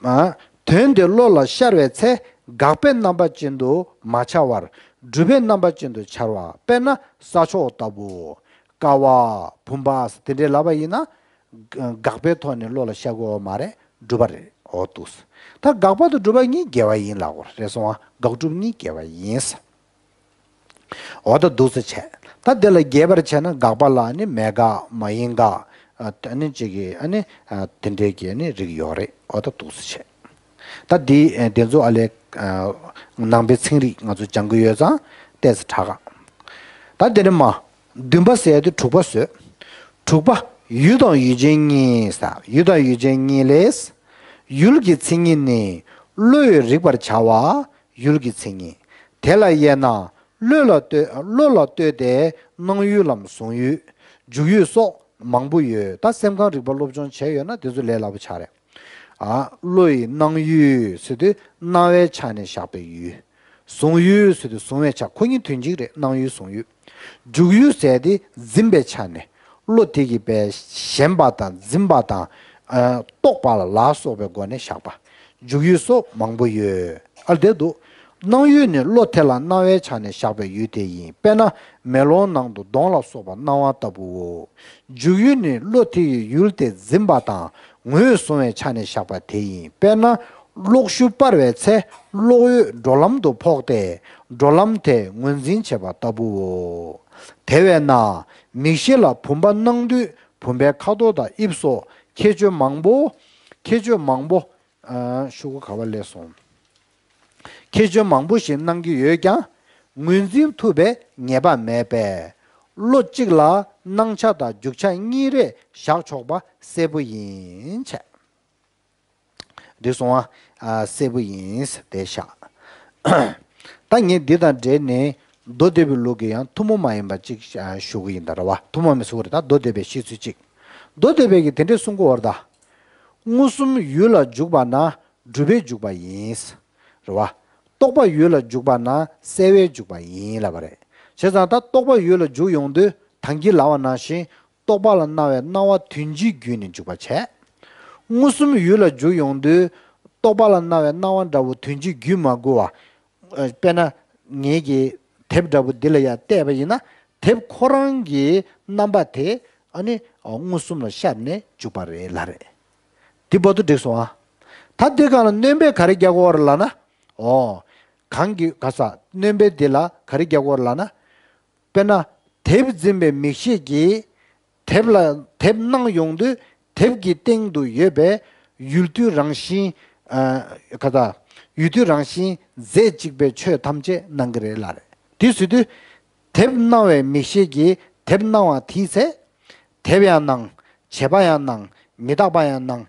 ཨ་དོན་དེ་བློ་ལ་ཤར་བའི་ཚེ་དགག་པའི་རྣམ་པ་ཅན་དུ་མ་འཆར་བར་སྒྲུབ་པའི་རྣམ་པ་ཅན་དུ་འཆར་བ། དཔེར་ན་ས་ཕྱོགས་ལྟ་བུ། ཀ་བ། བུམ་པ། དེ་འདྲའི་ལབ་པ་ཡིན་ན། དགག་པའི་ཐོག་ནས་བློ་ལ་ཤར་དགོས་པ་མ་རེད། སྒྲུབ་པ་རེད། འོ་འདུག་ད་དགག་པ་དང་སྒྲུབ་པ་གཉིས་འགལ་བ་ཡིན་ལབ་དགོས་རེད་སོང་ང་། དགག་སྒྲུབ་གཉིས་འགལ་བ་ཡིན། འོ་ད་འདུག་སེ་བྱས། ད་དེ་ལ་རྒྱས་པར་བྱས་ན་དགག་པ་ལ་ནི་མེད་དགག་མ་ཡིན་དགག་ཨ་ནི་གཅིག་གི་ཨ་ནི་ཨ་དེ་འདྲའི་གི་ཨ་ནི་རིགས་ཡོད་རེད། འོ་ད་འདུག་སེ་བྱས། ད་འདི་ཨ་དེ་ཚོ་ཨ་ལས་ཨ་ནང་པའི་ཚན་རིག་ང་ཚོ་སྦྱང་གི་ཡོད་ཙང་ཏོག་ཙམ་དྲག་ག་ད་དེ་ནས་མ། བདུན་པ་ཟེར་དུས་དྲུག་པ་བཟོས། དྲུག་པ། ཡུལ་དང་ཡུལ་ཅན་གཉིས་ཟེར། ཡུལ་དང་ཡུལ་ཅན་གཉིས་ལས། ཡུལ་གྱི་མཚན་ཉིད་ནི། བློ་ཡིས་རིག་པར་བྱ་བ། ཡུལ་གྱི་མཚན་ཉིད། དེ་ལ་དབྱེ་ན། བློ་ལ་ལྟོས་བློ་ལ་ལྟོས་ཏེ་སྣང་ཡུལ་ལམ་གཟུང་ཡུལ། འཇུག་ཡུལ་སོགས་མང་པོ་ཡོད། ད་སེམས་ཁམས་རིག་པ་སློབ་སྦྱོང་བྱས་ཡོད་ན་དེ་ཚོ་ལས་སླ་པོ་ཆགས་རེད། ཨ། བློ་ཡི་སྣང་ཡུལ་ཟེར་དུས་སྣང་བའི་ཆ་ནས་བཞག་པའི་ཡུལ། གཟུང་ཡུལ་ཟེར་དུས་གཟུང་བའི་ཆ། ཁོ་གཉིས་དོན་གཅིག་རེད། སྣང་ཡུལ་གཟུང་ཡུལ། འཇུག་ཡུལ་ཟེར་དེ་འཛིན་པའི་ཆ་ནས་བློ་དེ་གིས་པའི་ཞེན་པ་དང་འཛིན་པ་དང་། ཨ། རྟོག་པ་ལ་ལ་སོགས་པའི་སྒོ་ནས་བཞག་པ། འཇུག་ཡུལ་སོགས་མང་པོ་ཡོད། ཨ་ལ་དེ་འདུག་སྣང་ཡུལ་ནི་བློ་དེ་ལ་སྣང་བའི་ཆ་ནས་བཞག་པའི་ཡུལ་དེ་ཡིན། དཔེར་ན་མེ་ལོང་ནང་དུ་གདོང་ལ་སོགས་པ་སྣང་བ་ལྟ་བུའོ། འཇུག་ཡུལ་ནི་བློ་དེ་ཡི་ཡུལ་དེ་འཛིན་པ་དང་ངོས་བཟུང་བའི་ཆ་ནས་བཞག་པ་དེ་ཡིན། དཔེར་ན་གློག་ཞུ་སྤར་བའི་ཚེ་གློག་འོད་འགྲོ་ལམ་དུ་ཕོག་སྟེ་འགྲོ་ལམ་དེ་ངོས་འཛིན་བྱེད་པ་ལྟ་བུའོ། དེ་བས་ན་མིག་ཤེས་ལ་བུམ་པ་སྣང་དུས་བུམ་པའི་ཁ་དོག་དང་དབྱིབས་སོགས་ཁྱད་ཆོས་མང་པོ། ཁྱད་ཆོས་མང་པོ། ཨ། ཤོག་གུ་ག་པར་སླེབས་སོང་། ཁྱད་ཆོས་མང་པོ་ཞིག་སྣང་གི་ཡོད་ཀྱང་། ངོས་འཛིན་ཐུབ་པའི་ངེས་པ་མེད་པས། བློ་གཅིག་ལ་སྣང་ཆ་དང་འཇུག་ཆ་གཉིས་རེ་བཞག་ཆོག་པ་གསལ་པོ་ཡིན་བྱས། འགྲིག་སོང་ཨ། ཨ། གསལ་པོ་ཡིན་དེ་བཞག་ད་ངས་འདི་དང་འབྲེལ་ནས་མདོ་སྡེ་པའི་ལུགས་ཀྱི་ཡང་ཐུན་མོང་མ་ཡིན་པ་གཅིག་ཞུ་གི་ཡིན་ད་ར་བ། ཐུན་མོང་མི་ཟེར་གི་རེད། ད་མདོ་སྡེ་པའི་བཤད་ཚུལ་གཅིག་མདོ་སྡེ་པའི་གི་དེ་འདྲས་གསུང་གི་ཡོད་རེད་ད། མངོན་སུམ་ཡུལ་ལ་འཇུག་པ་ན་སྒྲུབ་པས་འཇུག་པ་ཡིན། རེད་བ། རྟོག་པ་ཡུལ་ལ་འཇུག་པ་ན་བསལ་བས་འཇུག་པ་ཡིན་ལབ་པ་རེད། བྱས་ཙང་ད་རྟོག་པ་ཡུལ་ལ་འཇུག་ཡོང་དུས་ད་གིན་ལབ་པ་ནང་བཞིན་རྟོག་པ་ལ་སྣང་བའི་སྣང་བ་དོན་སྤྱིའི་བརྒྱུད་ནས་འཇུག་པ་བྱས། མངོན་སུམ་ཡུལ་ལ་འཇུག་ཡོང་དུས་རྟོག་པ་ལ་སྣང་བའི་སྣང་བ་འདྲ་བོ་དོན་སྤྱིའི་བརྒྱུད་མ་དགོས་པ། ཨ། དཔེར་ན་ངེད་ཀྱིས་དེབ་འདྲ་བོ་འདི་ལ་ཡར་བལྟས་པ་ཡིན་ན་དེབ་ཁོ་རང་གི་རྣམ་པ་དེ་ཨ་ནི་མངོན་སུམ་ལ་ཤར་ནས་འཇུག་པ་རེད་ལབ་རེད། འདི་བར་དུ་འགྲིག་སོང་ཨ། ད་འདི་སྒང་ལ་སྣོན་པས་ག་རེ་རྒྱག་དགོས་རེད་ལབ་ན། ཨོ། གང་གི་ག་ས་སྣོན་པས་འདི་ལ་ག་རེ་རྒྱག་དགོས་རེད་ལབ་ན། དཔེར་ན་དེབ་འཛིན་པའི་མིག་ཤེས་ཀྱིས་དེབ་ལ་དེབ་སྣང་ཡོང་དུས་དེབ་ཀྱི་སྟེང་དུ་ཡོད་པའི་ཡུལ་དུས་རང་བཞིན། ཨ། ག་ད། ཡུལ་དུས་རང་བཞིན་རྫས་གཅིག་པའི་ཆོས་ཐམས་ཅད་སྣང་གི་རེད་ལབ་རེད། དེ་ཟེར་དུས། དེབ་སྣང་བའི་མིག་ཤེས་ཀྱིས་དེབ་སྣང་བ་དེའི་ཚེ། དེབ་ཡང་སྣང་། བྱས་པ་ཡང་སྣང་། མི་རྟག་པ་ཡང་སྣང་།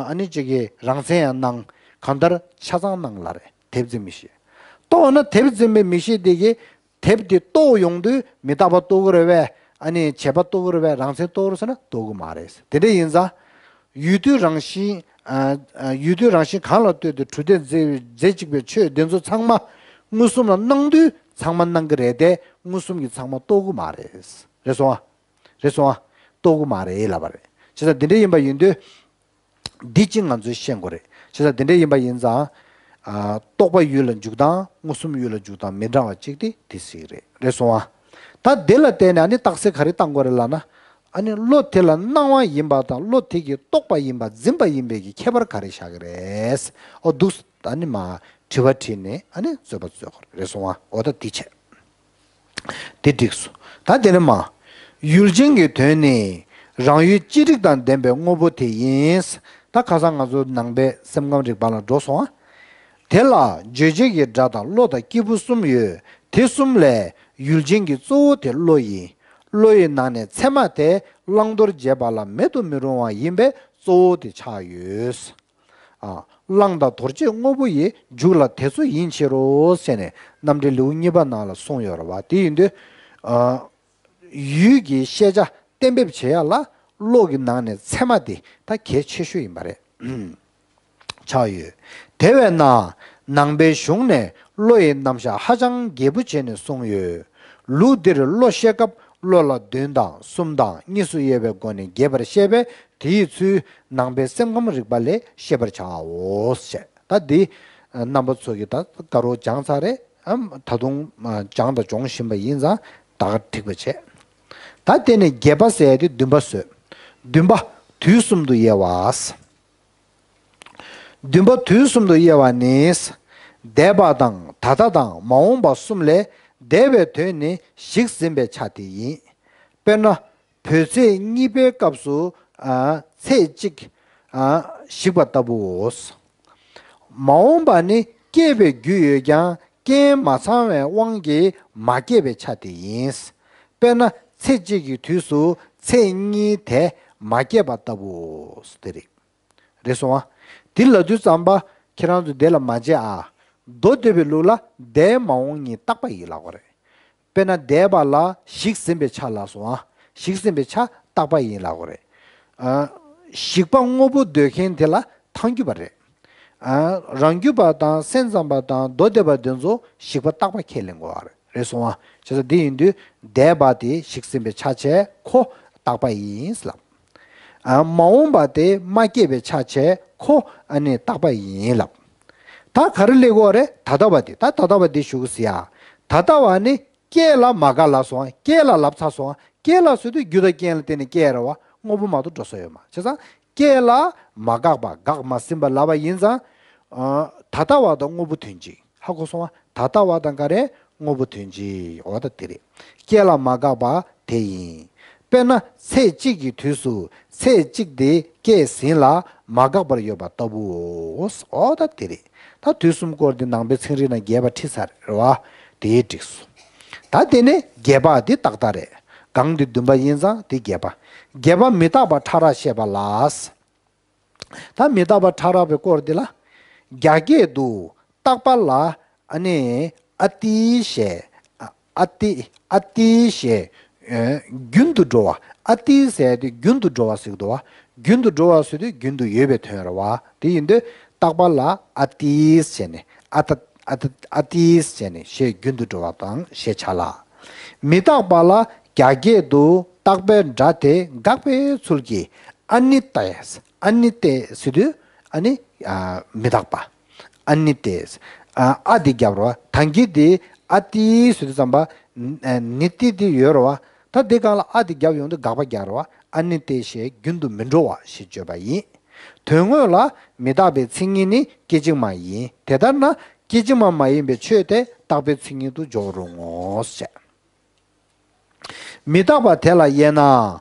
ཨ་ནི་གཅིག་གི་རང་མཚན་ཡང་སྣང་། གང་ལྟར་ཆ་ཚང་སྣང་ལབ་རེད། དེབ་འཛིན་མིག་ཤེས། ལྟོས་ན་དེབ་འཛིན་པའི་མིག་ཤེས་དེ་གིས་དེབ་དེ་རྟོགས་ཡོང་དུས་མི་རྟག་པ་རྟོགས་ཀྱི་རེད་པས། ཨ་ནི་བྱས་པ་རྟོགས་ཀྱི་རེད་པས། རང་མཚན་རྟོགས་ཀྱི་རེད་ཟེར་ན་རྟོགས་ཀྱི་མ་རེད། དེ་འདྲ་ཡིན་ཙང་། ཡུལ་དུས་རང་བཞིན། ཨ། ཨ། ཡུལ་དུས་རང་བཞིན་གང་ལ་ལྟོས་ཏེ་གྲུབ་སྡེ་རྫས་རྫས་གཅིག་པའི་ཆོས་དེ་ཚོ་ཚང་མ་མངོན་སུམ་ལ་སྣང་དུས་ཚང་མ་སྣང་གི་རེད་དེ། མངོན་སུམ་གྱིས་ཚང་མ་རྟོགས་ཀྱི་མ་རེད། རེད་སོང་ཨ། རེད་སོང་ཨ། རྟོགས་ཀྱི་མ་རེད་ལབ་པ་རེད། བྱས་ཙང་འདི་འདྲ་ཡིན་པ་ཡིན་དུས། འདི་གཅིག་ང་ཚོས་ཤེས་དགོས་རེད། བྱས་ཙང་འདི་འདྲ་ཡིན་པ་ཡིན་ཙང་། ཨ། རྟོག་པ་ཡུལ་ལ་འཇུག་སྟངས་མངོན་སུམ་ཡུལ་ལ་འཇུག་སྟངས་མི་འདྲ་བ་གཅིག་དེ་དེ་ཟིག་རེད། རེད་སོང་ཨ། ད་འདི་ལ་བརྟེན་ནས་ཨ་ནི་རྟགས་གསལ་ག་རེ་བཏང་དགོས་རེད་ལབ་ན། ཨ་ནི་བློ་དེ་ལ་སྣང་བ་ཡིན་པ་དང་བློ་དེ་གིས་རྟོག་པ་ཡིན་པ་འཛིན་པ་ཡིན་པའི་གི་ཁྱད་པར་ག་རེ་བཞག་གི་རེད། ཨོ་འདུག་ད་ནི་མ་དྲི་བ་དྲིས་ནས་ཨ་ནི་རྩོད་པ་རྩོད་དགོས་རེད། རེད་སོང་ཨ། ཨོ་ད་འདི་བྱས། དེ་འགྲིགས་སོ། ད་དེ་ནས་མ། ཡུལ་ཅན་གྱི་དོན་ནི་རང་ཡུལ་ཅི་རིགས་དང་ལྡན་པའི་དངོས་པོ་དེ་ཡིན། ད་ཁ་སང་ང་ཚོ་ནང་པའི་སེམས་ཁམས་རིག་པ་ལ་འགྲོ་སོང་ཨ། དེ་ལ་རྗོད་བྱེད་ཀྱི་སྒྲ་དང་བློ་དང་སྐྱེས་བུ་གསུམ་ཡོད། དེ་གསུམ་ལས་ཡུལ་ཅན་གྱི་གཙོ་བོ་དེ་བློ་ཡིན། བློ་ཡི་ནང་ནས་ཚད་མ་དེ་བླང་དོར་བྱེད་པ་ལ་མེད་དུ་མི་རུང་བ་ཡིན་པས་གཙོ་བོ་དེ་ཆགས་ཡོད། གླང་དང་དོར་བྱེད་དངོས་པོ་ཡི། མཇུག་ལ་དེ་ཚོ་ཡིན་ཕྱིར་རོ། ཟེར་ནས་རྣམ་འགྲེལ་ལེའུ་གཉིས་པ་ནང་ལ་གསུངས་ཡོད་རེད་བ། དེ་ཡིན་དུས། ཡུལ་གྱི་ཤེས་བྱ་གཏན་འབེབས་བྱེད་ཡ་ལ་བློ་གི་ནང་ནས་ཚད་མ་དེ་ད་གལ་ཆེ་ཤོས་ཡིན་པ་རེད། ཆགས་ཡོད། དེ་བས་ན་ནང་པའི་གཞུང་ནས་བློ་ཡི་རྣམ་གཞག་ཧ་ཅང་རྒྱས་པོ་བྱས་ནས་གསུངས་ཡོད། ལུགས་འདིར་བློ་ཤེས་སྐབས་བློ་ལ་བདུན་དང་གསུམ་དང་གཉིས་སུ་དབྱེ་བའི་སྒོ་ནས་རྒྱས་པར་བཤད་པས། དེ་ཡི་ཚུལ་ནང་པའི་སེམས་ཁམས་རིག་པ་ལས་ཤེས་པར་བྱའོ། ཞེས། ད་འདི་རྣམ་པ་ཚོ་གིས་ད་དགའ་རོགས་སྦྱངས་ཚར་རེད། ཨམ་ད་དུང་སྦྱངས་དང་སྦྱོང་བཞིན་པ་ཡིན་ཙང་ད་ག་འགྲིག་པ་བྱས། ད་དེ་ནས་རྒྱས་པ་ཟེར་ཡ་དེ་བདུན་པ་བཟོས། བདུན་པ་དུས་གསུམ་དུ་དབྱེ་བ། བདུན་པ་དུས་གསུམ་དུ་དབྱེ་བ་ནི། འདས་པ་དང་ད་ལྟ་དང་མ་འོངས་པ་གསུམ་ལས། འདས་པའི་དོན་ནི་ཞིག་ཟིན་པའི་ཆ་དེ་ཡིན། དཔེར་ན། བོད་ཚེས་གཉིས་པའི་སྐབས་སུ། ཨ། ཚེས་གཅིག་ཨ། ཞིག་པ་ལྟ་བུའོ། མ་འོངས་པ་ནི་སྐྱེས་པའི་རྒྱུ་ཡོད་ཀྱང་རྐྱེན་མ་ཚང་བའི་དབང་གིས་མ་སྐྱེས་པའི་ཆ་དེ་ཡིན། དཔེར་ན། ཚེས་གཅིག་གི་དུས་སུ་ཚེས་གཉིས་དེ་མ་སྐྱེས་པ་ལྟ་བུའོ། དེ་རེད། རེད་སོང་ཨ། དེ་ལབ་དུས་ཙམ་པ་ཁྱེད་རང་ཚོ་དེ་ལ་མ་བརྗེད་ཨ། མདོ་སྡེ་པའི་ལུགས་ལ་འདས་མ་འོངས་གཉིས་རྟག་པ་ཡིན་ལབ་པ་རེད། དཔེར་ན་འདས་པ་ལ་ཞིག་ཟིན་པའི་ཆ་ལབ་སོང་ཨ། ཞིག་ཟིན་པའི་ཆ་རྟག་པ་ཡིན་ལབ་པ་རེད། ཨ། ཞིག་པ་དངོས་པོ་འདོད་མཁན་དེ་ལ་ཐལ་འགྱུར་བ་རེད། ཨ། རང་རྒྱུད་པ་དང་སེམས་ཙམ་པ་དང་མདོ་སྡེ་པ་དེ་ཚོ་ཞིག་པ་རྟག་པ་ཁས་ལེན་དགོས་པ་རེད། རེད་སོང་ཨ། བྱས་ཙང་འདི་ཡིན་དུས་འདས་པ་དེ་ཞིག་ཟིན་པའི་ཆ་བྱས་ཁོ་རྟག་པ་ཡིན་ལབ། ཨ། མ་འོངས་པ་དེ་མ་སྐྱེས་པའི་ཆ་བྱས་ཁོ་ཨ་ནི་རྟག་པ་ཡིན་ལབ། ད་ག་རེ་ལབ་དགོས་རེད། ད་ལྟ་བ་དེ། ད་ད་ལྟ་བ་དེ་ཞུ་གི་ཟེར་ཡ། ད་ལྟ་བ་ནི་སྐྱེས་ལ་མ་འགགས་ལབ་སོང་ཨ། སྐྱེས་ལ་ལབ་ཚར་སོང་ཨ། སྐྱེས་ལ་ཟེར་དུས་རྒྱུ་དང་རྐྱེན་ལ་བརྟེན་ནས་སྐྱེས་རེད་བ། དངོས་པོ་མ་གཏོགས་འགྲོ་ས་ཡོད་མ། བྱས་ཙང་སྐྱེས་ལ་མ་འགགས་པ། འགགས་མ་ཟིན་པ་ལབ་པ་ཡིན་ཙང་། ཨ། ད་ལྟ་བ་དང་དངོས་པོ་དོན་གཅིག་ཧ་གོ་སོང་ཨ། ད་ལྟ་བ་དང་ག་རེ། དངོས་པོ་དོན་གཅིག་འོ་ད་དེ་རེད། སྐྱེས་ལ་མ་འགགས་པ་དེ་ཡིན། དཔེར་ན་ཚེས་གཅིག་གི་དུས་སུ་ཚེས་གཅིག་དེ་སྐྱེས་ཟིན་ལ་མ་འགགས་པར་ཡོད་པ་ལྟ་བུའོ། འོ་ད་དེ་རེད། ད་དུས་གསུམ་སྐོར་འདི་ནང་པའི་ཚན་རིག་ནང་རྒྱས་པ་ཁྲིད་ཚར་རེད་བ། དེ་འགྲིག་སོང་། ད་དེ་ནས་རྒྱས་པ་འདི་ཏག་ཏག་རེད། གང་འདི་བདུན་པ་ཡིན་ཙང་འདི་རྒྱས་པ། རྒྱས་པ་མི་རྟག་པ་ཕྲ་རགས་བཤད་པ་ལ། ད་མི་རྟག་པ་ཕྲ་རགས་པའི་སྐོར་འདི་ལ། རྒྱ་སྐད་དུ་རྟག་པ་ལ་ཨ་ནི་ཨ་ཏི་ཞེས། ཨ་ཏི། ཨ་ཏི་ཞེས། ཨ། རྒྱུན་དུ་འགྲོ་བ། ཨ་ཏི་ཟེར་དུས་རྒྱུན་དུ་འགྲོ་བ་ཟེར་གི་འདུག་བ། རྒྱུན་དུ་འགྲོ་བ་ཟེར་དུས་རྒྱུན་དུ་ཡོད་པའི་དོན་རེད་བ། དེ་ཡིན་དུས་རྟག་པ་ལ་ཨ་ཏི་ཟེར་ནས། ཨ་ཏ། ཨ་ཏ། ཨ་ཏི་ཟེར་ནས་ཞེས་རྒྱུན་དུ་འགྲོ་བ་དང་ཞེས་བྱ་ལ། མི་རྟག་པ་ལ་རྒྱ་སྐད་དུ་རྟག་པའི་སྒྲ་དེ་འགག་པའི་ཚུལ་གྱིས་ཨ་ནི་ཏ། ཨ་ནི་ཏ་ཟེར་དུས་ཨ་ནི། ཨ། མི་རྟག་པ། ཨ་ནི་ཏ། ཨ། ཨ་དེ་རྒྱབ་རེད་བ། ད་གིན་དེ་ཨ་ཏི་ཟེར་དུས་ཙམ་པ། ཨ། ནི་ཏི་དེ་ཡོད་རེད་བ། ད་དེ་སྒང་ལ་ཨ་དེ་རྒྱབ་ཡོང་དུས་དགག་པ་རྒྱག་རེད་བ། ཨ་ནི་ཏ་ཞེས་རྒྱུན་དུ་མི་འགྲོ་བ་ཞེས་བརྗོད་པ་ཡིན། དོན་དངོས་ལ་མི་རྟག་པའི་མཚན་ཉིད་ནི་སྐད་ཅིག་མ་ཡིན། དེ་ལྟར་ན་སྐད་ཅིག་མ་མ་ཡིན་པའི་ཆོས་དེ་རྟག་པའི་མཚན་ཉིད་དུ་འཇོག་རུང་ངོ་། ཞེས། མི་རྟག་པ་དེ་ལ་དབྱེ་ན་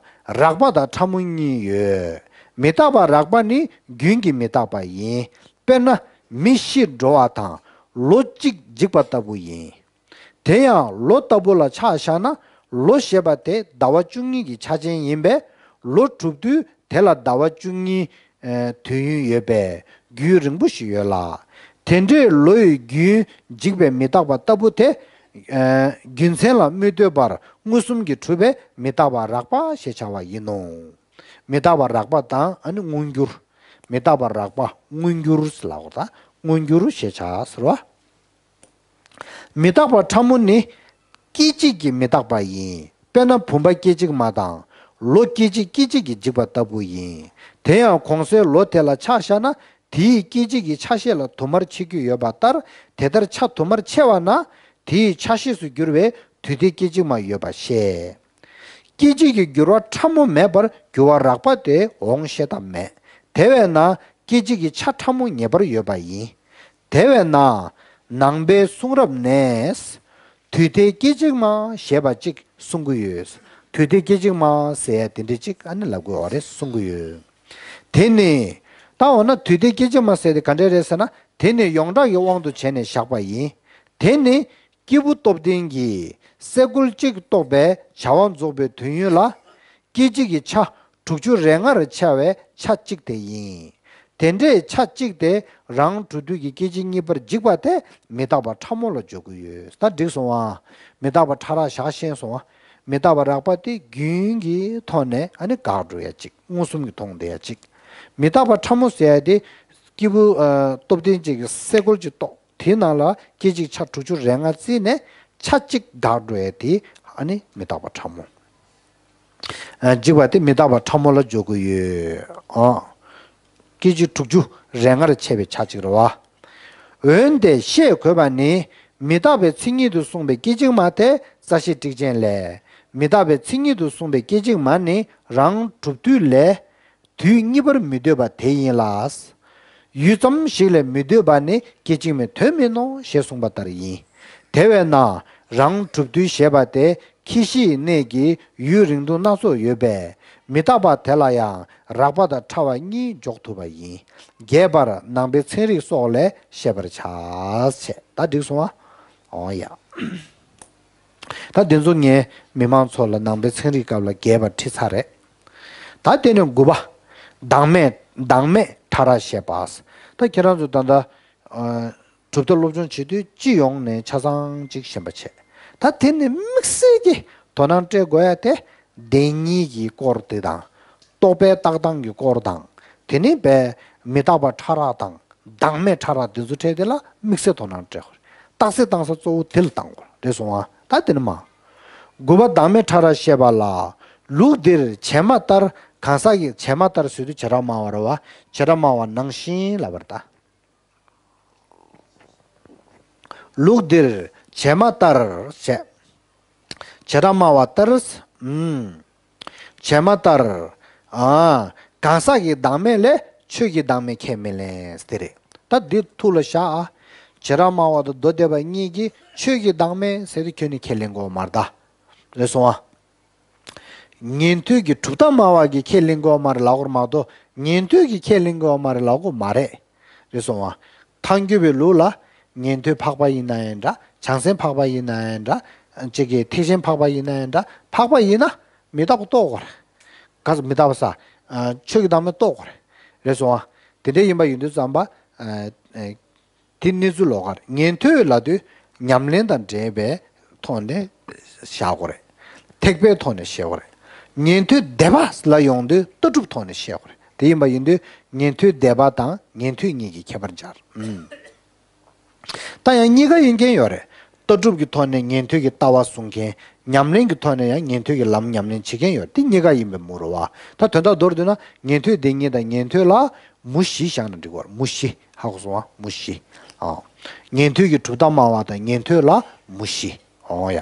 རགས་པ་དང་ཕྲ་མོ་གཉིས་ཡོད། མི་རྟག་པ་རགས་པ་ནི་རྒྱུན་གྱི་མི་རྟག་པ་ཡིན། དཔེར་ན་མི་ཤི་འགྲོ་བ་དང་ལོ་གཅིག་འཇིག་པ་ལྟ་བུ་ཡིན། དེ་ཡང་ལོ་ལྟ་བུ་ལ་ཆ་བཞག་ན་ལོ་ཞེས་པ་དེ་ཟླ་བ་བཅུ་གཉིས་ཀྱི་ཆ་ཅན་ཡིན་པས། ལོ་གྲུབ་དུས་དེ་ལ་ཟླ་བ་བཅུ་གཉིས་དུས་ཡུན་ཡོད་པས་རྒྱུན་རིང་པོ་ཞིག་ཡོད་ལ། དེ་འདྲའི་ལོ་ཡི་རྒྱུན་འཇིག་པའི་མི་རྟག་པ་ལྟ་བུ་དེ། རྒྱུ་མཚན་ལ་མི་ལྟོས་པར་མངོན་སུམ་གྱིས་གྲུབ་པའི་མི་རྟག་པ་རགས་པ་ཞེས་བྱ་བ་ཡིན་ནོ། མི་རྟག་པ་རགས་པ་དང་ཨ་ནི་མངོན་གྱུར། མི་རྟག་པ་རགས་པ་མངོན་གྱུར་ལབ་པ་དང་མངོན་གྱུར་ཞེས་བྱ་ཟེར་བ། མི་རྟག་པ་ཕྲ་མོ་ནི་སྐད་ཅིག་གི་མི་རྟག་པ་ཡིན། དཔེར་ན་བུམ་པ་སྐད་ཅིག་མ་དང་ལོ་སྐད་ཅིག་སྐད་ཅིག་གིས་འཇིག་པ་ལྟ་བུ་ཡིན། དེ་ཡང་གོང་གསལ་ལོ་དེ་ལ་ཆ་བཞག་ན་དེའི་སྐད་ཅིག་གི་ཆ་ཤས་ལ་དུ་མར་ཕྱེ་རྒྱུ་ཡོད་པ་ལྟར། དེ་ལྟར་ཆ་དུ་མར་ཕྱེ་བ་ན་དེའི་ཆ་ཤས་སུ་གྱུར་བའི་དུས་མཐའི་སྐད་ཅིག་མ་ཡོད་པ་ཤེས། སྐད་ཅིག་གི་འགྱུར་བ་ཕྲ་མོ་མེད་པར་འགྱུར་བ་རགས་པ་དེ་འོང་ཤེས་ཐབས་མེད། དེ་བས་ན་སྐད་ཅིག་གི་ཆ་ཕྲ་མོ་ངེས་པར་ཡོད་པ་ཡིན། དེ་བས་ན་ནང་པའི་གསུང་རབ་ནས་དུས་མཐའི་སྐད་ཅིག་མ་ཞེས་པ་ཅིག་གསུང་གི་ཡོད། དུས་མཐའི་སྐད་ཅིག་མ་ཟེར་ཡ་དེ་འདྲ་ཅིག་ཨ་ནི་ལབ་དགོས་པ་རེད་གསུང་གི་ཡོད། དེ་ནི། ད་འོ་ན་དུས་མཐའི་སྐད་ཅིག་མ་ཟེར་དེ་ག་འདྲ་རེད་ཟེར་ན། དེ་ནི་ཡོངས་གྲགས་ཀྱི་དབང་དུ་བྱས་ནས་བཞག་པ་ཡིན། དེ་ནི་སྐྱེས་བུ་སྟོབས་ལྡན་གྱིས་སེ་གོལ་གཅིག་གཏོགས་པའི་བྱ་བ་རྫོགས་པའི་དུས་ཡུན་ལ། སྐད་ཅིག་གི་ཆ་དྲུག་ཅུ་རེ་ལྔར་ཆ་བའི་ཆ་གཅིག་དེ་ཡིན། དེ་འདྲའི་ཆ་གཅིག་དེ་རང་གྲུབ་དུས་ཀྱི་སྐད་ཅིག་གཉིས་པར་འཇིག་པ་དེ་མི་རྟག་པ་ཕྲ་མོ་ལ་འཇོག་གི་ཡོད། ད་འགྲིག་སོང་ཨ། མི་རྟག་པ་ཕྲ་རགས་བཞག་ཤེས་སོང་ཨ། མི་རྟག་པ་རགས་པ་དེ་རྒྱུན་གྱི་ཐོག་ནས་ཨ་ནི་འགག་འགྲོ་ཡ་གཅིག་མངོན་སུམ་གྱིས་མཐོང་བསྡད་ཡ་གཅིག་མི་རྟག་པ་ཕྲ་མོ་ཟེར་ཡ་དེ་སྐྱེས་བུ་ཨ་སྟོབས་ལྡན་གཅིག་གི་སེ་གོལ་གཅིག་གཏོགས། དེའི་ནང་ལ་སྐད་ཅིག་ཆ་དྲུག་ཅུ་རེ་ལྔ་བརྩིས་ནས་ཆ་གཅིག་འགག་འགྲོ་ཡ་དེ་ཨ་ནི་མི་རྟག་པ་ཕྲ་མོ། ཨ་འཇིག་པ་དེ་མི་རྟག་པ་ཕྲ་མོ་ལ་འཇོག་གི་ཡོད། ཨ་སྐད་ཅིག་དྲུག་ཅུ་རེ་ལྔར་ཕྱེ་བའི་ཆ་གཅིག་རེད་བ། འོན་ཏེ་ཤེས་དགོས་པ་ནི། མི་རྟག་པའི་མཚན་ཉིད་དུ་གསུངས་པའི་སྐད་ཅིག་མ་དེ་རྩ་ཤེ་ཊཱིཀ་ཆེན་ལས། མི་རྟག་པའི་མཚན་ཉིད་དུ་གསུངས་པའི་སྐད་ཅིག་མ་ནི་རང་གྲུབ་དུས་ལས། དུས་གཉིས་པར་མི་འདོད་པ་དེ་ཡིན་ལ། ཡུད་ཙམ་ཞིག་ལས་མི་འདོད་པ་ནི་སྐད་ཅིག་མའི་དོན་མིན་ནོ་ཞེས་གསུངས་པ་ལྟར་ཡིན། དེ་བས་ན་རང་གྲུབ་དུས་ཞེས་པ་དེ་ཁྱད་གཞིའི་གནས་ཀྱི་ཡུན་རིང་ཐུང་སྣ་ཚོགས་ཡོད་པས་མི་རྟག་པ་དེ་ལ་ཡང་རགས་པ་དང་ཕྲ་བ་གཉིས་འཇོག་ཐུབ་པ་ཡིན། རྒྱས་པར་ནང་པའི་ཚན་རིག་སོགས་ལས་ཤེས་པར་བྱ། ཞེས་ད་འགྲིག་སོང་ཨ། འོ་ཡ། ད་འདི་ཚོ་ངས་མི་མང་ཚོ་ལ་ནང་པའི་ཚན་རིག་སྐབས་ལ་རྒྱས་པར་ཁྲིད་ཚར་རེད། ད་དེ་ནས་དགུ་པ། བདག་མེད་བདག་མེད་ཕྲ་རགས་བཤད་པ། ད་ཁྱེད་རང་ཚོ་ད་ལྟ་ཨ་གྲུབ་མཐའ་སློབ་སྦྱོང་བྱེད་དུས་སྤྱི་ཡོངས་ནས་ཆ་ཚང་ཅིག་ཤེས་པ་བྱས། ད་དེ་ནས་དམིགས་བསལ་གྱི་དོ་སྣང་སྤྲད་དགོས་ཡ་དེ་བདེན་གཉིས་ཀྱི་སྐོར་དེ་དང་། རྟོག་པའི་བཏགས་སྟངས་ཀྱི་སྐོར་དང་། དེ་ནས་པའི་མི་རྟག་པ་ཕྲ་རགས་དང་། བདག་མེད་ཕྲ་རགས་འདི་ཚོ་འཕྲད་དེ་ལ་དམིགས་བསལ་དོ་སྣང་སྤྲད་དགོས་རེད། རྟགས་གསལ་བཏང་ས་གཙོ་བོ་དེ་ལ་བཏང་དགོས་རེད་སོང་ཨ། ད་དེ་ནི་མ། དགུ་པ་བདག་མེད་ཕྲ་རགས་བཤད་པ་ལ། ལུགས་འདིར་བྱེ་སྨྲ་ལྟར་གང་ཟག་གི་བྱེ་སྨྲ་ལྟར་ཟེར་དུས་བྱེ་བྲག་སྨྲ་བ་རེད་བ། བྱེ་བྲག་སྨྲ་བ་ནང་བཞིན་ལབ་པ་རེད་ད། ལུགས་འདིར་བྱེ་སྨྲ་ལྟར་བྱས། བྱེ་བྲག་སྨྲ་བ་ལྟར། ཨུམ། བྱེ་སྨྲ་ལྟར། ཨ། གང་ཟག་གི་བདག་མེད་ལས་ཆོས་ཀྱི་བདག་མེད་ཁས་མི་ལེན་ཟེར་དེ་རེད། ད་འདི་ཐུགས་ལ་བཞག་ཨ། བྱེ་བྲག་སྨྲ་བ་དང་མདོ་སྡེ་པ་གཉིས་ཀྱིས་ཆོས་ཀྱི་བདག་མེད་ཟེར་དེ་ཁྱོན་ནས་ཁས་ལེན་དགོས་མ་རེད་ད། རེད་སོང་ཨ། ཉན་ཐོས་ཀྱི་གྲུབ་མཐའ་སྨྲ་བ་གིས་ཁས་ལེན་དགོས་མ་རེད་ལབ་དགོས་མ་གཏོགས་ཉན་ཐོས་ཀྱིས་ཁས་ལེན་དགོས་མ་རེད་ལབ་དགོས་མ་རེད། རེད་སོང་བ། ཐལ་འགྱུར་བའི་ལུགས་ལ་ཉན་ཐོས་འཕགས་པ་ཡིན་ན་ཡང་འདྲ། བྱང་སེམས་འཕགས་པ་ཡིན་ན་ཡང་འདྲ། གཅིག་གིས་ཐེག་ཆེན་འཕགས་པ་ཡིན་ན་ཡང་འདྲ། འཕགས་པ་ཡིན་ན་མི་རྟག་པ་རྟོགས་དགོས་རེད། ག་ཚོད་མི་རྟག་པ་ས། ཆོས་ཀྱི་བདག་མེད་རྟོགས་དགོས་རེད། རེད་སོང་བ། དེ་འདྲ་ཡིན་པ་ཡིན་དུས་ཙམ་པ། དེ་གནས་ཚུལ་ལོགས་ཀར་ཉན་ཐོས་ལབ་དུས་ཉམས་ལེན་དང་འབྲེལ་བའི་ཐོག་ནས་བཞག་དགོས་རེད། ཐེག་པའི་ཐོག་ནས་བཤད་དགོས་རེད། ཉན་ཐོས་སྡེ་པ་ལ་ཡོང་དུས་ལྟ་གྲུབ་ཐོག་ནས་བཤད་དགོས་རེད། དེ་ཡིན་པ་ཡིན་དུས་ཉན་ཐོས་སྡེ་པ་དང་ཉན་ཐོས་གཉིས་ཀྱི་ཁྱད་པར་སྦྱར། ཨུམ། ད་ཡང་གཉིས་ཀ་ཡིན་མཁན་ཡོད་རེད། ལྟ་གྲུབ་ཀྱི་ཐོག་ནས་ཉན་ཐོས་ཀྱི་ལྟ་བ་བཟུང་མཁན། ཉམས་ལེན་གྱི་ཐོག་ནས་ཡང་ཉན་ཐོས་ཀྱི་ལམ་ཉམས་ལེན་བྱེད་མཁན་ཡོད་རེད། དེ་གཉིས་ཀ་ཡིན་པའི་མུ་རུ་བ། ད་དོན་དག་མདོར་བསྡུས་ན་ཉན་ཐོས་སྡེ་གཉིས་དང་ཉན་ཐོས་ལ་མུ་བཞི་བཞག་ན་འགྲིག་གི་རེད། མུ་བཞི། ཧ་གོ་སོང་ཨ། མུ་བཞི། ཨ། ཉན་ཐོས་ཀྱི་གྲུབ་མཐའ་སྨྲ་བ་དང་ཉན་ཐོས་ལ་མུ་བཞི། འོ་ཡ།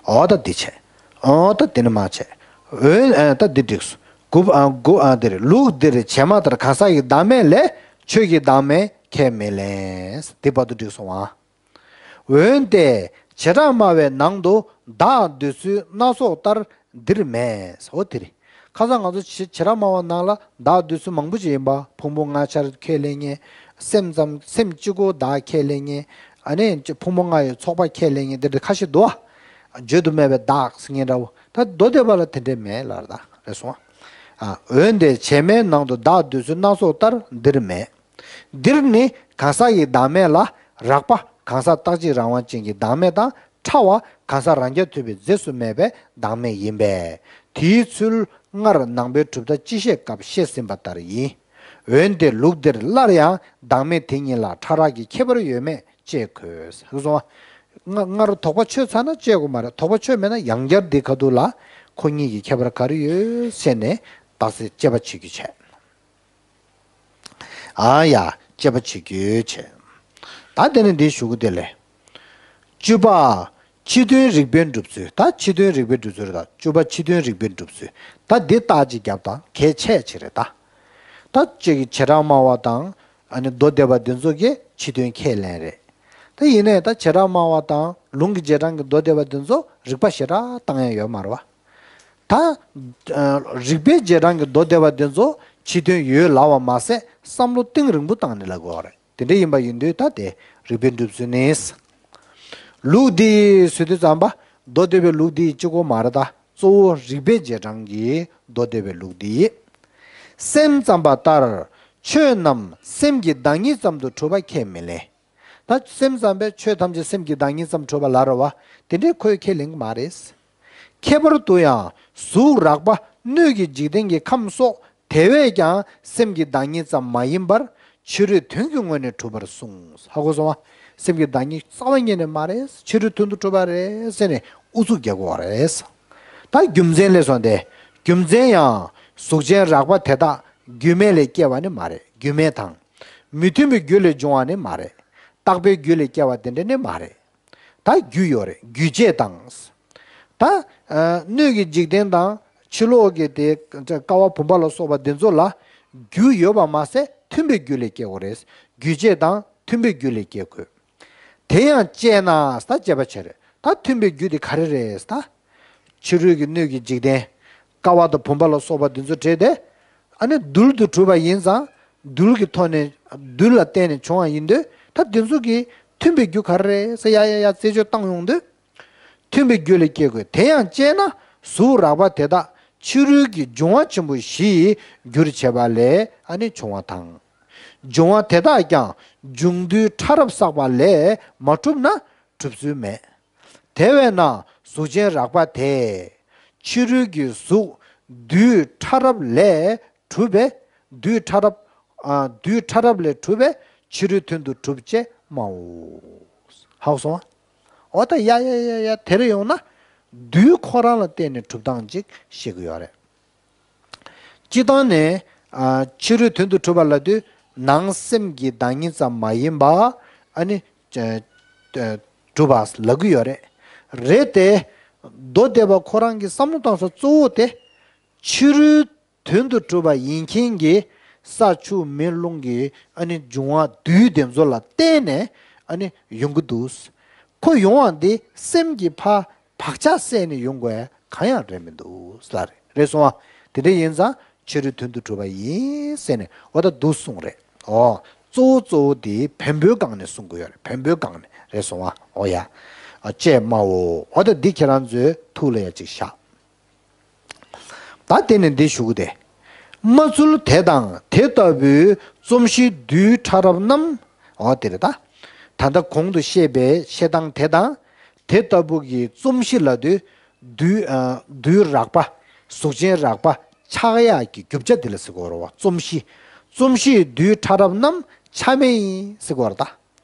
འོ་ད་འདི་བྱས། འོ་ད་འདི་ནི་མ་བྱས། འོན་ཨ་ད་འདི་འགྲིགས་སོ། དགུ་པ་ཨ་དགུ་ཨ་འདིར་ལུགས་འདིར་བྱེ་སྨྲ་ལྟར་གང་ཟག་གི་བདག་མེད་ལས་ཆོས་ཀྱི་བདག་མེད་ཁས་མི་ལེན། འདི་བར་དུ་འགྲིགས་སོང་ཨ། འོན་ཏེ་བྱེ་བྲག་སྨྲ་བའི་ནང་དུ་བདག་འདོད་ཚུལ་སྣ་ཚོགས་ལྟར་འདིར་མེད། འོ་དེ་རེད། ཁ་སང་ང་ཚོ་བྱེ་བྱེ་བྲག་སྨྲ་བ་ནང་ལ་བདག་འདོད་ཚུལ་མང་པོ་ཅིག་ཡིན་པ། ཕུང་པོ་ལྔ་ཆར་ཁས་ལེན་མཁན། སེམས་ཙམ་སེམས་གཅིག་པོ་བདག་ཁས་ལེན་མཁན། ཨ་ནི་ཕུང་པོ་ལྔ་ཡི་ཚོགས་པ་ཁས་ལེན་མཁན་དེ་འདྲ་ཁ་ཤས་འདུག་ཨ། བརྗོད་དུ་མེད་པའི་བདག་ཟེར་མཁན་འདྲ་བོ། ད་མདོ་སྡེ་པ་ལ་དེ་འདྲས་མེད་ལབ་རེད་ད། རེད་སོང་ཨ། འོན་ཏེ་བྱེ་སྨྲའི་ནང་དུ་བདག་འདོད་ཚུལ་སྣ་ཚོགས་ལྟར་འདིར་མེད། འདིར་ནི་གང་ཟག་གི་བདག་མེད་ལ་རགས་པ་གང་ཟག་རྟག་གཅིག་རང་དབང་ཅན་གྱི་བདག་མེད་དང་ཕྲ་བ་གང་ཟག་རང་རྐྱ་ཐུབ་པའི་རྫས་སུ་མེད་པའི་བདག་མེད་ཡིན་པས། དེའི་ཚུལ་སྔར་ནང་པའི་གྲུབ་མཐའ་སྤྱི་བཤད་སྐབས་བཤད་ཟིན་པ་ལྟར་ཡིན། འོན་ཏེ་ལུགས་འདིར་སླར་ཡང་བདག་མེད་དེ་གཉིས་ལ་ཕྲ་རགས་ཀྱི་ཁྱད་པར་ཡོད་མེད་དཔྱད་དགོས། ཧ་གོ་སོང་ང་། སྔར་དོགས་པ་ཆོད་ཚར་ན་དཔྱད་དགོས་མ་རེད། དོགས་པ་ཆོད་མེད་ན་ཡང་བསྐྱར་འདི་ཁ་ཐུག་ལ་ཁོ་གཉིས་ཀྱི་ཁྱད་པར་ག་རེ་ཡོད་ཟེར་ནས་རྟགས་གསལ་དཔྱད་པ་བྱེད་རྒྱུ་བྱས། ཨ་ཡ། དཔྱད་པ་བྱེད་རྒྱུ་བྱས། ད་དེ་ནས་འདི་ཞུ་གི་དེ་ལས། བཅུ་པ། ཕྱི་དོན་རིགས་པས་འགྲུབ་ཚུལ། ད་ཕྱི་དོན་རིགས་པས་འགྲུབ་ཚུལ་རེད་ད། བཅུ་པ་ཕྱི་དོན་རིགས་པས་འགྲུབ་ཚུལ། ད་འདི་རྟགས་ཅིག་བརྒྱབ་དང་གལ་ཆེ་ཆེ་རེད་ད། ད་གཅིག་གི་བྱེ་བྲག་སྨྲ་བ་དང་ཨ་ནི་མདོ་སྡེ་པ་འདི་ཚོ་གིས་ཕྱི་དོན་ཁས་ལེན་རེད། ད་ཡིན་ནའི་ད་བྱེ་བྲག་སྨྲ་བ་དང་ལུང་གི་རྗེས་འབྲང་གི་མདོ་སྡེ་པ་འདི་ཚོ་རིགས་པ་ཞེ་དྲག་བཏང་ཡ་ཡོད་མ་རེད་བ། ད། ཨ། རིགས་པའི་རྗེས་འབྲང་གི་མདོ་སྡེ་པ་འདི་ཚོ་ཕྱི་དོན་ཡོད་ལབ་པ་མ་ཟད་བསམ་བློ་གཏིང་རིང་པོ་བཏང་ནས་ལབ་དགོས་པ་རེད། དེ་འདྲ་ཡིན་པ་ཡིན་དུས་ད་དེ་རིགས་པས་འགྲུབ་ཚུལ་ནི། ལུགས་འདི་ཡིས་ཟེར་དུས་ཙམ་པ་མདོ་སྡེ་པའི་ལུགས་འདི་ཡིས་གཅིག་པོ་མ་རེད་ད། གཙོ་བོ་རིགས་པའི་རྗེས་འབྲང་གི་མདོ་སྡེ་པའི་ལུགས་འདི་ཡིས། སེམས་ཙམ་པ་ལྟར་ཆོས་རྣམས་སེམས་ཀྱི་བདག་ཉིད་ཙམ་དུ་གྲུབ་པ་ཁས་མི་ལེན། ད་སེམས་ཙམ་པས་ཆོས་ཐམས་ཅད་སེམས་ཀྱི་བདག་ཉིད་ཙམ་གྲུབ་པ་ལབ་རེད་བ། དེ་འདྲའི་ཁོས་ཁས་ལེན་གྱི་མ་རེད། ཁྱད་པར་དུ་ཡང་གཟུགས་རགས་པ་སྣོད་ཀྱི་འཇིག་རྟེན་གྱི་ཁམས་སོགས་དེ་བས་ཀྱང་སེམས་ཀྱི་བདག་ཉིད་ཙམ་མ་ཡིན་པར་ཕྱི་རོལ་དོན་གྱི་ངོས་ནས་གྲུབ་པར་གསུངས། ཧ་གོ་སོང་བ། སེམས་ཀྱི་བདག་ཉིད་རྩ་བ་ཉིད་ནས་མ་རེད། ཕྱི་རོལ་དོན་དུ་གྲུབ་པ་རེད་ཟེར་ནས་ཨུ་ཚུགས་རྒྱག་དགོས་པ་རེད། ད་རྒྱུ་མཚན་ལས་སོང་སྟེ། རྒྱུ་མཚན་ཡང་གཟུགས་ཅན་རགས་པ་དེ་དག་རྒྱུ་མེད་ལས་སྐྱེ་བ་ནི་མ་རེད། རྒྱུ་མེད་དང་། མི་མཐུན་པའི་རྒྱུ་ལས་འབྱུང་བ་ནི་མ་རེད། རྟག་པའི་རྒྱུ་ལས་སྐྱེ་བ་དེ་འདྲ་ནི་མ་རེད། ད་རྒྱུ་ཡོད་རེད། རྒྱུ་བྱས་དང་། ད་ཨ་སྣོད་ཀྱི་འཇིག་རྟེན་དང་ཕྱི་ལོགས་ཀྱི་དེ་ཀ་བ་བུམ་པ་ལ་སོགས་པ་འདི་ཚོ་ལ་རྒྱུ་ཡོད་པ་མ་ཟད་མཐུན་པའི་རྒྱུ་ལས་སྐྱེ་དགོས་རེད། རྒྱུ་བྱས་དང་མཐུན་པའི་རྒྱུ་ལས་སྐྱེ་དགོས། དེ་ཡང་དཔྱད་ན་ད་དཔྱད་པ་བྱེད་རེད། ད་མཐུན་པའི་རྒྱུ་དེ་ག་རེ་རེད་ད། ཕྱི་རོལ་གྱི་སྣོད་ཀྱི་འཇིག་རྟེན། ཀ་བ་དང་བུམ་པ་ལ་སོགས་པ་འདི་ཚོ་བྲལ་ཏེ། ཨ་ནི་རྡུལ་དུ་གྲུབ་པ་ཡིན་ཙང་། རྡུལ་གྱི་ཐོག་ནས་རྡུལ་ལ་བརྟེན་ནས་བྱུང་བ་ཡིན་དུས། ད་འདི་ཚོ་གི་མཐུན་པའི་རྒྱུ་ག་རེ་རེད་ཟེར་ཡ་ཡ་ཡ་རྩད་གཅོད་བཏང་ཡོང་དུས། མཐུན་པའི་རྒྱུ་ལས་སྐྱེ་དགོས། དེ་ཡང་དཔྱད་ན་གཟུགས་རགས་པ་དེ་དག་ཕྱི་རོལ་གྱི་འབྱུང་བ་ཆེན་པོ་བཞི་ཡིས་རྒྱུར་བྱས་པ་ལས་ཨ་ནི་བྱུང་བ་དང་། འབྱུང་བ་དེ་དག་ཀྱང་འབྱུང་དུས་ཕྲ་རབ་བསགས་པ་ལས་མ་གྲུབ་ན་གྲུབ་ཚུལ་མེད། དེ་བས་ན་གཟུགས་ཅན་རགས་པ་དེ་ཕྱི་རོལ་གྱི་གཟུགས་དུས་ཕྲ་རབ་ལས་གྲུབ་པས། དུས་ཕྲ་རབ་ཨ་དུས་ཕྲ་རབ་ལས་གྲུབ་པས་ཕྱི་རོལ་དོན་དུ་གྲུབ་ཅེས་སྨྲའོ། ཧ་གོ་སོང་ཨ། འོ་ད་ཡ་ཡ་ཡ་ཡ་དེ་རེ་ཡོང་ན་དུས་ཁོ་རང་ལ་བརྟེན་ནས་གྲུབ་སྟངས་ཅིག་ཤེས་ཀྱི་ཡོད་རེད། སྤྱིར་བཏང་ནས་ཨ་ཕྱི་རོལ་དོན་དུ་གྲུབ་པ་ལབ་དུས་ནང་སེམས་ཀྱི་བདག་ཉིད་ཙམ་མ་ཡིན་པ་ཨ་ནི་ཨ་ཨ་གྲུབ་པ་ལབ་ཀྱི་ཡོད་རེད། རེད་དེ། མདོ་སྡེ་པ་ཁོ་རང་གི་བསམ་བློ་གཏོང་ས་གཙོ་བོ་དེ་ཕྱི་རོལ་དོན་དུ་གྲུབ་པ་ཡིན་མཁན་གྱི་ས་ཆུ་མེ་རླུང་གི་ཨ་ནི་འབྱུང་བ་རྡུལ་དེ་ཚོ་ལ་བརྟེན་ནས་ཨ་ནི་ཡོང་གི་འདུག་ཁོ་ཡོང་བ་འདི་སེམས་ཀྱི་ཕ་བག་ཆགས་བསལ་ནས་ཡོང་དགོས་གང་ཡང་རེད་མི་འདུག་ལ་རེད། རེད་སོང་ཨ། དེ་འདྲ་ཡིན་ཙང་ཕྱི་རོལ་དོན་དུ་གྲུབ་པ་ཡིན་ཟེར་ནས་འོ་ད་འདུག་གསུངས་རེད། ཨོ། གཙོ་བོ་གཙོ་བོ་དེ་བེམ་པོའི་སྒང་ནས་གསུང་གི་ཡོད་རེད། བེམ་པོའི་སྒང་ནས་རེད་སོང་ཨ། ཨོ་ཡ། ཨ་ཅེས་སྨྲའོ། འོ་ད་འདི་ཁྱེད་རང་ཚོའི་ཐུགས་ལ་ཡ་ཅིག་བཞག་ད་དེ་ནས་འདི་ཞུ་གི་དེ། མ་ཚུལ་དེ་དང་དེ་ལྟ་བུའི་རྩོམ་གཞི་རྡུལ་ཕྲ་རབ་རྣམས། འོ་དེ་རེད་ད། ད་ལྟ་གོང་དུ་བཤད་པའི་བཤད་སྟངས་དེ་དང་། དེ་ལྟ་བུ་གི་རྩོམ་གཞི་ལབ་དུས། རྡུལ་ཨ་རྡུལ་རགས་པ། གཟུགས་ཅན་རགས་པ་ཆགས་ཡག་གི་རྒྱུ་ཆ་དེ་ལ་ཟེར་གོ་རེད་བ། རྩོམ་གཞི། རྩོམ་གཞིའི་རྡུལ་ཕྲ་རབ་རྣམས་ཆ་མེད་ཡིན་ཟེར་གོ་རེད་ད།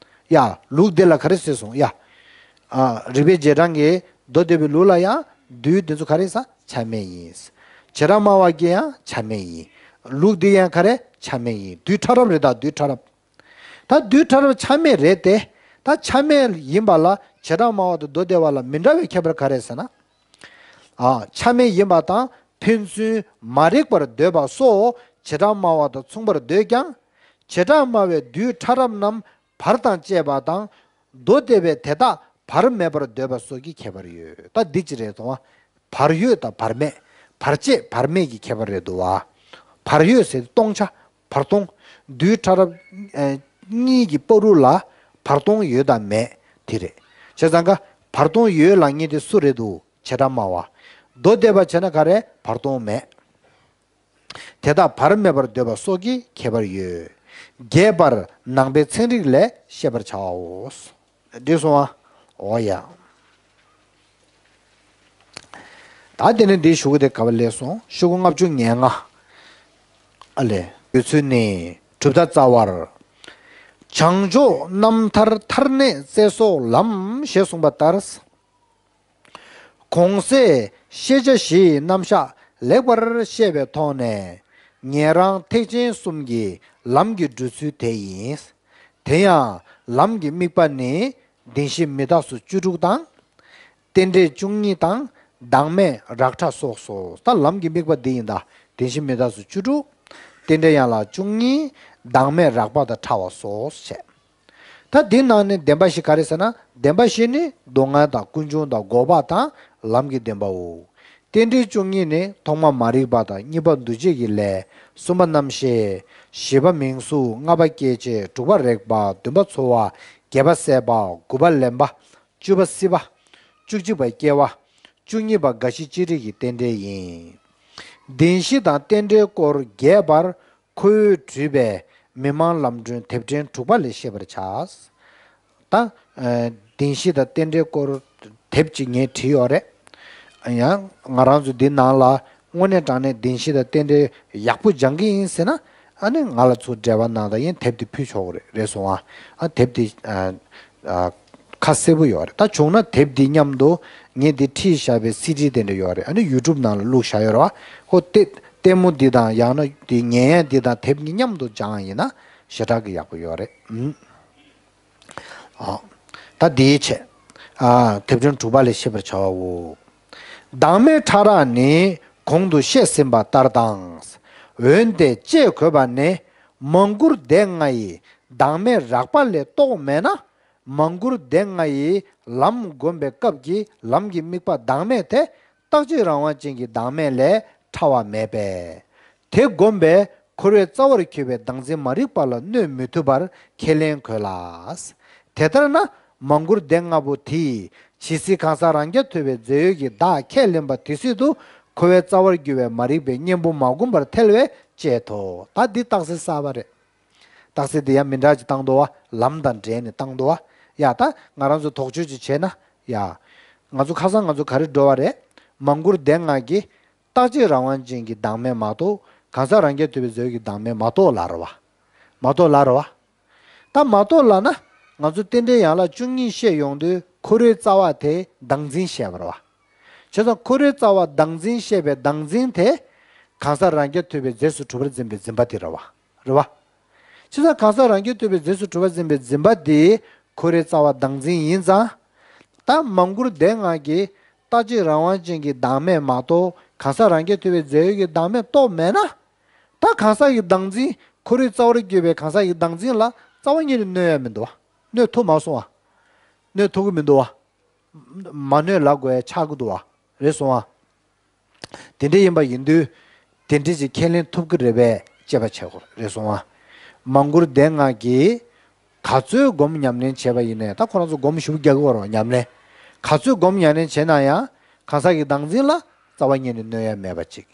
ཡ། ལུགས་འདི་ལ་ག་རེ་ཟེར་སོང་ཡ། ཨ། རིགས་པའི་རྗེས་འབྲང་གི་མདོ་སྡེ་པའི་ལུགས་ལ་ཡང་རྡུལ་འདི་ཚོ་ག་རེ་ཟེར། ཆ་མེད་ཡིན། བྱེ་བྲག་སྨྲ་བ་གིས་ཡང་ཆ་མེད་ཡིན། ལུགས་འདི་ཡང་ག་རེ། ཆ་མེད་ཡིན། རྡུལ་ཕྲ་རབ་རེད་ད། རྡུལ་ཕྲ་རབ། ད་རྡུལ་ཕྲ་རབ་ཆ་མེད་རེད་དེ། ད་ཆ་མེད་ཡིན་པ་ལ་བྱེ་བྲག་སྨྲ་བ་དང་མདོ་སྡེ་པ་ལ་མི་འདྲ་བའི་ཁྱད་པར་ག་རེ་ཟེར་ན། ཨ། ཆ་མེད་ཡིན་པ་དང་ཕན་ཚུན་མ་རིག་པར་འདོད་པ་སོགས་བྱེ་བྲག་སྨྲ་བ་དང་མཚུངས་པར་འདོད་ཀྱང་། བྱེ་བྲག་སྨྲ་བའི་རྡུལ་ཕྲ་རབ་རྣམས་བར་དང་བཅས་པ་དང་། མདོ་སྡེ་པས་དེ་དག་བར་མེད་པར་འདོད་པ་སོགས་ཀྱི་ཁྱད་པར་ཡོད། ད་འདི་ཅི་རེད་དང་། བར་ཡོད་དང་བར་མེད། བར་བཅས་བར་མེད་ཀྱི་ཁྱད་པར་རེད་འདུག་བ། བར་ཡོད་ཟེར་སྟོང་ཆ། བར་སྟོང་། རྡུལ་ཕྲ་རབ་ཨེ་གཉིས་ཀྱི་བར་དུ་ལ་བར་སྟོང་ཡོད་དང་མེད་དེ་རེད། བྱས་ཙང་ཀ་བར་སྟོང་ཡོད་ལབ་མཁན་དེ་སུ་རེད་འདུག་བྱེ་བྲག་སྨྲ་བ། མདོ་སྡེ་པ་བྱས་ན་ག་རེ། བར་སྟོང་མེད། དེ་དག་བར་མེད་པར་འདོད་པ་སོགས་ཀྱི་ཁྱད་པར་ཡོད། རྒྱས་པར་ནང་པའི་ཚན་རིག་ལས་ཤེས་པར་བྱའོ། འགྲིག་སོང་ཨ། འོ་ཡ། ད་དེ་ནས་འདི་ཞུ་གི་དེ་ག་བ་ལས་སོང་། ཤོག་གུ་ལྔ་བཅུ་ང་ལྔ། ཨ་ལས། དགོས་ཚུལ་ནི། གྲུབ་མཐའ་རྩ་བར། བྱང་ཕྱོགས་རྣམ་ཐར་མཐར་གནས་རྩལ་སོགས་ལམ་ཞེས་གསུངས་པ་ལྟར། གོང་གསལ་ཤེས་བྱ་བཞིའི་རྣམ་གཞག་ལེགས་པར་ཤེས་པའི་ཐོག་ནས། ཉན་རང་ཐེག་ཆེན་གསུམ་གྱི་ལམ་གྱི་བགྲོད་ཚུལ་དེ་ཡིན། དེ་ཡང་ལམ་གྱི་དམིགས་པ་ནི་བདེན་བཞི་མི་རྟག་སོགས་བཅུ་དྲུག་དང་། རྟེན་འབྲེལ་བཅུ་གཉིས་དང་བདག་མེད་རགས་ཕྲ་སོགས་སོ། ད་ལམ་གྱི་དམིགས་པ་འདི་ཡིན་ད། བདེན་བཞི་མི་རྟག་སོགས་བཅུ་དྲུག་རྟེན་འབྲེལ་ཡན་ལག་བཅུ་གཉིས། བདག་མེད་རགས་པ་དང་ཕྲ་བ་སོགས་བཤད། ད་འདི་ནང་ནས་བདེན་པ་བཞི་ག་རེ་ཟེར་ན། བདེན་པ་བཞི་ནི་སྡུག་བསྔལ་དང་ཀུན་འབྱུང་དང་འགོག་པ་དང་ལམ་གྱི་བདེན་པའོ། རྟེན་འབྲེལ་བཅུ་གཉིས་ནི་ཐོག་མ་མ་རིག་པ་དང་། གཉིས་པ་འདུ་བྱེད་ཀྱི་ལས། གསུམ་པ་རྣམ་ཤེས། བཞི་པ་མིང་གཟུགས། ལྔ་པ་སྐྱེ་མཆེད། དྲུག་པ་རེག་པ། བདུན་པ་ཚོར་བ། བརྒྱད་པ་སྲེད་པ། དགུ་པ་ལེན་པ། བཅུ་པ་སྲིད་པ། བཅུ་གཅིག་པ་སྐྱེ་བ། བཅུ་གཉིས་པ་རྒ་ཤི་ཅི་རིགས་ཀྱི་རྟེན་འབྲེལ་ཡིན། བདེན་བཞི་དང་རྟེན་འབྲེལ་སྐོར་རྒྱས་པར་ཁོ་བོས་བྲིས་པའི་མི་མང་ལམ་སྒྲོན་དེབ་ཕྲེང་དྲུག་པ་ལས་ཤེས་པར་བྱ། ད། ཨ། བདེན་བཞི་དང་རྟེན་འབྲེལ་སྐོར་དེབ་ཅིག་ངས་བྲིས་ཡོད་རེད། ཡང་ང་རང་ཚོ་འདི་ནང་ལ་དངོས་གནས་དྲང་གནས་བདེན་བཞི་དང་རྟེན་འབྲེལ་ཡག་པོ་སྦྱང་གི་ཡིན་ཟེར་ན། ཨ་ནི་ང་ལ་ཚུར་འབྲེལ་བ་གནང་དང་། ཡིན་དེབ་དེ་ཕུལ་ཆོག་གི་རེད། རེད་སོང་ཨ། ཨ། དེབ་དེ། ཨ། ཨ། ཁ་གསལ་པོ་ཡོད་རེད། ད་བྱུང་ན་དེབ་འདི་མཉམ་དུ་ངས་འདི་ཁྲིད་བཞག་པའི་སི་ཌི་དེ་འདྲ་ཡོད་རེད། ཨ་ནི་ཡུ་ཊུབ་ནང་ལ་བླུགས་བཞག་ཡོད་རེད་བ། ཁོ་ལྟད་ལྟད་མོ་འདི་དང་ཡང་ན་འདི་ཉན་ཡས་འདི་དང་དེབ་གཉིས་མཉམ་དུ་སྦྱང་ཡིན་ན་ཞེ་དྲག་གི་ཡག་པོ་ཡོད་རེད། ཨུམ། ཨ། ད་འདིའི་ཆེད། ཨ། དེབ་ཕྲེང་དྲུག་པ་ལས་ཤེས་པར་བྱའོ། བདག་མེད་ཕྲ་རགས་ནི་གོང་དུ་བཤད་ཟིན་པ་ལྟར་དང་། འོན་ཏེ་ཅེས་འཁོད་པ་ནི་མང་བཀུར་སྡེ་ལྔ་ཡི་བདག་མེད་རགས་པ་ལས་རྟོགས་མེད་ན། མང་བཀུར་སྡེ་ལྔ་ཡི་ལམ་བསྒོམ་པའི་སྐབས་ཀྱི་ལམ་གྱི་དམིགས་པ་བདག་མེད་དེ་རྟག་གཅིག་རང་དབང་ཅན་གྱི་བདག་མེད་ལས་ཕྲ་བ་མེད་པས། དེ་བསྒོམས་པས་འཁོར་བའི་རྩ་བར་གྱུར་པའི་བདག་འཛིན་མ་རིག་པ་ལ་གནོད་མི་ཐུབ་པར་ཁས་ལེན་དགོས་ལ། དེ་ལྟར་ན་མང་བཀུར་སྡེ་ལྔ་པོ་དེས་ཇི་སྲིད་གང་ཟག་རང་རྐྱ་ཐུབ་པའི་རྫས་ཡོད་ཀྱི་བདག་ཁས་ལེན་པ་དེ་སྲིད་དུ་འཁོར་བའི་རྩ་བར་གྱུར་པའི་མ་རིག་པའི་གཉེན་པོ་མ་བསྒོམ་པར་ཐལ་བས་བཅད་དོ། ད་འདི་རྟགས་གསལ་གསལ་བ་རེད། རྟགས་གསལ་འདི་ཡང་མི་འདྲ་ཅིག་བཏང་འདུག་བ། ལམ་དང་འབྲེལ་ནས་བཏང་འདུག་བ། ཡ། ད་ང་རང་ཚོ་དོགས་གཅོད་ཅིག་བྱས་ན། ཡ། ང་ཚོ་ཁ་སང་ང་ཚོ་ག་རེ་འགྲོ་བ་རེད། མང་བཀུར་སྡེ་ལྔ་གིས་རྟག་གཅིག་རང་དབང་ཅན་གྱི་བདག་མེད་མ་གཏོགས་གང་ཟག་རང་རྐྱ་ཐུབ་པའི་རྫས་ཡོད་ཀྱི་བདག་མེད་མ་གཏོགས་ལབ་རེད་བ། མ་གཏོགས་ལབ་རེད་བ། ད་མ་གཏོགས་ལབ་ན། ང་ཚོ་རྟེན་འབྲེལ་ཡན་ལག་བཅུ་གཉིས་བཤད་ཡོང་དུས་འཁོར་བའི་རྩ་བ་དེ་བདག་འཛིན་བཤད་པ་རེད་བ། བྱས་ཙང་འཁོར་བའི་རྩ་བ་བདག་འཛིན་བཤད་པའི་བདག་འཛིན་དེ། གང་ཟག་རང་རྐྱ་ཐུབ་པའི་རྫས་སུ་གྲུབ་པར་འཛིན་པའི་འཛིན་པ་དེ་རེད་བ། རེད་བ། བྱས་ཙང་གང་ཟག་རང་རྐྱ་ཐུབ་པའི་རྫས་སུ་གྲུབ་པར་འཛིན་པའི་འཛིན་པ་དེ་འཁོར་བའི་རྩ་བ་བདག་འཛིན་ཡིན་ཙང་། ད་མང་བཀུར་སྡེ་ལྔ་གིས་རྟག་གཅིག་རང་དབང་ཅན་གྱི་བདག་མེད་མ་གཏོགས་གང་ཟག་རང་རྐྱ་ཐུབ་པའི་རྫས་ཡོད་ཀྱི་བདག་མེད་རྟོགས་མེད་ན། ད་གང་ཟག་གི་བདག་འཛིན། འཁོར་བའི་རྩ་བར་གྱུར་པའི་གང་ཟག་གི་བདག་འཛིན་ལ་རྩ་བ་ཉིད་ནས་གནོད་ཡ་མི་འདུག་བ། གནོད་ཐུབ་མ་སོང་བ། གནོད་ཐུབ་ཀྱི་མི་འདུག་བ། མ་གནོད་ལབ་དགོས་ཡ་ཆགས་ཀྱི་འདུག་བ། རེད་སོང་བ། དེ་འདྲ་ཡིན་པ་ཡིན་དུས། དེ་འདྲ་ཅིག་ཁས་ལེན་ཐུབ་ཀྱི་རེད་པས་དཔྱད་པ་བྱེད་དགོས་རེད་སོང་བ། མང་བཀུར་སྡེ་ལྔ་གིས་ག་ཚོད་སྒོམ་ཉམས་ལེན་བྱས་པ་ཡིན་ནའི། ད་ཁོ་རང་ཚོ་སྒོམ་ཞེ་པོ་རྒྱག་གི་ཡོད་རེད་བ། ཉམས་ལེན། ག་ཚོད་སྒོམ་ཉམས་ལེན་བྱས་ན་ཡང་གང་ཟག་གི་བདག་འཛིན་ལ་རྩ་བ་ཉིད་ནས་གནོད་ཡ་མེད་པ་ཅིག་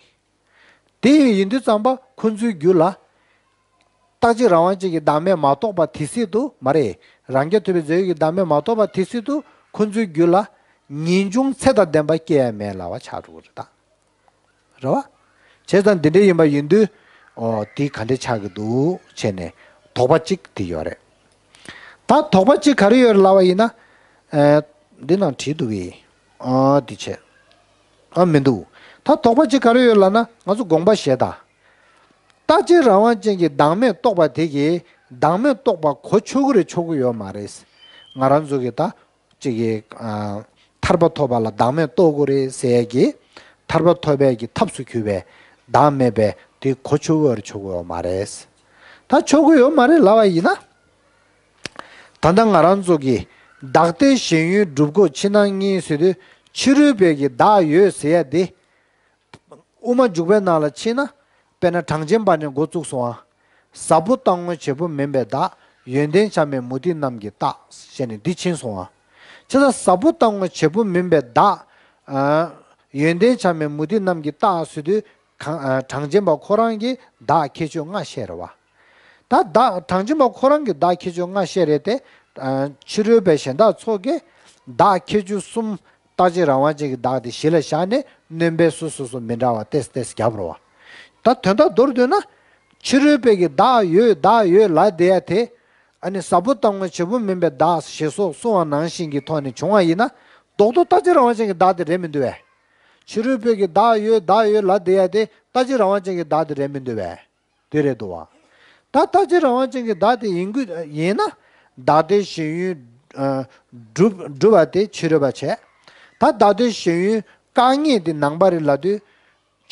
དེ་ཡིན་དུས་ཙམ་པ་ཁོ་ཚོའི་རྒྱུད་ལ། རྟག་གཅིག་རང་དབང་ཅན་གྱི་བདག་མེད་མ་རྟོགས་པ་དེ་སྲིད་དུ། མ་རེད། རང་རྐྱ་ཐུབ་པའི་རྫས་ཡོད་ཀྱི་བདག་མེད་མ་རྟོགས་པ་དེ་སྲིད་དུ་ཁོ་ཚོའི་རྒྱུད་ལ་ངེས་འབྱུང་ཚད་དང་ལྡན་པ་སྐྱེ་ཡ་མེད་ལབ་པ་ཆགས་འགྲོ་གི་རེད་ད། རེད་བ། བྱས་ཙང་འདི་འདྲ་ཡིན་པ་ཡིན་དུས། ཨོ། དེ་ག་འདྲ་ཆགས་ཀྱི་འདུག་བྱས་ནས་དོགས་པ་གཅིག་དེ་ཡོད་རེད། ད་དོགས་པ་གཅིག་ག་རེ་ཡོད་རེད་ལབ་པ་ཡིན་ན། ཨ། འདི་ནང་བྲིས་འདུག་གི། ཨ། འདི་བྱས། ཨ། མི་འདུག་ད་དོགས་པ་གཅིག་ག་རེ་ཡོད་ལབ་ན། ང་ཚོ་དགོངས་པ་བཞེས་དང་། རྟག་གཅིག་རང་དབང་ཅན་གྱི་བདག་མེད་རྟོགས་པ་དེ་གིས་བདག་མེད་རྟོགས་པ་གོ་ཆོག་གི་རེད་ཆོག་གི་ཡོད་མ་རེད། ང་རང་ཚོ་གི་ད་ཅིག་གི། ཨ། ཐར་པ་ཐོབ་པ་ལ་བདག་མེད་རྟོགས་དགོས་རེད་ཟེར་ཡས་ཀྱི། ཐར་པ་ཐོབ་པའི་གི་ཐབས་སུ་གྱུར་པའི་བདག་མེད་པའི་དེ་གོ་ཆོག་གི་ཡོད་རེད་ཆོག་གི་ཡོད་མ་རེད། ད་ཆོག་གི་ཡོད་མ་རེད་ལབ་པ་ཡིན་ན། ད་ལྟ་ང་རང་ཚོ་གི་བདག་ལྟའི་ཞེན་ཡུལ་སྒྲུབ་འགོག་ཕྱི་ནང་གཉིས་ཟེར་དུས་ཕྱི་རོལ་པའི་གི་བདག་ཡོད་ཟེར་ཡ་དེ། དབུ་མ་འཇུག་པའི་ནང་ལ་ཕྱིན་ན། དཔེར་ན་གྲངས་ཅན་པ་ནས་འགོ་བཙུགས་སོང་ཨ། ཟབ་པོ་རྟག་ངོ་བྱེད་པོ་མིན་པའི་བདག་ཡོན་ཏན་ཆ་མེད་མུ་སྟེགས་རྣམས་ཀྱི་རྟགས་ཞེས་ནས་འདི་ཕྱིན་སོང་ཨ། བྱས་ཙང་ཟབ་པོ་རྟག་ངོ་བྱེད་པོ་མིན་པའི་བདག་ཨ། ཡོན་ཏན་ཆ་མེད་མུ་སྟེགས་རྣམས་ཀྱི་རྟགས་ཟེར་དུས་གང་། ཨ། གྲངས་ཅན་པ་ཁོ་རང་གིས་བདག་ཁྱད་ཆོས་ལྔ་བཤད་རེད་བ། ད་བདག་གྲངས་ཅན་པ་ཁོ་རང་གིས་བདག་ཁྱད་ཆོས་ལྔ་བཤད་རེད་དེ། ཨ། ཕྱི་རོལ་པའི་གཞན་དག་ཚོ་གིས་བདག་ཁྱད་ཆོས་གསུམ། རྟག་གཅིག་རང་དབང་ཅན་གྱི་བདག་དེ་གཞི་ལ་བཞག་ནས་སྣོན་པ་སོ་སོ་སོ་མི་འདྲ་བ་ཏོག་ཙམ་ཏོག་ཙམ་བརྒྱབ་རོགས། ད་དོན་དག་མདོར་བསྡུས་ན། ཕྱི་རོལ་པའི་གི་བདག་ཡོད་བདག་ཡོད་ལབ་བསྡད་ཡ་དེ། ཨ་ནི་ཟབ་པོ་རྟག་ངོ་བྱེད་པོ་མིན་པའི་བདག་ཞེས་སོགས་གསུངས་པ་ནང་བཞིན་གྱི་ཐོག་ནས་བྱུང་བ་ཡིན་ན། རྡོག་རྡོག་རྟག་གཅིག་རང་དབང་ཅན་གྱི་བདག་དེ་རེད་མི་འདུག་བས། ཕྱི་རོལ་པའི་གི་བདག་ཡོད་བདག་ཡོད་ལབ་བསྡད་ཡ་དེ་རྟག་གཅིག་རང་དབང་ཅན་གྱི་བདག་དེ་རེད་མི་འདུག་བས། དེ་རེད་འདུག་བ། ད་རྟག་གཅིག་རང་དབང་ཅན་གྱི་བདག་དེ་ཡིན་དགོས་ཡིན་ན། བདག་ལྟའི་ཞེན་ཡུལ། ཨ། སྒྲུབ་སྒྲུབ་པ་དེ་ཕྱི་རོལ་པ་བྱས། ད་བདག་ལྟའི་ཞེན་ཡུལ་བཀག་ཉེས་དེ་ནང་པ་རེད་ལབ་དུས།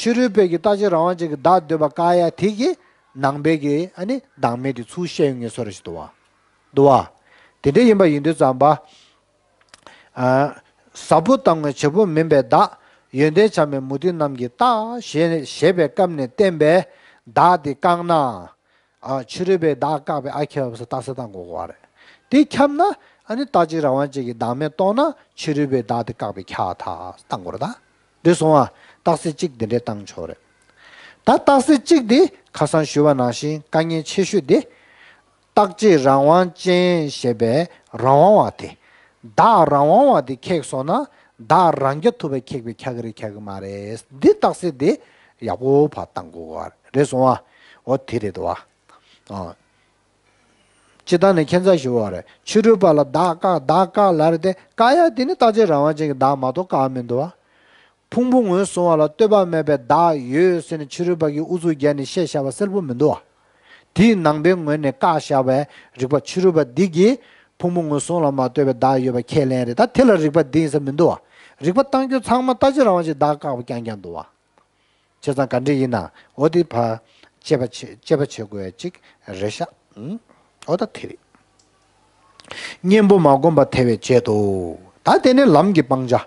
ཕྱི་རོལ་པའི་གི་རྟག་གཅིག་རང་དབང་ཅན་གྱི་བདག་འདོད་པ་བཀག་ཡ་དེ་གིས་ནང་པའི་གི་ཨ་ནི་བདག་མེད་དེ་ཚུར་བཤད་ཡོང་ངེས་བཟོ་འདྲ་ཞིག་འདུག་བ། འདུག་བ། དེ་འདྲ་ཡིན་པ་ཡིན་དུས་ཙམ་པ། ཨ། ཟབ་པོ་རྟག་ངོ་བྱེད་པོ་མིན་པའི་བདག་ཡོན་ཏན་ཆ་མེད་མུ་སྟེགས་རྣམས་ཀྱི་རྟགས་ཞེས་ཞེས་པའི་སྐབས་ནས་བསྟན་པའི་བདག་དེ་བཀག་ན། ཨ། ཕྱི་རོལ་པའི་བདག་བཀག་པའི་ཨ་ཁྱབ་སུ་རྟགས་གསལ་བཏང་དགོས་པ་རེད། དེ་ཁྱབ་ན་ཨ་ནི་རྟག་གཅིག་རང་དབང་ཅན་གྱི་བདག་མེད་རྟོགས་ན་ཕྱི་རོལ་པའི་བདག་དེ་བཀག་པའི་ཁྱབ་ཐག་བཏང་དགོས་རེད་ད། འདི་སོང་བ། རྟགས་གསལ་གཅིག་འདི་འདྲས་བཏང་ཆོག་རེད། ད་རྟགས་གསལ་གཅིག་དེ་ཁ་སང་ཞུས་པ་ནང་བཞིན་དཀའ་ངལ་ཆེ་ཤོས་དེ། རྟག་གཅིག་རང་དབང་ཅན་ཞེས་པའི་རང་དབང་བ་དེ། བདག་རང་དབང་བ་དེ་ཁེགས་སོང་ན། བདག་རང་རྐྱ་ཐུབ་པ་ཁེགས་པའི་ཁྱག་རེད་ཁྱག་གི་མ་རེད། འདི་རྟགས་གསལ་དེ་ཡག་པོ་ཕར་བཏང་དགོས་པ་རེད་སོང་བ། འོ་དེ་རེད་དོ་བ། ཨ། སྤྱིར་བཏང་ནས་ཁྱད་མཚར་ཞིག་ཡོད་རེད། ཕྱི་རོལ་པ་ལ་བདག་བཀག་བདག་བཀག་ལབ་རེད་དེ། བཀག་ཡ་དེ་ནི་རྟག་གཅིག་རང་དབང་ཅན་གྱི་བདག་མ་གཏོགས་བཀག་མི་འདུག་བ། ཕུང་པོ་ངོས་བཟུང་བ་ལ་ལྟོས་པ་མེད་པའི་བདག་ཡོད་ཟེར་ནས་ཕྱི་རོལ་པ་གིས་ཨུ་ཚུགས་བརྒྱབ་ནས་བཤད་བཞག་པ་གསལ་པོ་མི་འདུག་བ། དེའི་ནང་པའི་ངོས་ནས་བཀག་བཞག་པའི་རིགས་པ་ཕྱི་རོལ་པ་འདི་གིས་ཕུང་པོ་ངོས་བཟུང་ལ་མ་ལྟོས་པའི་བདག་ཡོད་པ་ཁས་ལེན་རེད། ད་དེ་ལ་རིགས་པ་འདི་ཡིན་ས་མི་འདུག་བ། རིགས་པ་བཏང་རྒྱུ་ཚང་མ་རྟག་གཅིག་རང་དབང་ཅན་བདག་བཀག་པ་རྐྱང་རྐྱང་འདུག་བ། བྱས་ཙང་ག་འདྲ་ཡིན་ན་འོ་དེ་ཕར་དཔྱད་པ་བྱེད་དཔྱད་པ་བྱེད་དགོས་ཡ་གཅིག་རེད་ཤག་ཨུ། འོ་ད་དེ་རེད། གཉེན་པོ་མ་བསྒོམས་པ་ཐལ་བའི་ཆེད་དུ། ད་དེ་ནི་ལམ་གྱི་སྤང་བྱ།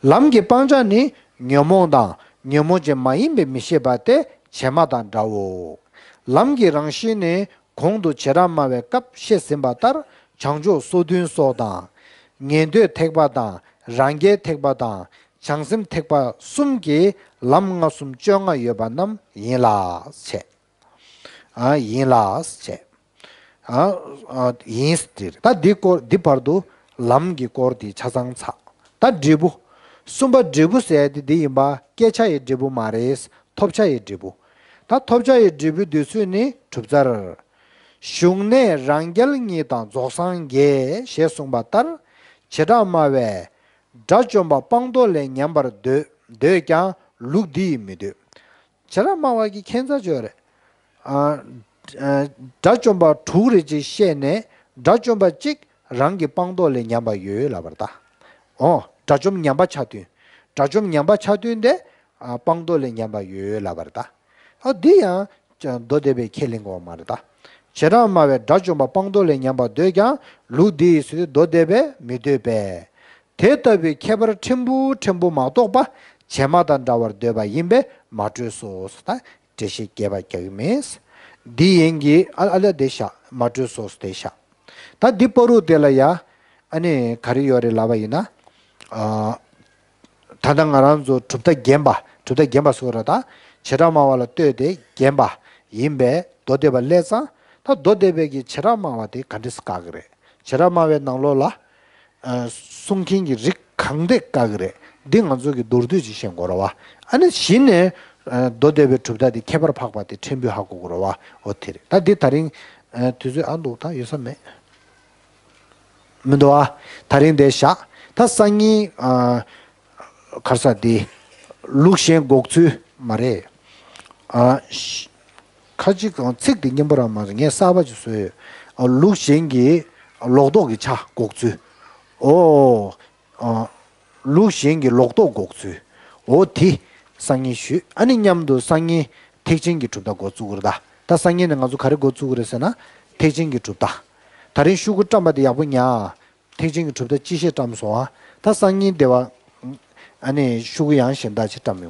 ལམ་གྱི་སྤང་བྱ་ནི་ཉོན་མོངས་དང་ཉོན་མོངས་ཅན་མ་ཡིན་པའི་མི་ཤེས་པ་སྟེ་བྱེ་སྨྲ་དང་འདྲའོ། ལམ་གྱི་རང་བཞིན་ནི་གོང་དུ་བྱེ་བྲག་སྨྲ་བའི་སྐབས་བཤད་ཟིན་པ་ལྟར་བྱང་ཆུབ་སོ་བདུན་སོགས་དང་། ཉན་ཐོས་ཐེག་པ་དང་རང་རྒྱལ་ཐེག་པ་དང་བྱང་སེམས་ཐེག་པ་གསུམ་གྱི་ལམ་ལྔ་གསུམ་བཅོ་ལྔ་ཡོད་པ་རྣམས་ཡིན་ལ་བྱས། ཨ་ཡིན་ལ་བྱས། ཨ་ཨ་ཡིན་ཟེར། ད་འདི་སྐོར་འདི་བར་དུ་ལམ་གྱི་སྐོར་དེ་ཆ་ཚང་ཚར། ད་འབྲས་བུ། གསུམ་པ་འབྲས་བུ་ཟེར་དེ་འདི་ཡིན་པ་སྐྱེ་ཆ་ཡི་འབྲས་བུ་མ་རེད། ཐོབ་བྱ་ཡི་འབྲས་བུ། ད་ཐོབ་བྱ་ཡི་འབྲས་བུ་འདོད་ཚུལ་ནི་གྲུབ་རྩལ། ཞུགས་གནས་རང་རྒྱལ་གཉིས་དང་རྫོགས་སངས་རྒྱས་ཞེས་གསུངས་པ་ལྟར་བྱེ་བྲག་སྨྲ་བས། དགྲ་བཅོམ་པ་སྤངས་རྟོགས་ལས་ཉམས་པར་འདོད་འདོད་ཀྱང་ལུགས་འདི་ཡིས་མི་འདོད། བྱེ་བྲག་སྨྲ་བ་གི་ཁྱད་མཚར་ཅིག་ཡོད་རེད། ཨ་ཨ་དགྲ་བཅོམ་པ་དྲུག་རེ་ཅིག་བཤད་ནས་དགྲ་བཅོམ་པ་གཅིག་རང་གི་སྤངས་རྟོགས་ལས་ཉམས་པ་ཡོད་ལབ་པ་རེད་ད། འོ་དགྲ་བཅོམ་ཉམས་པ་ཆ་མཐུན། དགྲ་བཅོམ་ཉམས་པ་ཆ་མཐུན་དེ་ཨ་སྤངས་རྟོགས་ལས་ཉམས་པ་ཡོད་ལབ་པ་རེད་ད། ཨ་འདི་ཡང་མདོ་སྡེ་པས་ཁས་ལེན་དགོས་པ་མ་རེད་ད། བྱེ་བྲག་སྨྲ་བས་དགྲ་བཅོམ་པ་སྤངས་རྟོགས་ལས་ཉམས་པར་འདོད་ཀྱང་ལུགས་འདི་ཡིས་ཟེར་དུས་མདོ་སྡེ་པས་མི་འདོད་པས། དེ་ལྟ་བུའི་ཁྱད་པར་ཕྲན་བུ་ཕྲན་བུ་མ་གཏོགས་པ་བྱེ་སྨྲ་དང་འདྲ་བར་འདོད་པ་ཡིན་པས་མ་སྤྲོས་སོ། ད་འགྲེལ་བཤད་རྒྱས་པ་རྒྱག་གི་མེད། འདི་ཡན་གྱི་ཨ་ཨ་ལ་དེ་བཞག་མ་སྤྲོས་སོ་དེ་བཞག་ད་འདི་བར་དུ་དེ་ལ་ཡ་ཨ་ནི་ག་རེ་ཡོད་རེད་ལབ་པ་ཡིན་ན། ཨ་ད་ལྟ་ང་རང་ཚོ་གྲུབ་མཐའ་བརྒྱན་པ་གྲུབ་མཐའ་བརྒྱན་པ་སོགས་ར་ད་བྱེ་བྲག་སྨྲ་བ་ལ་ལྟོས་ཏེ་བརྒྱན་པ་ཡིན་པས་མདོ་སྡེ་པ་སླད་ཙང་ད་མདོ་སྡེ་པའི་གི་བྱེ་བྲག་སྨྲ་བ་དེ་ག་འདྲས་བཀག་གི་རེད། བྱེ་བྲག་སྨྲ་བའི་ནང་ལོགས་ལ། ཨ་གསུང་མཁན་གྱི་རིགས་གང་དེ་བཀག་གི་རེད། འདི་ང་ཚོ་གི་མདོར་བསྡུས་ཅིག་ཤེས་དགོས་རེད་བ། ཨ་ནི་གཞི་ནས་ཨ་མདོ་སྡེ་པའི་གྲུབ་མཐའ་འདི་ཁྱད་པར་འཕགས་པ་དེ་ཕྲན་བུ་ཧ་གོ་དགོས་རེད་བ། འོ་དེ་རེད། ད་འདི་ད་རིང་ཨ་དུས་ཚོད་ཨ་འདུག་ད་ཡོད་ས་མེད། མི་འདུག་ཨ། ད་རིང་འདི་བཞག་ད་སང་ཉིན་ཨ་ག་རེ་ཟེར་འདི་ལུགས་གཞན་འགོག་ཚུལ་མ་རེད། ཨ་ཤ་ཁ་ཅིག་གང་ཚིག་དེ་སྙན་པོ་རང་མ་རེད། ངས་གསར་པ་ཅིག་བཟོས་ཡོད། ཨ་ལུགས་གཞན་གྱི་ལོག་རྟོག་གི་ཆ་འགོག་ཚུལ། ཨོ། ཨ་ལུགས་གཞན་གྱི་ལོག་རྟོག་འགོག་ཚུལ། འོ་དེ་སང་ཉིན་ཞུས། ཨ་ནི་མཉམ་དུ་སང་ཉིན་ཐེག་ཆེན་གྱི་གྲུབ་མཐའ་འགོ་བཙུགས་ཀྱི་རེད་ད། ད་སང་ཉིན་ནས་ང་ཚོ་ག་རེ་འགོ་བཙུགས་ཀྱི་རེད་ཟེར་ན། ཐེག་ཆེན་གྱི་གྲུབ་མཐའ། ད་རིང་ཤོག་གུ་བཀྲམ་པ་དེ་ཡག་པོ་ཉར། ཐེག་ཆེན་གྱི་གྲུབ་མཐའ་སྤྱི་བཤད་བཀྲམ་སོང་ཨ། ད་སང་ཉིན་དེ་བ། ཨ་ནི་ཤོག་གུ་ཡང་གཞན་དག་ཅིག་བཀྲམ་ཡོང་།